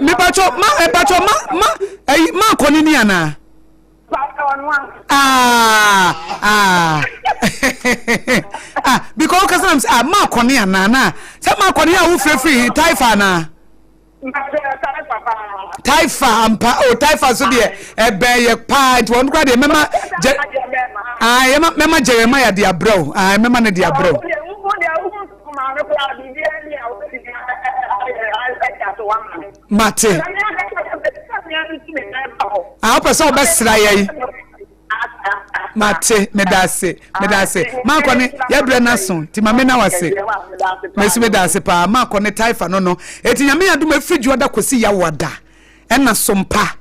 Mepatwɔ ma mepatwɔ ma ma ɛyi ma akɔ ne ni anaa. Ah ah ah because wokasa nam sɛ ah ma akɔ ne anaa na sɛ ma akɔ ne a wofirafiri he taifa anaa. Taifa ampa o oh, taifa so deɛ ɛbɛn yɛ paa nti wɔn koraa deɛ mɛma jɛ ah yɛma mɛma Jeremiah de abrɛ o ah mɛma ne de abrɛ o. Mate. Ah wopɛ sɛ wobɛsra yɛ yi. Mate meda ase meda ase maakɔ ne yɛbrɛ no aso nti ma me na wase mesi meda ase paa maakɔ ne taifa no no eti nyame adom efiri dwoada kɔsi yawada ɛna sompa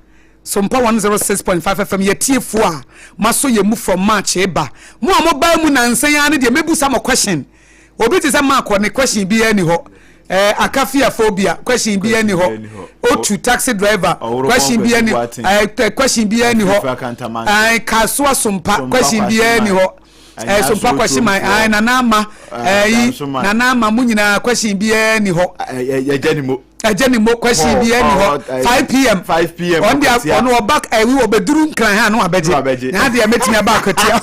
sompa 106.5 fm yɛtiefoɔ a masɔ yɛ mu from march eba mo a mobaa mu nansa yi ara ne deɛ mɛbusa mo question Obi te sɛ Mark wɔ ne question biara ni hɔ. Eh, Akafia phobia question biara ni hɔ. Otu taxi driver question biara ni eh, question biara ni hɔ. Eh, Kasoa Sompa question biara ni hɔ. ɛɛ sompa kwasi man ɛɛ nana ama ɛyi nana ama mo nyinaa question biara ni hɔ. Ɛgya ni mo. Ɛgya ni mo question biara ni hɔ 5 pm. 5 pm. Ɔn deɛ ɔno ɔba ɛwi wɔ bɛduru nkran ha no abɛgye na adeɛ mɛtumi aba akatua.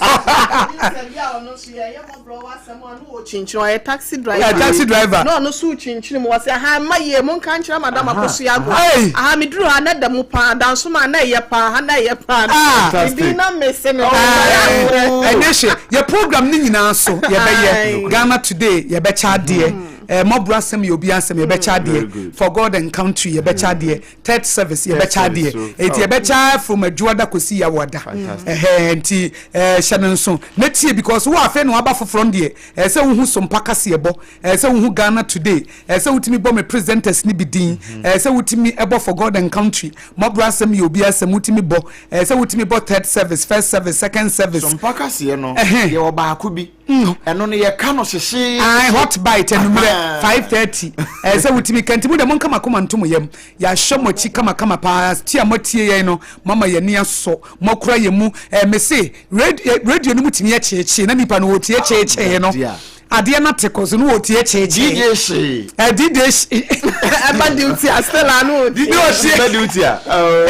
Kyinkyini ɔyɛ taxi driver. Ɔyɛ taxi driver. Na ɔno so kyinkyini mu wɔsi aha mma yie mo nka nkyerɛ madam akosua ago. Aha mi duru ha na da mu paa dansoma na ɛyɛ paa ha na ɛyɛ paa. Ah. Ebi na mese no. Ɛnyɛ hye yɛ program ne nyinaa so yɛbɛyɛ Ghana today yɛbɛkyɛ adeɛ. Mɔbro asɛm yɛ obi asɛm yɛbɛkyɛ adeɛ for God and country yɛbɛkyɛ adeɛ. Third service yɛbɛkyɛ adeɛ eti yɛbɛkyɛ from adwuada kɔsi yawoada ɛhɛn nti ɛɛ hyɛ no nso na tie because wo afei na waba foforɔ no deɛ ɛɛ sɛ wohu sompa kaseɛbɔ ɛɛ sɛ wohu Ghana today ɛɛ sɛ wotumi bɔ me presenters ne bi din ɛɛ sɛ wotumi ɛbɔ for God and country mɔbrɔ asɛm yɛ obi asɛm wotumi bɔ ɛɛ sɛ wotumi bɔ third service first service second service. Sompa kaseɛ no yɛwɔ baako bi. Ɛno no yɛka no hyehyeehye. Ae hot bite anummerɛ 5:30 ɛɛ sɛ wotumi ka nti mo deɛ monka mo akoma nto mo yam yɛahyɛ mo akyi kamakama paa tie a moatie yɛn no moama yɛn ani asɔ moakura yɛn mu ɛɛ mese radio radio no mu tumi yɛ kyeekyee na nipa no wɔtie kyeekyee no adeɛ no ate kɔ so no wɔtie kyeekyee DJ hyee ɛɛ DJ hyee ɛba duty a still a no wɔtie ne wɔtie ɛba duty a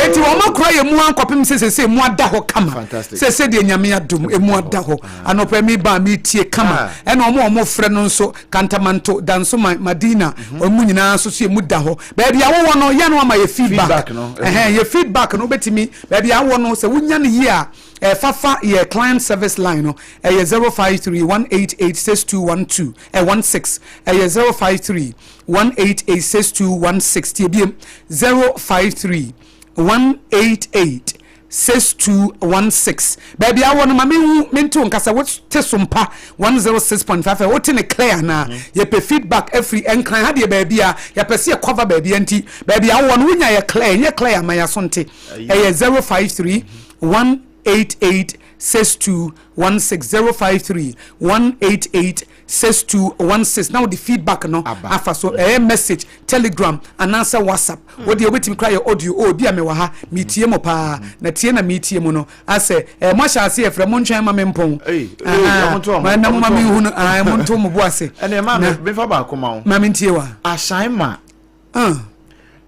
eti wɔn akura yɛn mu ankɔpem sɛ sɛsɛ mu ada hɔ kama Fantastic. sɛ sɛ deɛ Nyame adom emu ada hɔ Anɔpa yi meba a metie kama. Ɛna wɔn a wɔfrɛ no nso, Kantamanto, Dansoman, Madina, wɔn nyinaa nso so emu da hɔ. Baabi a wowɔ no, yɛ no ama yɛ feedback. Ɛhɛn, yɛ feedback no wobɛtumi, baabi a wowɔ no, sɛ wonya no yie a, ɛfa fa yɛ client service line no, ɛyɛ 053 188 6212, eh, 16, ɛyɛ 053 188 6216, tie biem, 053 188 6216 Baabi a wowɔ no ma menhu mente wo nka sɛ wote Sompa 106.5 wote ne clear anaa yɛpɛ feedback afiri Nkran ha deɛ baabi a yɛpɛ sɛ yɛ cover baabi a nti baabi a wowɔ no wonya yɛ clear ɛnyɛ clear ama yɛaso nte ɛyɛ 053 188 6216 053 188 6216 na wode feedback no afa so ɛyɛ message telegram anaasɛ whatsapp mm. wodeɛ wobɛtumi kora yɛ audio o oh, bi a mewɔ ha metie mo paa mm. na tie na metie mu no asɛ eh, moahyɛ ase yɛfrɛ montwɛn ma mempɔn na moma menhu no monto mo bo ase ma mentie wa ahyɛn ma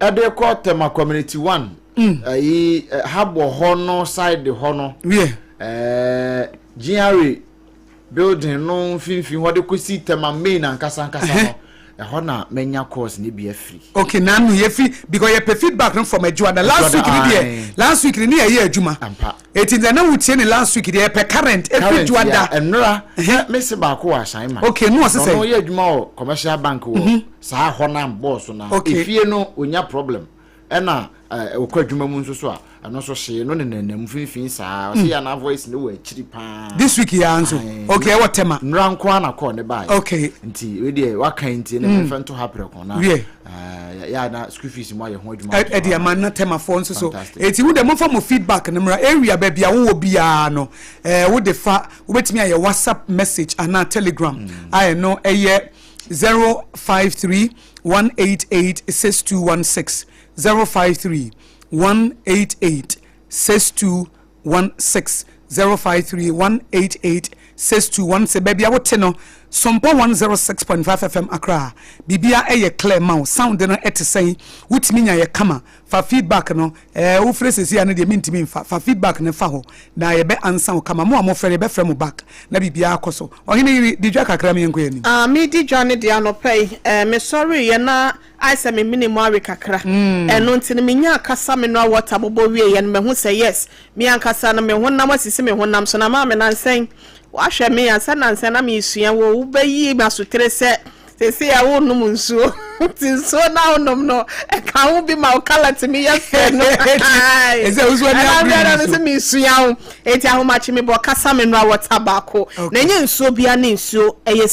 ɛde kɔ Tema community one ɛyi habɔ hɔ no side hɔ no ɛɛ GRA building no mfimfini hɔ de kɔsi Tema main ankasa ankasa no ɛhɔ na manya course ne bi afiri. Okay na no yɛ fi because yɛ pɛ feedback no from adwuma last week ni deɛ last week ni ne yɛ yɛ adwuma. Ampa. Eti deɛ na wotie ne last week deɛ yɛpɛ current efi dwada. Nnora mese baako wɔ asan ma. Okay no ɔse sɛ. Ɔno yɛ adwuma wɔ commercial bank wɔ mhm. saa hɔ na bɔɔso na. Okay. Efie no onya problem ɛna ɔkɔ adwuma mu nso so a ɛno nso hyee no nenanam mfimfini saa ɔse yɛ na voice no wɔ akyiri paa. This week yɛ nso okay ɛwɔ Tema. Nnora nko ara na kɔɔ ne baa. Okay. Nti wei deɛ waka nti na mfɛn to ha prɛko na. Wie. Yɛ a na school fees mu ayɛ ho adwuma. Ɛde ama na Temafoɔ nso so. Eti wo deɛ momfa mo feedback no mmra area baabi a wowɔ biara no ɛɛ wode fa wobɛtumi ayɛ WhatsApp message anaa Telegram a ɛno ɛyɛ 053 188 6216 053 188 62 16 053 188 6216 Baabi a wote no, Sompɔ 106.5 FM Accra, biribia ɛyɛ clear ma wo, sound no ɛte sɛn, wotumi nya yɛ kama, fa feedback no, ɛɛ wofrɛ sɛsi a no deɛ mentumi mfa, fa feedback no fa hɔ na yɛbɛ ansa wo kama, mo a mofrɛ no yɛbɛfrɛ mo back na biribiara akɔ so. Ɔhene yere, di dwa kakra ma yɛnkɔ yɛn anim. Ah, medi dwa no deɛ anɔpa yi, eh, mesɔreeɛ na Ayɛ sɛ me mene mu awe kakra. Ɛno nti no menyaa kasa mineral water bobɔ wieɛ no mahu sɛ yes me ankasa no me honam asisi me honam so na maame nansɛn wahwɛ me a sɛ nansɛn na mesua wo wobɛyi me asotire sɛ seesei a wonom nsuo nti nsuo no a wonom no ɛka ho bi ma wo kala tumi yɛ fɛ no ɛna biara no sɛ mesua wo enti ahomakye mebɔ kasa mineral water baako na ɛnyɛ nsuo bia ne nsuo ɛyɛ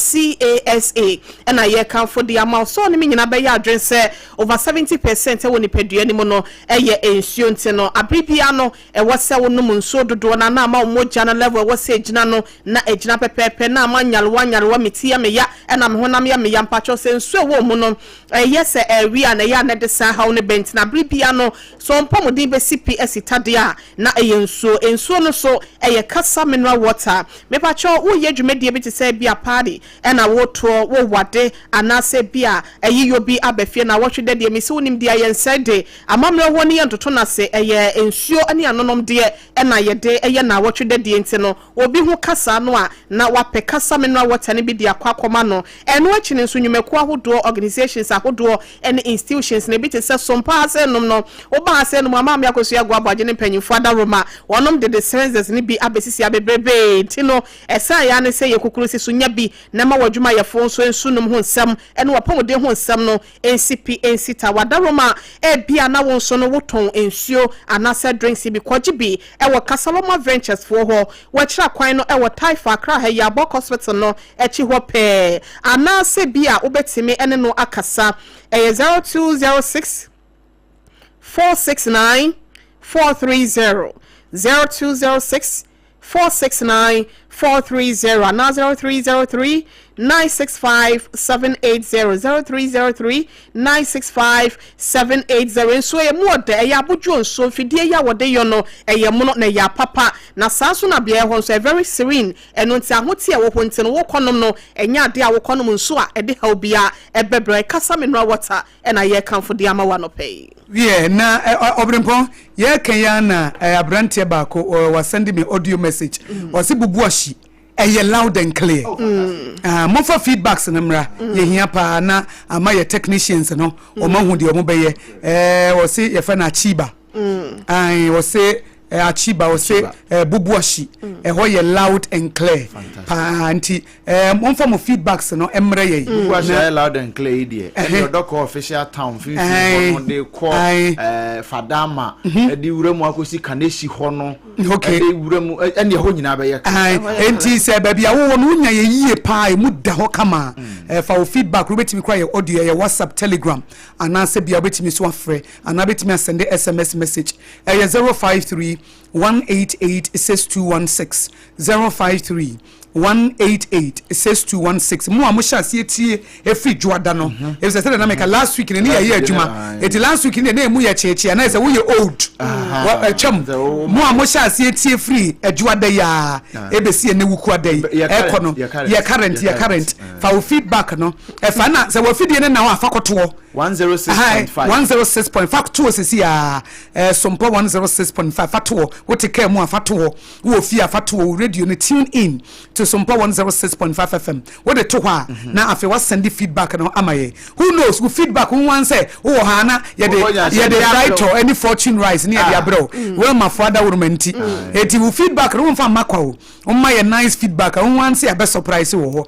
CASA na yɛrekamfo de ama wo. Sɛ ɔne me nyinaa bɛyɛ adwene sɛ over 70 percent wɔ nipadua no mu no yɛ nsuo nti no, abere biara no ɛwɔ sɛ wonom nsuo dodoɔ no ara na ama wo mogya no level ɛwɔ sɛ ɛgyina no na ɛgyina pɛpɛɛpɛ na ama nyarewa nyarewa me ti yɛ me ya ɛna me honam yɛ me ya. Mpakyɛw sɛ nsuo ɛwɔ wo mu no Ɛyɛ sɛ ɛrewe a na ɛyɛ a na ɛde saa haw no ba nti na bere biara no sɛ wɔn mpɔmuden bɛsi pi asi tadeɛ a na ɛyɛ nsuo. Nsuo no nso ɛyɛ kasa mineral water. Mepakyɛw woreyɛ dwumadie bi te sɛ ebia party ɛna woretoɔ, worewade anaasɛ ebia ayiyɔ bi aba fie naawɔtwe da deɛ mese wonim deɛ yɛnsɛe de amammerɛ hɔ ne yɛntoto no ase ɛyɛ nsuo ne anonomdeɛ ɛna yɛde yɛ naawɔtwe da die nti no Obi ho kasa no a, na wapɛ kasa mineral water no bi de akɔ akɔma no. Ɛno akyi no nso, nnwumakuo ahodoɔ, organisations ahodoɔ ne institutions no, ebi te sɛ Sompa ha sɛ nom no, woba ha sɛ nom a, Maame Akosua Aguo Aboagye ne mpanyimfoɔ adaworoma, wɔnom de dispensers no bi abɛsisi ha bebrebee. Nti no, ɛsɛ ara ne sɛ yɛkukuru si so nya bi na ɛma w'adwumayɛfoɔ nso nsu nom ho nsɛm ne w'apɔmuden ho nsɛm no nsi pi nsi ta. W'adaworoma, ebia na wo nso no wotɔn nsuo anaasɛ drinks bi, kɔgye bi Ɛwɔ Kasaloma Ventures foɔ hɔ. Wɔakyerɛ kwan no wɔ Taifa, Accra ha yi, Abɔk Hospital no akyi hɔ pɛɛ. Anaasɛ bi a wobɛtumi ne no akasa. Ɛyɛ 0206 469 430, 0206 469 430 anaa 0303 965 780, 0303 965 780. Nsuo yɛ mu ɔdɛ, ɛyɛ abodwoɔ nsuo, mfidie yi a wɔde yɔ no ɛyɛ mono na ɛyɛ apapa, na saa nso na beaeɛ hɔ nso ɛyɛ very serene, ɛno nti ahoteɛ ɛwɔ hɔ nti no wokɔ nom no ɛnyɛ adeɛ a wokɔ nom nsuo a ɛde haw biara ɛbɛbrɛ. Kasa mineral water ɛna yɛrekamfo de ama wo anɔpa yi. Wiɛ, na Ɔberempɔn, yɛreka yi ara na aberanteɛ baako wasɛnde me audio message, ɔse Bubuashi ɛyɛ loud and clear. Ah, momfa feedbacks no mmra, yɛhia paa na ama yɛ technicians no wɔn ahu deɛ wɔn bɛyɛ. Ɛɛ, ɔse yɛfrɛ no Achiba. Ae, ɔse Achiba, ɔse Bubuashi, ɛhɔ yɛ loud and clear paa nti Eh, momfa mo feedbacks no mmrɛ yɛn. Bubu ahyɛ ayɛ loud and clear yi deɛ, ɛne ɔdɔ kɔ official town mfimfini hɔ no de kɔ eh, Fadama, mhm. ɛde wura mu akɔsi Kaneshie hɔ no, ɛde wura mu, ɛne ɛhɔ nyinaa bɛyɛ ka. Enti sɛ baabi a wowɔ no wonya yɛ yie paa, emu da hɔ kama, mm. eh, fa wo feedback, wobɛtumi kora yɛ audio, ɛyɛ WhatsApp, Telegram, anaasɛ bia wobɛtumi so afrɛ, anaa wobɛtumi asɛnde SMS message, ɛyɛ 053 188 6216, 053 188 6216 mo a mohyɛ aseɛ tie ɛfiri dwoada no mhm. ɛfisɛ sɛdeɛ na meka last week no ne yɛyɛ adwuma ɛti last week no deɛ na ɛmu yɛ kyeekyee anaa sɛ woyɛ old ɛtwam mo a mohyɛ aseɛ tie firi adwoada yi a ɛbɛsi ɛnɛ wukuada yi ɛkɔ no yɛ current yɛ current fa wo feedback no ɛfa na sɛ wafidie no na hɔ afa kɔtoɔ 106.5 106.5 fa toɔ sisi a ɛsompɔ 106.5 fa toɔ wote kaa mu a fa toɔ Wowɔ fie a, fa to wo radio no tune in to Sompa 106.5 FM. Wode to hɔ a, mhm. na afei woasɛnde feedback no ama yɛn. Who knows, wo feedback wo wan sɛ wowɔ ha na yɛde yɛde Brighton ne Fortune Rice ne yɛde ah. abrɛ wo. Mm. Wɛlma fo adaworoma nti. Mm. Eti wo feedback no womfa mma kwa o. Woma yɛ nice feedback a wo wan sɛ yɛbɛ surprise wɔ hɔ.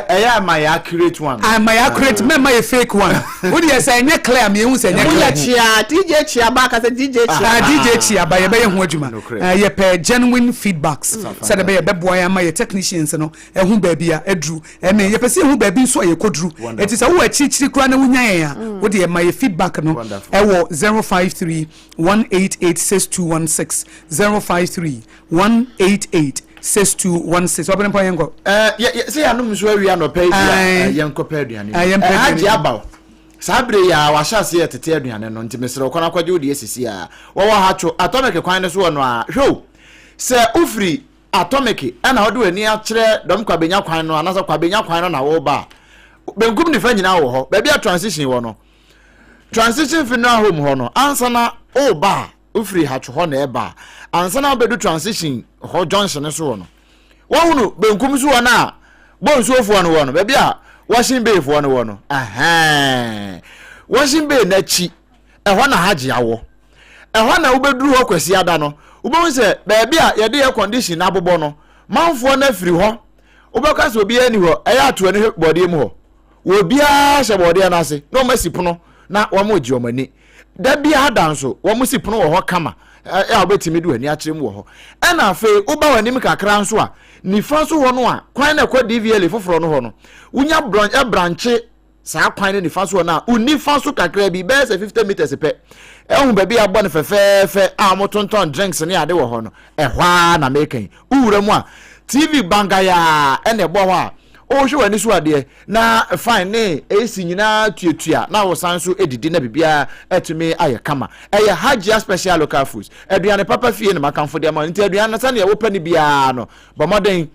Ɛyɛ ama yɛ accurate one. Ama yɛ accurate mɛma yɛ fake one. Wo deɛ sɛ ɛnyɛ clear mi ehu sɛ ɛnyɛ clear. Woyɛ kyia DJ kyia ba akasɛ DJ kyia. Ah DJ kyia ba yɛbɛyɛ ho adwuma. Yɛpɛ genuine feedbacks sɛdeɛ ɛbɛyɛ ɛbɛboa yɛn ama yɛ technicians no ɛho baabi a aduru ɛne yɛpɛ sɛ yɛhu baabi nso a yɛkɔduru. Eti sɛ wowɔ akyirikyiri koraa na wonya yɛn a wo deɛ ma yɛ feedback no ɛwɔ 053 188 6216 053 188 6216. Ɔbɛn mpa yɛn kɔ. Ɛɛ yɛ yɛ sɛ yɛanom nso awie anɔpa yi deɛ yɛn kɔ pɛ aduane. Yɛn pɛ aduane. Agye aba o. Saa bere yi a wahyɛ aseɛ retete aduane no nti mesrɛ wo kɔ na kɔgye wo deɛ sisi a. Wɔwɔ Hatcho Atomic kwan no so wɔ no a. Hwɛ o, sɛ wofiri Atomic ɛna wode w'ani akyerɛ Dɔm Kwabenya kwan no anaasɛ Kwabenya kwan no na woreba a, benkum nifa nyinaa wɔ hɔ. Baabi a transition wɔ no, Transition Funeral Home hɔ no, ansa na woreba a, wofiri Hatcho hɔ na ɛreba a, ansa na wobɛdu transition hɔ junction no so hɔ no, Woahunu benkum so hɔ no a Bonsuofoɔ no wɔ no, baabi a Washing Bay foɔ no wɔ no, ɛhɛn, Washing Bay no akyi, ɛhɔ na Hajia wɔ. Ɛhɔ na wobɛduru hɔ Kwasiada no, wobɛhu sɛ baabi a yɛde air condition no abobɔ no, manfoɔ no afiri hɔ. Wobɛka sɛ obiara nni hɔ, ɛyɛ ato ani hwɛ bɔɔdeɛ mu hɔ. Obiara hyɛ bɔɔdeɛ no ase na wɔasi pono na wɔregye wɔn ani. Da biara da nso, wɔsi pono wɔ hɔ kama a wobɛtumi de w'ani akyerɛ mu wɔ hɔ. Ɛna afei woba w'anim kakra nso a, nifa so hɔ no a kwan na ɛkɔ DVLA foforɔ no hɔ no, wonya brankye saa kwan no nifa so hɔ no a, wo nifa so kakra bi bɛyɛ sɛ 50 meters pɛ, ɛhu baabi a abɔ no fɛfɛɛfɛ a wɔtontɔn drinks ne ade wɔ hɔ no, ɛhɔ ara na meka yi. Wowura mu a, TV bangayaa ɛna ɛbɔ hɔ a, Wohwɛ w'ani so adeɛ na fan ne AC nyinaa tuatua na wosan nso didi na biribiara atumi ayɛ kama. Ɛyɛ Hajia Special Local Foods. Aduane papa fie na makamfo de ama wo. Nti aduane no sɛdeɛ wopɛ no biara no, bɔ mmɔden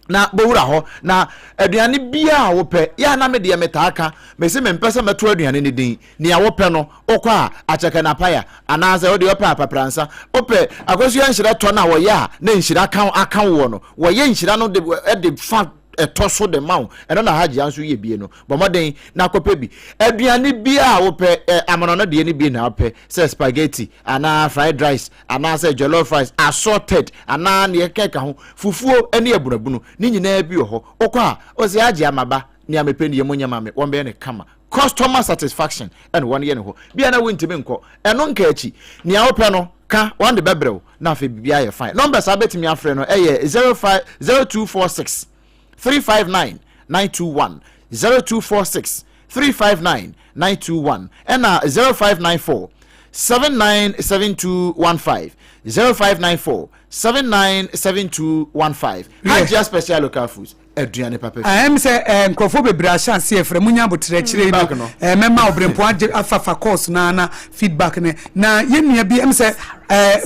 na bɔwura hɔ na aduane biara a wopɛ. Yɛ a na me deɛ metaa ka, mese mempɛ sɛ mɛto aduane no din. Nea wopɛ no, wokɔ a, akyɛkɛ na paya, anaasɛ wo deɛ wopɛ apapransa, wopɛ akosua nhyira tɔ no a wɔyɛ a na nhyira ka aka woɔ no, wɔyɛ nhyira no de de fa ɛtɔ so de ma wo, ɛno na Hajia nso yɛ bie no, bɔ mmɔden na kɔpɛ bi. Aduane biara a wopɛ, ɛ, amono no deɛ no bi na wopɛ, sɛ spaghetti, anaa fried rice, anaasɛ jollof rice, assorted, anaa nea ɛkeka ho, fufuo ne abunabunu, ne nyinaa bi wɔ hɔ. Wokɔ a, wose Hajia maba, nea mepɛ nie, monyɛ ma me, wɔbɛyɛ no kama. Customer satisfaction ɛna wɔn yɛ ne hɔ. Bia na wontumi nkɔ. Ɛno nka akyi. Nea wopɛ no, ka, wɔn de bɛbrɛ wo. Na afei biribiara yɛ fine. Numbers a wobɛtumi afrɛ no ɛyɛ 05 0246 359 921 0246 359 921 ɛna 0594 797215 0594 797215 Hajia Special Local Foods. aduane papa fi. Ɛm sɛ eh, nkurɔfoɔ bebree ahyɛ aseɛ frɛ munya abotrɛ akyire yi no eh, mɛma ɔbrɛmpo agye afafa course na na feedback ne na yɛn nua bi ɛm sɛ eh,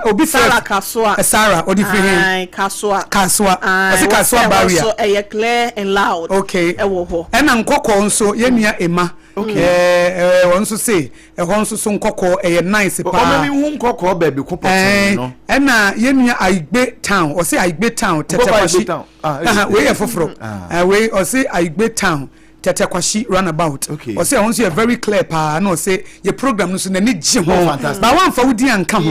obi frɛ Sarah Kasoa Sarah ɔde firi he Kasoa Kasoa ɔsi Kasoa barrier so ɛyɛ clear and loud okay ɛwɔ hɔ ɛna nkɔkɔɔ nso yɛn nua Emma ɛɛ wɔn nso se Ɛhɔ nso so nkɔkɔɔ ɛyɛ nice paa. Ɔma mi hu nkɔkɔɔ baabi ko pɔtee no. Ɛna yɛn nua Aigbe town ɔse Aigbe town Tɛtɛ Kwahyi. Ah, wei yɛ foforɔ. Ah. Wei ɔse Aigbe town Tɛtɛ Kwahyi runabout. Ɔse ɛhɔ nso yɛ very clear paa na ɔse yɛ program no so n'ani gye ho. Oh, Ba wamfa wo din anka ho.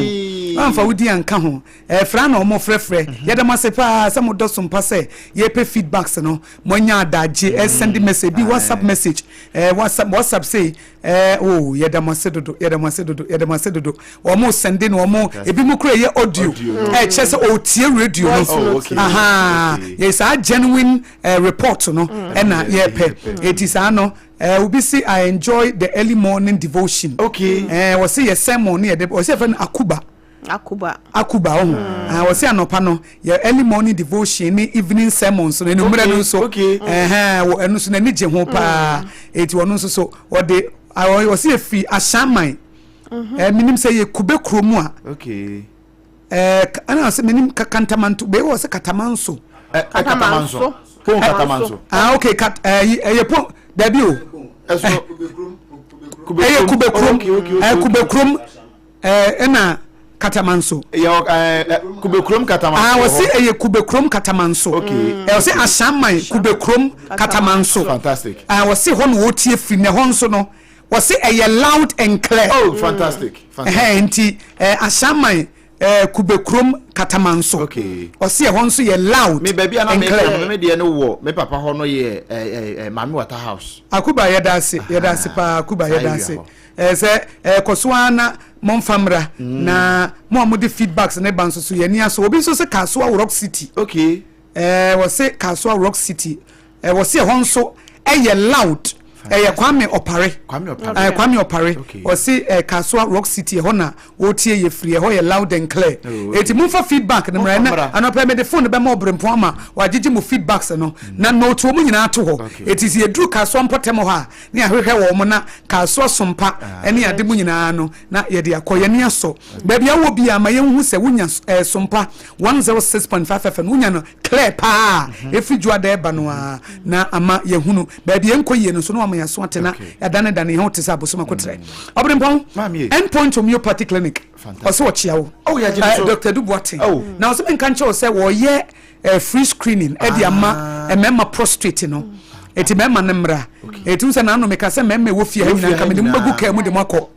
Wamfa wo din anka ho. Ɛfra na ɔmo frɛfrɛ. Mhm. Yɛda mo ase paa sɛ mo dɔ so mpa sɛ yɛpɛ feedbacks no. Mo anya adagye ɛsɛnde message bi WhatsApp message. WhatsApp WhatsApp sei Ɛɛ oh yɛda mo ase dodo yɛda mo ase dodo yɛda mo ase dodo wɔn sɛnde no wɔn ebi mu kura yɛ audio ɛkyɛ sɛ ɔtie radio no oh, aha yɛ saa genuine uh, report no mm. ɛna yɛpɛ eti saa no ɛɛ obi si I enjoy the early morning devotion okay ɛɛ wɔsi yɛ sermon ne yɛ de wɔsi yɛ fɛ no akuba. Akuba. Akuba ɔho. Mm. Ah, wɔsi anɔpa no yɛ early morning devotion ne evening sermons no enumere no nso. Okay. Ɛhɛn wɔ ɛno nso n'ani gye ho paa. Mm. Eti ɔno nso so ɔde wɔsi efi Ahyɛnman. Mm-hmm. Ɛɛ minim sɛ yɛ kube kuro mu a. Okay. Ɛɛ ɛna sɛ minim kantamanto bɛyɛ wɔ sɛ katamanso. Ɛ katamanso. Pon katamanso. Ah okay kat ɛɛ ɛyɛ pon dabi o. Ɛso ɛyɛ kube kurom ɛɛ kube kurom. Ɛɛ ɛna Katamanso. Yɛ ɛɛ Kubekurom Katamanso. Ah wɔsi ɛyɛ Kubekurom Katamanso. Okay. Ɛɛ wɔsi Ahyɛnman Kubekurom Katamanso. Fantastic. Ah wɔsi hɔ na wɔtie firi na ɛhɔ nso no wɔsi ɛyɛ loud and clear. Oh fantastic. Fantastic. Ɛhɛn nti ɛɛ Ahyɛnman ɛɛ Kubekurom Katamanso. Okay. Wɔsi ɛhɔ nso yɛ loud Me baabi a na and me clear. me deɛ no wɔ me papa hɔ no yɛ ɛɛ ɛɛ Maame Wata house. Akuba yɛda ase yɛda ase paa Akuba Saa yɛda area ase. hɔ. Ɛɛ sɛ ɛkɔ so ara na momfa mmra na mo a mode feedbacks ne ba nso so yɛn ani asɔ. Obi nso se Kasoa Rock City. Okay. Ɛɛ wɔse Kasoa Rock City. Ɛɛ wɔse ɛhɔ nso ɛyɛ loud. Ɛyɛ Kwame Ɔpare. Kwame Ɔpare. Ɛɛ Kwame Ɔpare. Okay. Wɔse ɛɛ Kasoa Rock City ɛhɔ na wɔretie yɛ firi ɛhɔ yɛ loud and clear. Oh, okay. Eti momfa feedback no mmra Momfa ɛnɛ mmra. anɔpa yi mede phone no bɛma Ɔbrempɔn ama wagyegye mo feedbacks no na note wɔn nyinaa ato hɔ. Okay. Eti sɛ yɛduru Kasoa mpɔtam hɔ a ne ahwehwɛ wɔn na kasoa sompa ne ade mu nyinaa no na yɛde akɔ. Yɛn ani asɔ. Baabi a wowɔ biara ma yɛnhu sɛ wonya eh, sompa 106.5 FM wonya no clear paa ɛfiri dwoada ɛba no a na ama yɛhunu baabi ɛnkɔ yie no nso na wama yɛaso ate na yɛadanedane yɛn ho te sɛ abosom akotrɛ. Ɔberempɔn, End Point Homeopathy Clinic ɔsɛ ɔkyea wo. Oh, eh, Dr. Edu Boateng. Oh. Na ɔsɛ menka nkyerɛ wo sɛ wɔyɛ eh, free screening ɛde eh, ama ah. mmarima prostrate no eti mmarima no mmra eti sɛ n'ano meka sɛ mmarima ɛwɔ fie ha nyinaa nka mede mo bɛgu kaa mu de mo akɔ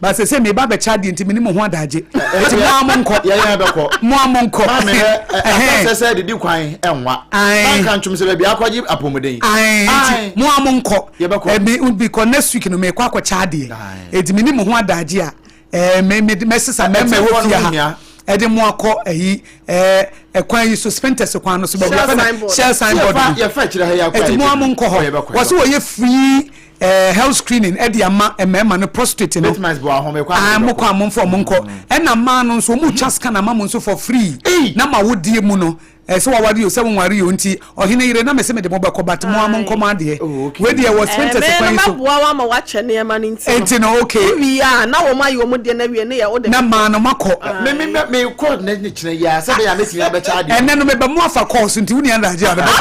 ba sɛ sɛ meba abɛkyɛ adeɛ nti mene mo ho adagye eti mo a mo nkɔ mo a mo nkɔ maame hɛ ɛsɛ sɛ didi kwan ɛnwa nanka ntwom sɛ baabi akɔgye apɔmuden nti mo a mo nkɔ ɛmi because next week no mekɔ akɔkyɛ adeɛ eti mene mo ho adagye a ɛɛ me me mɛsesa mɛma ɛwɔ fie ha ɛde mo akɔ ɛyi ɛɛ ɛkwan yi so spinters kwan no so baabi afɛ na shell signboard bi ɛti mo a mo nkɔ hɔ wɔsi wɔyɛ free. Eh, health screening ɛde ama mmarima no prostate no. Ah, mo kɔ a mo nfa ɔmo nkɔ. Ɛna mmaa no nso ɔmo twa scan ama mo nso for free. Na ma wodie mu no sɛ waware o sɛ wonware o nti ɔhene yere na mese mede mo bɛkɔ but mo a monkɔ mo adeɛ. Oh, Wei deɛ wɔ Sphintex kwan yi so. Mɛboa wo ama wakyɛ nneɛma no nti no. Nti no okay. Wowie a na wɔn ayɛ wɔn deɛ no awie ne yɛ wode. Na maa no makɔ. Me me me me kɔ ne ne kyerɛ yi a sɛ bɛyɛ a mɛtumi abɛkyɛ adeɛ. Ɛnɛ no meba mu afa calls nti wo nua ndagye a mebɛ.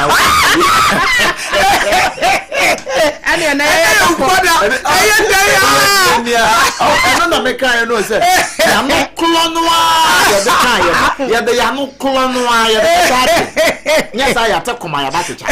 Ɛne ɛnɛ yɛyɛ bɔda ɛyɛ dɛ ya. Ɛno na meka yɛ no sɛ yano korɔ no a yɛde ka yɛ no yɛde yano korɔ no a yɛde bɛkyɛ adeɛ nyɛ saa yɛate koma yɛba kyekyɛ.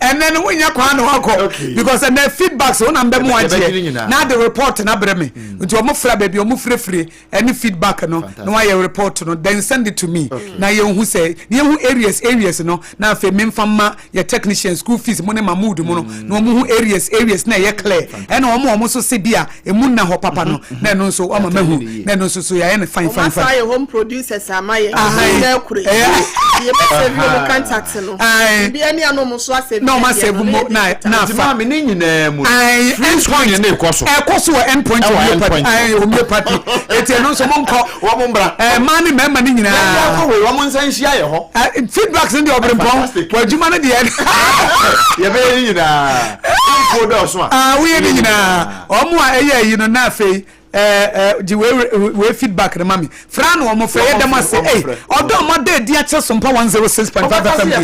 Ɛnɛ no wonya kwan na wakɔ because ɛnɛ feedbacks wo na mbɛ mu agyeɛ na de report na brɛ me nti wɔn fra baabi wɔn firefire ɛne feedback no na wayɛ report no then send it to me na yɛn hu sɛ na yɛn hu areas areas no na afei memfa mma yɛ technician school fees mu ne mahmood mu no na wɔn hu areas areas na ɛyɛ clear ɛna wɔn a wɔn nso se bi a emu nna hɔ papa no na ɛno nso wɔn ama mahu na ɛno nso so yɛayɛ no fine fine fine. Wɔn asa yɛ home producers ama yɛ na akure yɛ bɛ save wɔn contact no ebi ɛni ano wɔn nso asave na wɔn asave mu na na afa nti maame ne nyinaa mu free screen ne kɔ so ɛkɔ so wɔ end point homeopathy ayi homeopathy eti ɛno nso mo nkɔ wɔn mbra ɛɛ mmaa ne mmarima ne nyinaa yɛn akɔ wei wɔn nsa nhyia yɛ hɔ ɛ feedbacks ne deɛ ɔbɛrɛ mpɔn wɔ adwuma ne deɛ yɛbɛyɛ ne nyinaa nfuo dɔɔso a aa woyɛ ne nyinaa wɔn a ɛyɛ ayi no na afei ɛɛ ɛɛ gye wei wei feedback no ma me fra na wɔn frɛ yɛ dɛm ase ɛy ɔdɔ ɔmo ada adi akyerɛ Sompa 106.5 FM deɛ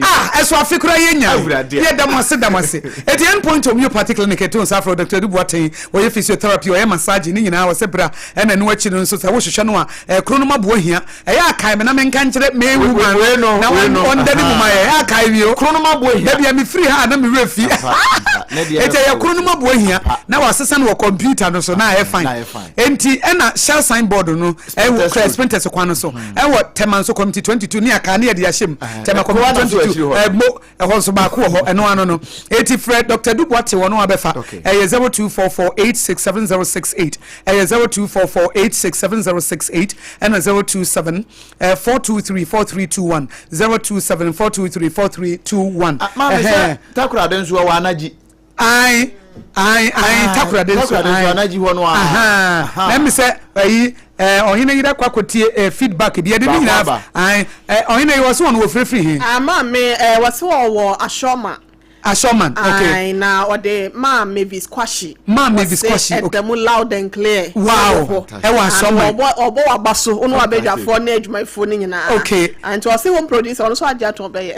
ah ɛso afe koraa yɛ nya yɛ dɛm ase dɛm ase eti end point homeopathy clinic ɛto nsa afrɛ Dr. Edu Boateng ɔyɛ physiotherapy ɔyɛ massage ne nyinaa ɔsɛ bra ɛna ɛno akyi no nso sɛ wohwehwɛ no a ɛkoro no maboa hia ɛyɛ akae me na menka nkyerɛ me woman na ɔnda ne mu ma yɛ ɛyɛ akae wie o baabi a mefiri ha na mewerɛ fi eti ɛyɛ koro no maboa hia na wasesa no wɔ computer no so na ayɛ fine enti ɛna shell signboard no ɛwɔ kura spinters kwan no so ɛwɔ Tema nso committee 22 ne akaa ne yɛde ahyɛ mu Tema committee 22 ɛmo ɛhɔ nso baako wɔ hɔ ɛno ano no eti frɛ Dr. Duboate wɔn abɛfa ɛyɛ 0244867068 ɛyɛ 0244867068 ɛna 027 423 4321 027 423 4321. Maame sɛ takoradi nso ɛwɔ anagye. Ae ae ae takoradi nso takoradi nso anagye hɔ no a. Na mi sɛ ɛyi ɔhene yere akɔ akɔtie feedback bi yɛde ne nyinaa ae ɔhene yi wɔsi wɔn wɔ firifiri he. Maame wɔsi wɔwɔ Asɔma. Asɔman okay. Ae na ɔde maa Mavis Kwashi. Maa Mavis Kwashi okay. Ɛda mu loud and clear. Wow ɛwɔ Asɔman. Ɔbɔ ɔbɔ waba so ɔno abadwafoɔ ne adwumayɛfoɔ ne nyinaa. Okay. Nti ɔsi home producer ɔno nso agye ato ɔbɛyɛ.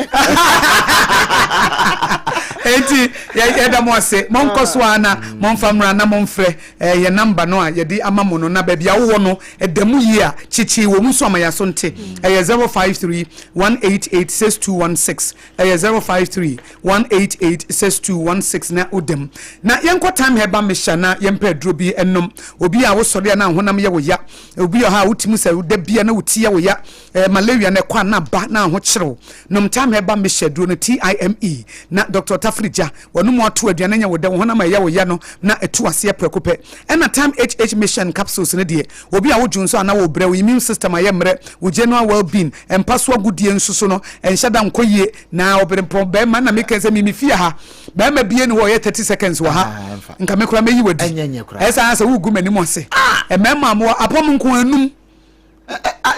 Enti yɛda mo ase. Monkɔ so ara na momfa mmra na momfrɛ yɛn namba no a yɛde ama mo no, na baabi a wowɔ no, ɛda mu yie a, kyekyee wɔ mu nso ama yɛn aso nte. Ɛyɛ 053 188 6216. Ɛyɛ 053 188 6216 na woda mu. Na yɛnkɔ Time Herbal Mixture na yɛmpɛ aduro bi nnom. Obi a wosɔre a na honam yɛ wo ya, obi wɔ hɔ a wotumi sɛ da bia na wo ti yɛ wo ya, Eh, malaria na ɛkɔ a na ba na ahokyerɛw. Nom Time Herbal Mixture aduro no, TIME, na Dɔkta Ɔtafere gya w'anomu ato aduane nyɛ wo dɛ, wo honam a ɛyɛ wo ya no na ɛtu aseɛ prɛko pɛ. Ɛna Time HH Mixture and Capsules no deɛ, obi a wodwo nso anaa wobrɛ, wo immune system ayɛ mmerɛ, wo general well-being, mpa so agodie nso so no ɛnhyɛ da nkɔ yie. Na ɔberempɔn barima na meka sɛ me me fie ha, barima bie ni hɔ ɔyɛ 30 seconds wɔ ha, nka me koraa mɛyi wadi. Ɛsɛ sɛ wogu m'anim ase. Mmarima a mowɔ apɔm nko anum.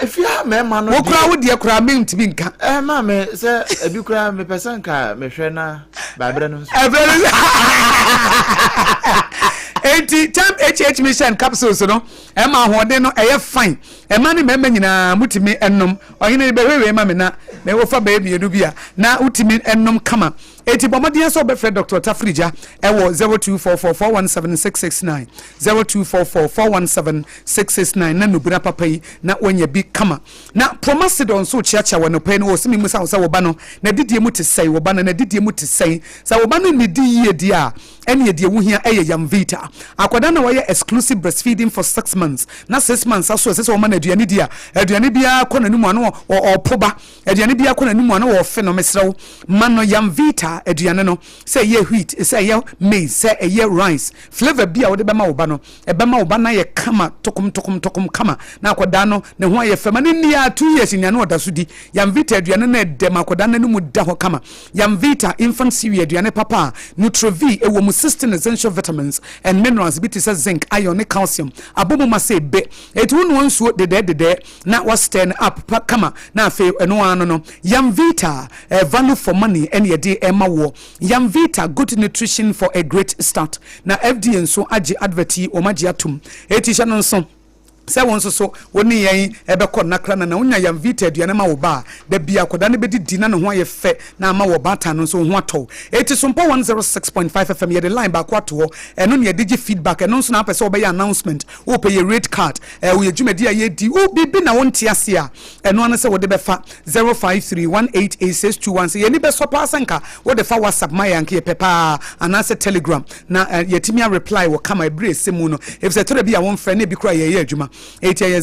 Efie ha mmarima no deɛ. Wo koraa wo deɛ koraa mentumi nka. Ɛ maame sɛ ebi koraa mepɛ sɛ nka mehwɛ na baabrɛ no nso. Ɛbrɛ no nso. Enti Time HH Mission capsules no ɛma ahoɔden no ɛyɛ fine. Ɛma ne mmarima nyinaa mutumi ɛnom. Ɔhene bɛhwɛ wei ma me na na wofa bɛyɛ mmienu bi a na wotumi ɛnom kama. Enti bɔ mmɔden sɛ wobɛfrɛ Dɔkta Tafirigya wɔ 0244 417 669, 0244 417 669 na nubena papa yi na woanya bi kama. Na Promasidor nso rekyeakyea wo anɔpa yi na ɔse memmisa wo sɛ wo ba no n'adidie mu te sɛn, wo ba no n'adidie mu te sɛn? Sɛ wo ba no nnidi yie deɛ a, ɛneɛ deɛ wohia yɛ Yamvita. Akwadaa no a wayɛ exclusive breastfeeding for 6 months na 6 months aso a ɛsɛ sɛ wɔma no aduane di a, aduane biara kɔ n'anum a na ɔrepo ba. Aduane biara kɔ n'anim a na wɔrefe no, mesrɛ wo, ma no Yamvita. Yamvita aduane no, sɛ ɛyɛ wheat, sɛ ɛyɛ maize, sɛ ɛyɛ rice, flavour bi a wode bɛma wo ba no, ɛbɛma wo ba no ayɛ kama tokom tokom tokom kama na akwadaa no ne ho ayɛ fɛ ma no nni ara 2 years nnuane a ɔda so di. Yamvita aduane no ɛdɛ ma akwadaa no anim da hɔ kama. Yamvita infant cereal aduane papa a Nutrivie ɛwɔ mu 16 essential vitamins and minerals bi te sɛ zinc, iron ne calcium abɔ mu ma sɛ ebe. Enti wonoa nsuo dedɛɛ dedɛɛ na wa stir no up pa kama na afei ɛno ara no no Yamvita eh, value for money ɛne yɛde ɛma woɔ. Yamvita good nutrition for a great start. Na FDA nso agye advert yi wɔn agye atom. Eti hyɛ no nso sɛ wo nso so wo ne yɛn ɛbɛkɔ nnakra na na wonya Yamvita aduane ma wo ba a, da bi akwadaa no bɛdidi na ne ho ayɛ fɛ na ama wɔ ɔbaatan no nso wo ho atɔ wo. Eti Sompa 106.5 FM yɛde line baako ato hɔ ɛno na yɛde gye feedback ɛno nso na wopɛ sɛ wobɛyɛ announcement Wopɛ yɛ rate card, eh, woyɛ dwumadi a yɛdi, wo biribi na wonte ase a, ɛno ara ne sɛ wode bɛfa 0531886216. Yɛn ani bɛsɔ paa sɛ nka wode fa WhatsApp ma yɛn, anka yɛpɛ paa, anaasɛ Telegram, na eh, yɛatumi a reply wɔ kama ɛberɛ a ɛsɛ mu no, efisɛ ɛtɔ da bi a womfrɛ na ebi koraa yɛreyɛ adwuma. Enti ɛyɛ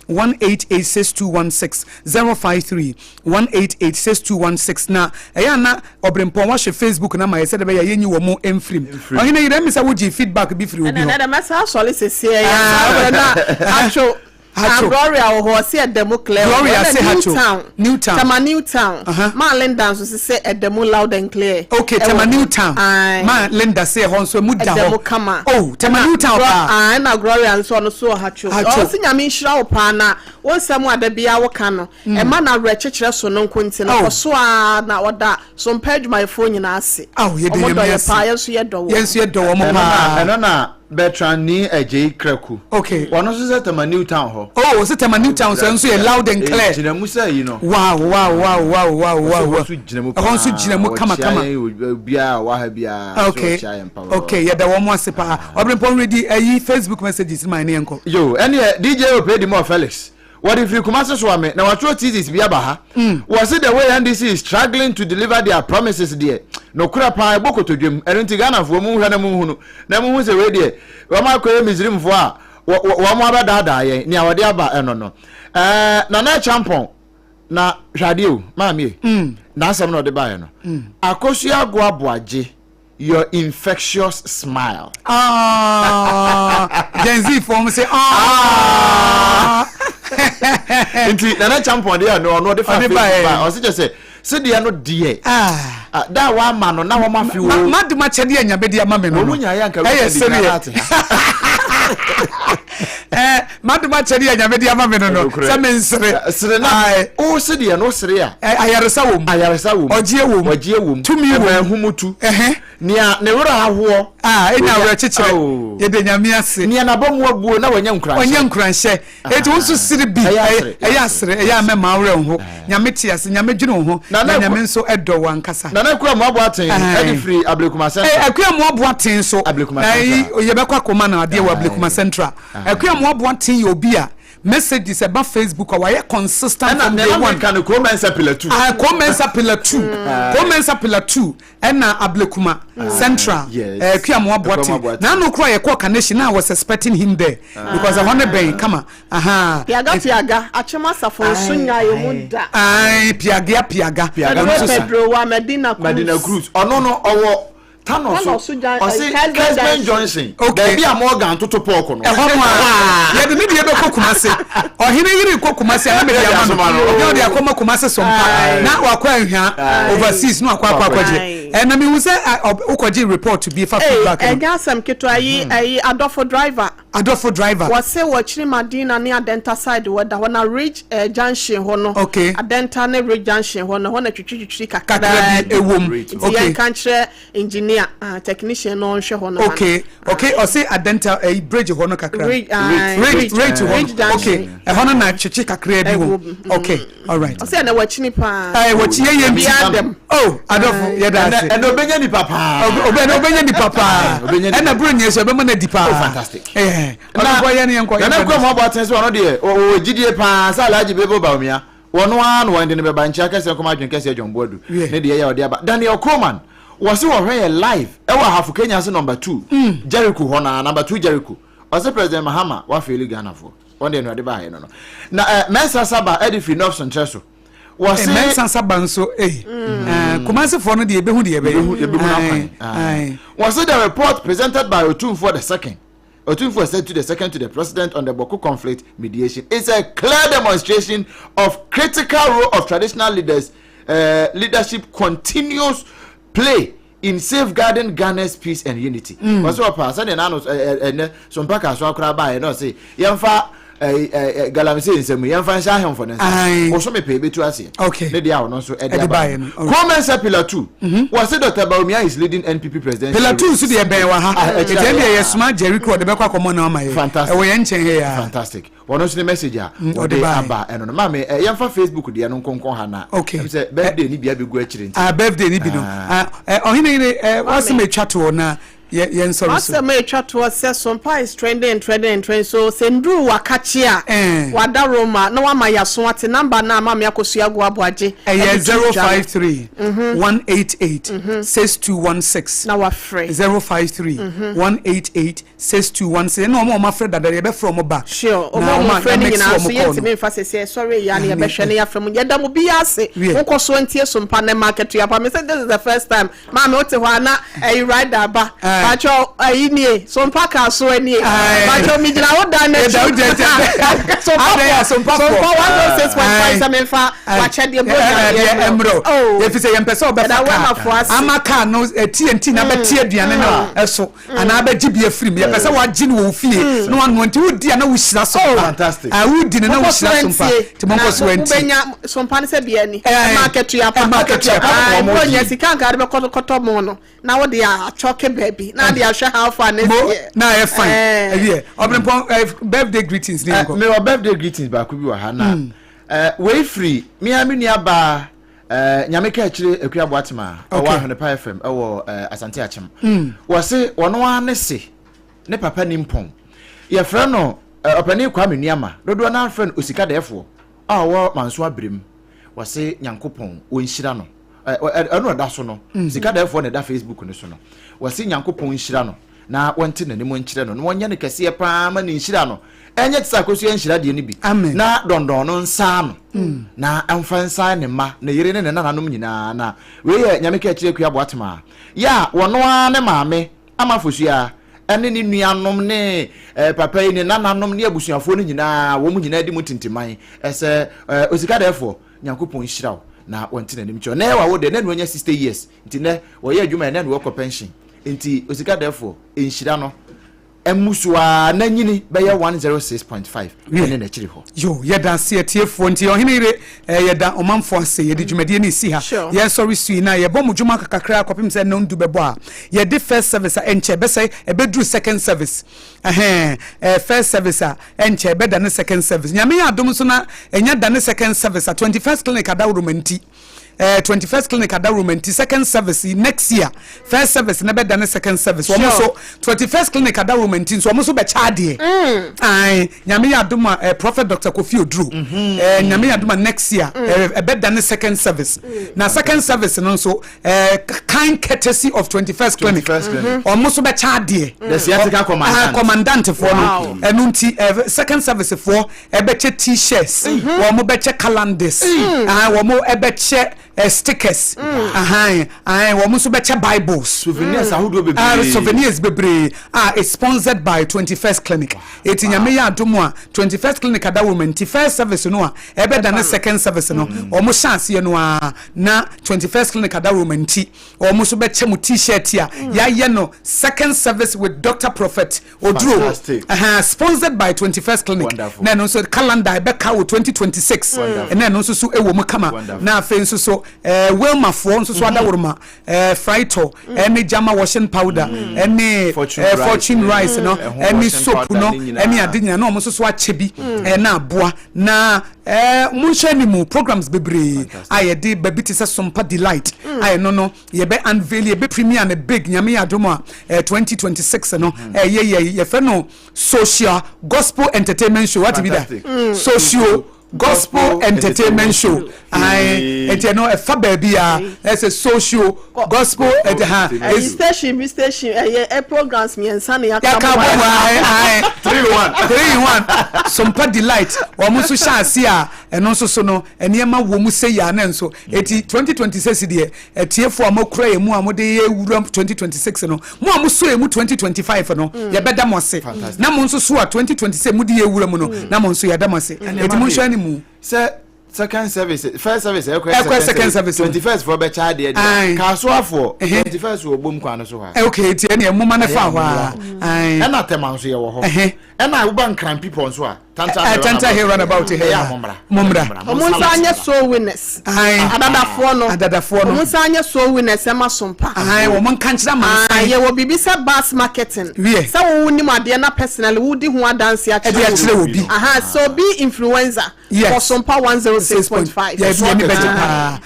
0531886216, 053 1886216 na ɛyɛ a na ɔbrempɔn wahwɛ Facebook no ama yɛ sɛdeɛ ɛbɛyɛ a yɛnyi wɔn mfirim. Ɔhene yerɛ me sɛ wogyee feedback bi firi obi hɔ. Ɛnɛ dɛ mɛsan asɔre sesie yɛ saa na atwo. Ah, Gloria wɔ hɔ ɔse ɛda mu clear wɔ hɔ. Gloria se New hatcho. Town. New Town. Tema New Town. Maa Linda nso se sɛ ɛda mu loud and clear. Okay, Ɛwɔ Tema hɔ. New Town. Aye. Maa Linda se ɛhɔ nso emu da Ɛda hɔ. mu kama. Oh, Tema Ɛna New Town Glo- paa. Ah, ɛna Gloria nso ɔno so wɔ hatcho. Hatcho. Ɔse Nyame nhyira wo paa na wo nsɛm a da biara woka no. Ɛma no awerɛkyekyerɛ sononko nti no, Oh. kɔ so ara na ɔda Sompa adwumayɛfoɔ nyinaa ase. Ao, yɛda Wɔn Nyame dɔ yɛ ase. paa, yɛn nso yɛdɔ wɔn. Yɛn nso yɛdɔ wɔn Ɛno na paa. ɛno na Bertrand Nii Adjei Kraku. Okay. Ɔno nso sɛ Tema New Town hɔ. Oh, ɔsɛ Tema New Town so ɛno nso yɛ loud and clear. Gyina mu sɛ yi no. Wow, wow, wow, wow, wow, wow. Ɔsɛ nso gyina mu paa. Ɛhɔ nso gyina mu kama kama. Ɔkyia yɛn obiara a ɔwɔ ha biara. Okay. Ɔkyia yɛn paa. Okay, yɛda wɔn ase paa. Ɔbrempɔn redi ayi Facebook messages ma yɛn nkɔ. Yo, ɛneɛ DJ Opedi Mo Felix. Wɔde firi Kumasi soa me na wɔatwerɛ thesis bi aba ha. Wɔse the way NDC is struggling to deliver their promises deɛ, nokorɛ paa ɛbɔ kotodwam. Ɛno nti Ghanafoɔ monhwɛ na monhunu na monhu sɛ wei deɛ wɔn akɔyɛ Misrimfoɔ a wɔn abɛdaadaa yɛn. Nea wɔde aba ɛno no. Ɛɛ Nana Acheampong na hwɛ adeɛ o, maame e, n'asɛm na ɔde baeɛ no. Akosua Agoa Boagye. Your infectious smile. Ah, Gen Z fo wɔn sɛ ah. Nti Nana Champon deɛ ɔno ɔno ɔde fa Facebook ba ɔsi kyɛ sɛ sedeɛ no deɛ ah. ah da a wama no na wɔn afi wo. Ma dum akyɛdeɛ anya bɛ di ama mi no no. Wɔn nyinaa yɛ nka ɛyɛ sedeɛ. Ɛɛ madum akyɛdeɛ anya bɛ di ama mi no no sɛ mi nsere. Sere na o sedeɛ no sere a. Ayaresa wɔ mu. Ayaresa wɔ mu. Ɔgyeɛ wɔ mu. Ɔgyeɛ wɔ mu. Tumi wɔ mu. Ɛma ehumu tu. Nea ne werɛ ahoɔ. A enya awerɛkyekyerɛ. Yɛda Nyame ase. Nea n'aba mu abuo na wanya nkuranhyɛ. Wanya nkuranhyɛ. Eti wo nso sere bi. Ɛyɛ asere. Ɛyɛ a mɛma wo werɛ nho. Nyame te ase. Nyame dwene wo ho. Na Nyame nso dɔ wo ankasa. Nana Akua Amoah Boateng ɛde firi Ablekuma Central. Akua Amoah Boateng nso. Ablekuma Central. Yɛbɛkɔ akɔma no adeɛ wɔ Ablekuma Central. Akua Amoah Boateng yɛ obi a Messages ɛba Facebook a wayɛ consistent from day one. Ɛna nea no Koo Mensah Pillar 2. Ah, Koo Mensah Pillar 2. Koo Mensah Pillar 2 ɛna Ablekuma Central. Eh, Kuamoa Boateng. Na ano kura yɛ kɔɔ Kaneshie na I was expecting him there because ɛhɔ ne bɛn kama. Aha. Piaga piaga, akyem asafo nso nyaeɛ mu da. Ae, piagea piaga. Piaga. Pedro Pedro wa Medina Cruz. Medina Cruz. Ɔno no ɔwɔ Tano so ɔse Kesben Junction baabi a Morgan toto pɔɔko no. Ɛhɔ no a yɛde ne deɛ bɛkɔ Kumase. Ɔhene yere kɔ Kumase a na mede ama no na ɔde akɔma Kumase Sompa na wakɔ Anhwea overseas na wakɔ akɔ akɔgye. Ɛna mehu sɛ wokɔgye report bi fa feedback no. Ɛnyɛ asɛm ketewa yi ɛyi adɔfo driver. Adɔfo driver. Wɔse wɔkyiri Madina ne Adenta side wɔ da hɔ na Ridge eh, junction hɔ no. Okay. Adenta ne Ridge junction hɔ no ɛhɔ na twitwi twitwi kakra bi ɛwom. Nti Okay. yɛnka nkyerɛ engineer ah, technician no ɔnhwɛ hɔ no ma no. Okay, okay, ɔse Adenta eh, bridge hɔ no kakra. Ridge, ah, Ridge, Ridge, Ridge hɔ Ridge no. Okay, junction. ɛhɔ no na twitwi kakra bi wom. Ɛwom. Okay, all right. Ɔse ɛnɛ wakyini paa. Ɛɛ wɔkyi yɛ yɛ nti. Obiara dɛm. Oh, adɔfo yɛda ase. Ɛnɛ obenya nipa paa. Ɛnɛ obenya nipa paa. Ɛna buro nyɛ so ɛbɛma no adi paa. Oh, fantastic. Ɛɛ ɔdɔfo yɛ ne yɛn kɔ. Nana Kura mu abɔ atene sɛ ɔno deɛ ɔwɔ gyidie paa sɛ Alhaji Bebo Bawumia wɔno ara na wɔn de no bɛba nkyia kɛseɛ nkɔma adwene kɛseɛ John Boadu ne deɛ yɛ ɔde aba Daniel Coleman wɔse wɔhwɛ yɛ live ɛwɔ Ahafo Kenya ase number 2 Jericho hɔ naa number 2 Jericho ɔse President Mahama wafeeli Ghanafoɔ wɔn deɛ nea ɔde baayɛ no no na eh, Mensa Saba ɛde firi North Nkyerɛ so. Wɔse. Mɛnsa saba nso ei. Mm. Kumasefoɔ no deɛ ebehu deɛ ɛbɛyɛ. Ebehu n'akwan. Wɔse the report presented by Otumfoɔ the second Otumfoɔ Osei the second to the president on the Bawku conflict mediation is a clear demonstration of critical role of traditional leaders uh, leadership continues play in safeguarding Ghana's peace and unity. Mm. Wɔsɛ ɔpa sɛdeɛ n'ano ɛnɛ sompa ka so akora baeɛ na ɔse yɛmfa galamsey nsɛm yi yɛmfa nhyɛ ahemfo no nsa bosome pɛ ebetu aseɛ ne deɛ a ɔno nso ɛde aba no Kwame Pillar 2 mhm. wɔse Dr. Bawumia is leading NPP presidential Pillar 2 nso deɛ bɛn wɔ ha ah, ɛti ɛn deɛ yɛsoma Jerry Kuro de bɛkɔ akɔmmɔ na ama yɛ ɛwɔ yɛn nkyɛn ha ya fantastic wɔn nso ne message a mm, wɔde aba ɛno no maame ɛ yɛnfa Facebook deɛ no nkonkɔn ha na okay ɛm sɛ birthday ni bi abɛgu akyire nti ah birthday ni bi no ah. ah ɔhene yere ɛ wasɛm atwa toɔ na yɛ yɛn nsɔre so. Wasɛm atwa toɔ sɛ Sompa is trending and trending and trending so sɛ nduru wakakye a eh. wada Roma na wama yaso ate number no a maame akosua agu aboagye ɛyɛ 053 188 6216 na wafrɛ 053 188 6216 ɛna wɔn a wɔafrɛ dada yɛbɛfrɛ wɔn back. Sure, wɔn a wɔfrɛ no nyinaa nso yɛntumi mfa sɛsɛ ɛsɔre yɛ a na yɛbɛhwɛ na yɛafrɛ mu. Yɛda mo biara ase. Monkɔ so ntie so mpa na ɛma akatua pa. Me sɛ this is the first time. Maame wote hɔ a na ɛyi rider aba. Pakyɛ ɛyi nie so mpa kaa so nie. Pakyɛ mi gyina wo dan n'akyi. So mpa so mpa 106.5 sɛ memfa wakyɛdeɛ bɔ nyadeɛ mmerɛ. Yɛfi sɛ yɛmpɛ sɛ ɔbɛfa kaa ama kaa no TNT na bɛte aduane no ɛso. anaa bɛgye bi afiri mu yɛpɛ sɛ wagye no wɔ wo fie mm. na wanoa nti wodi a na wohyira so oh, pa ah, wodi no na wohyira so mpa nti monkɔ so anti wobɛnya sompa no sɛ bia ni ɛma akatua pa ɛma akatua pa ah, wɔnyɛ sika nka de bɛkɔ kɔtɔ mo no na wode atwɔke baabi na ade ahwɛ how far ne mo na ayɛ fine ɛwiɛ ɔbɛnpɔn eh, birthday greetings ne nkɔ mewɔ birthday greetings baako bi wɔ ha na hmm. eh, wei firi mea me nua baa Eh, Nyame ka akyire Akua Boatema a ɔwɔ Ahwenepa FM ɛwɔ eh, Asante Akyem. Mm. Wɔse wɔno ara ne se ne papa ni mpɔn. Yɛfrɛ no eh, ɔpanin Kwame Nuama, dodoɔ no ara frɛ no Osikadɛɛfoɔ a ɔwɔ Manso Abrem. Wɔse Nyankopɔn ɔnhyira no. Ɛno ɛda so no, mm. Sikadɛɛfoɔ na ɛda Facebook no so no. Wɔse Nyankopɔn nhyira no. na wɔnte n'anim nkyerɛ no, na wɔnyɛ no kɛseɛ paa ma ne nhyira no ɛnyɛ te sɛ akosua nhyira deɛ no bi, na dɔndɔn no nsaa no, mm. na ɛmfa nsan ne mma, ne yere ne ne nananom nyinaa. Na wei yɛ Nyame ka akyire Akua Boatema yɛ a wɔno ara ne maame ama Fosua ɛne ne nuanom ne eh, papa yi ne nananom ne abusuafoɔ no nyinaa wɔn nyinaa di mu tintiman ɛsɛ eh, osikadɛɛfoɔ Nyankopɔn nhyira wo na wɔnte n'anim kyerɛ na ɛwɔ wo deɛ na ɛnu anya 60 years nti nɛ wɔyɛ adwuma yɛ na ɛnu wɔkɔ pension Enti osikadɛfoɔ, nhyira no mmu so ara na nyini bɛyɛ 106.5 ne n'akyiri hɔ. Yo, yɛda ase atiefoɔ. Nti ɔhene yere, eh, yɛda ɔmanfoɔ ase. Yɛde dwumadie no resi ha. Sure. Yɛsɔre sui na yɛbɔ mo dwuma kakra kɔpem sɛ nnɔndu bɛbɔ a, yɛde first service a ɛnkyɛ ɛbɛsɛ ɛbɛduru second service. Ɛhɛn, eh, first service a ɛnkyɛ ɛbɛdane second service. Nyame yɛ adom nso na ɛnya dane second service a, 21st clinic adaworoma nti. eh, 21st clinic adawuruma nti second service next year first service na bɛda ne second service wɔn nso 21st clinic adawuruma nti nso wɔn nso bɛkyɛ adeɛ mm. ae nyame yɛ adom a eh, prophet dr kofi oduro mm-hmm. eh, nyame yɛ adom a next year mm. eh, ɛbɛda ne second service mm. na second service no nso eh, kind courtesy of 21st clinic mm-hmm. wɔn nso bɛkyɛ adeɛ the sciatica commandant ah, commandant foɔ no ɛno nti eh, second service foɔ ɛbɛkyɛ t-shirts mm-hmm. wɔn bɛkyɛ calendars mm. ah, wɔn ɛbɛkyɛ eh, stickers mm. ahan ahan wɔn nso bɛkyɛ bibles souvenirs mm. ahodoɔ bebree ah, souvenirs bebree ah it's sponsored by 21st clinic eti nyame yɛ adom a 21st clinic adawoma nti first service no a ɛbɛda ne second service no wɔn hyɛ aseɛ no a na 21st clinic adawoma nti wɔn nso bɛkyɛ mu t-shirt a yɛayɛ no second service with doctor prophet Oduro uh, sponsored by 21st Clinic na ɛno nso calendar ɛbɛka wɔ 2026 ɛna ɛno nso so ɛwɔ mu kama na afei nso so eh, Wilmafoɔ nso so mm-hmm. adaworoma eh, Frytol mm. ɛne Jama washing powder mm. ɛne eh, Fortune rice no ɛne soap no ɛne ade nyinaa na wɔn nso so akyɛ bi ɛna aboa na ɛɛ monhwɛ anim programs bebree a yɛde baabi te sɛ Sompa Delight a ɛno no yɛbɛ unveil yɛbɛ premiere no big nyame yɛ adom a eh, 2026 no ɛyɛ eh, yɛ yɛfrɛ no social gospel entertainment show wate bi da mm. socio gospel entertainment show ae nti ɛno ɛfa baabi a ɛsɛ socio gospel ɛdi ha ɛyi station bi station ɛyɛ ɛ programs mmiɛnsa na yɛaka bɔ mu ae ae 1. 3 in 1 Sompa Delight wɔn nso hyɛ ase a ɛno nso so no nneɛma wɔ mu sɛ yia ne nso eti 2026 deɛ atiefoɔ a moakura yɛn mu a mode yɛ wura 2026 no mo a mosɔ yɛn mu 2025 no mm. yɛbɛda mo ase na mo nso so a 2026 mode yɛ wura mu no mm. na mo nso yɛda mo ase eti mo nhwɛ ne mu sɛ second service first service ɛkɔ ɛkɔ second service 21st fo bɛkyɛ adeɛ deɛ kaasoafoɔ 21st wɔ bom kwan no so ha ok ti ɛne ɛmoma no fa hɔ a ɛna tɛma nso yɛwɔ hɔ ɛna woba nkran pipɔ nso a Tanta Hill runabout hɛ ya mommra mommra ɔmo nsa anyɛ soul winners adadafoɔ no adadafoɔ no ɔmo nsa anyɛ soul winners ɛma sompa wɔn nka nkyerɛ amansan yɛwɔ biribi sɛ bus marketing wiɛ sɛ wo nim adeɛ na personally wodi ho adanse akyerɛ akyerɛ obi aha so be influencer Yes. For Sompa 106.5. Yɛ yɛ ni bɛgye paa.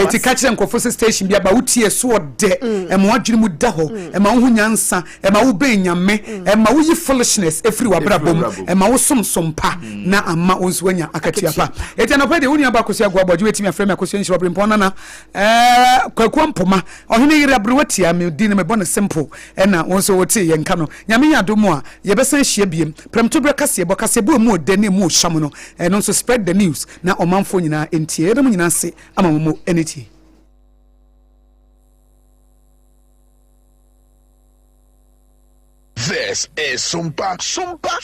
Eti ka kyerɛ nkurɔfo sɛ station bi aba wotie so ɔdɛ. Mm. Ɛma wadwene mu da hɔ. Mm. Ɛma wohu nyansa. Ɛma wobɛn nyame. Mm. Ɛma woyi foolishness efiri w'abrabɔ mu. Ɛma wosom sompa na ama wo nso wanya akatua pa. Eti anɔpa deɛ wo nua ba Akosua Agoa Bɔgye wetumi afrɛ me Akosua Nhyira Ɔbrempɔn Nana. Ɛɛ Kwaku Ampoma. Ɔhene yere aberewa tia me din no mebɔ no simple. Ɛna wo nso wotee yɛn nka no. Nyame yɛ adom a yɛbɛsan ahyia biem. Prɛmtoberɛ kaseɛbɔ, kaseɛbɔ a ɛmu ɔdɛ ne ɛmu ɔhwam no, ɛno nso spread the news na ɔmanfoɔ nyinaa ntie. Yɛda mo nyinaa ase ama mo mo ani tie. This is Sumpa Sumpa.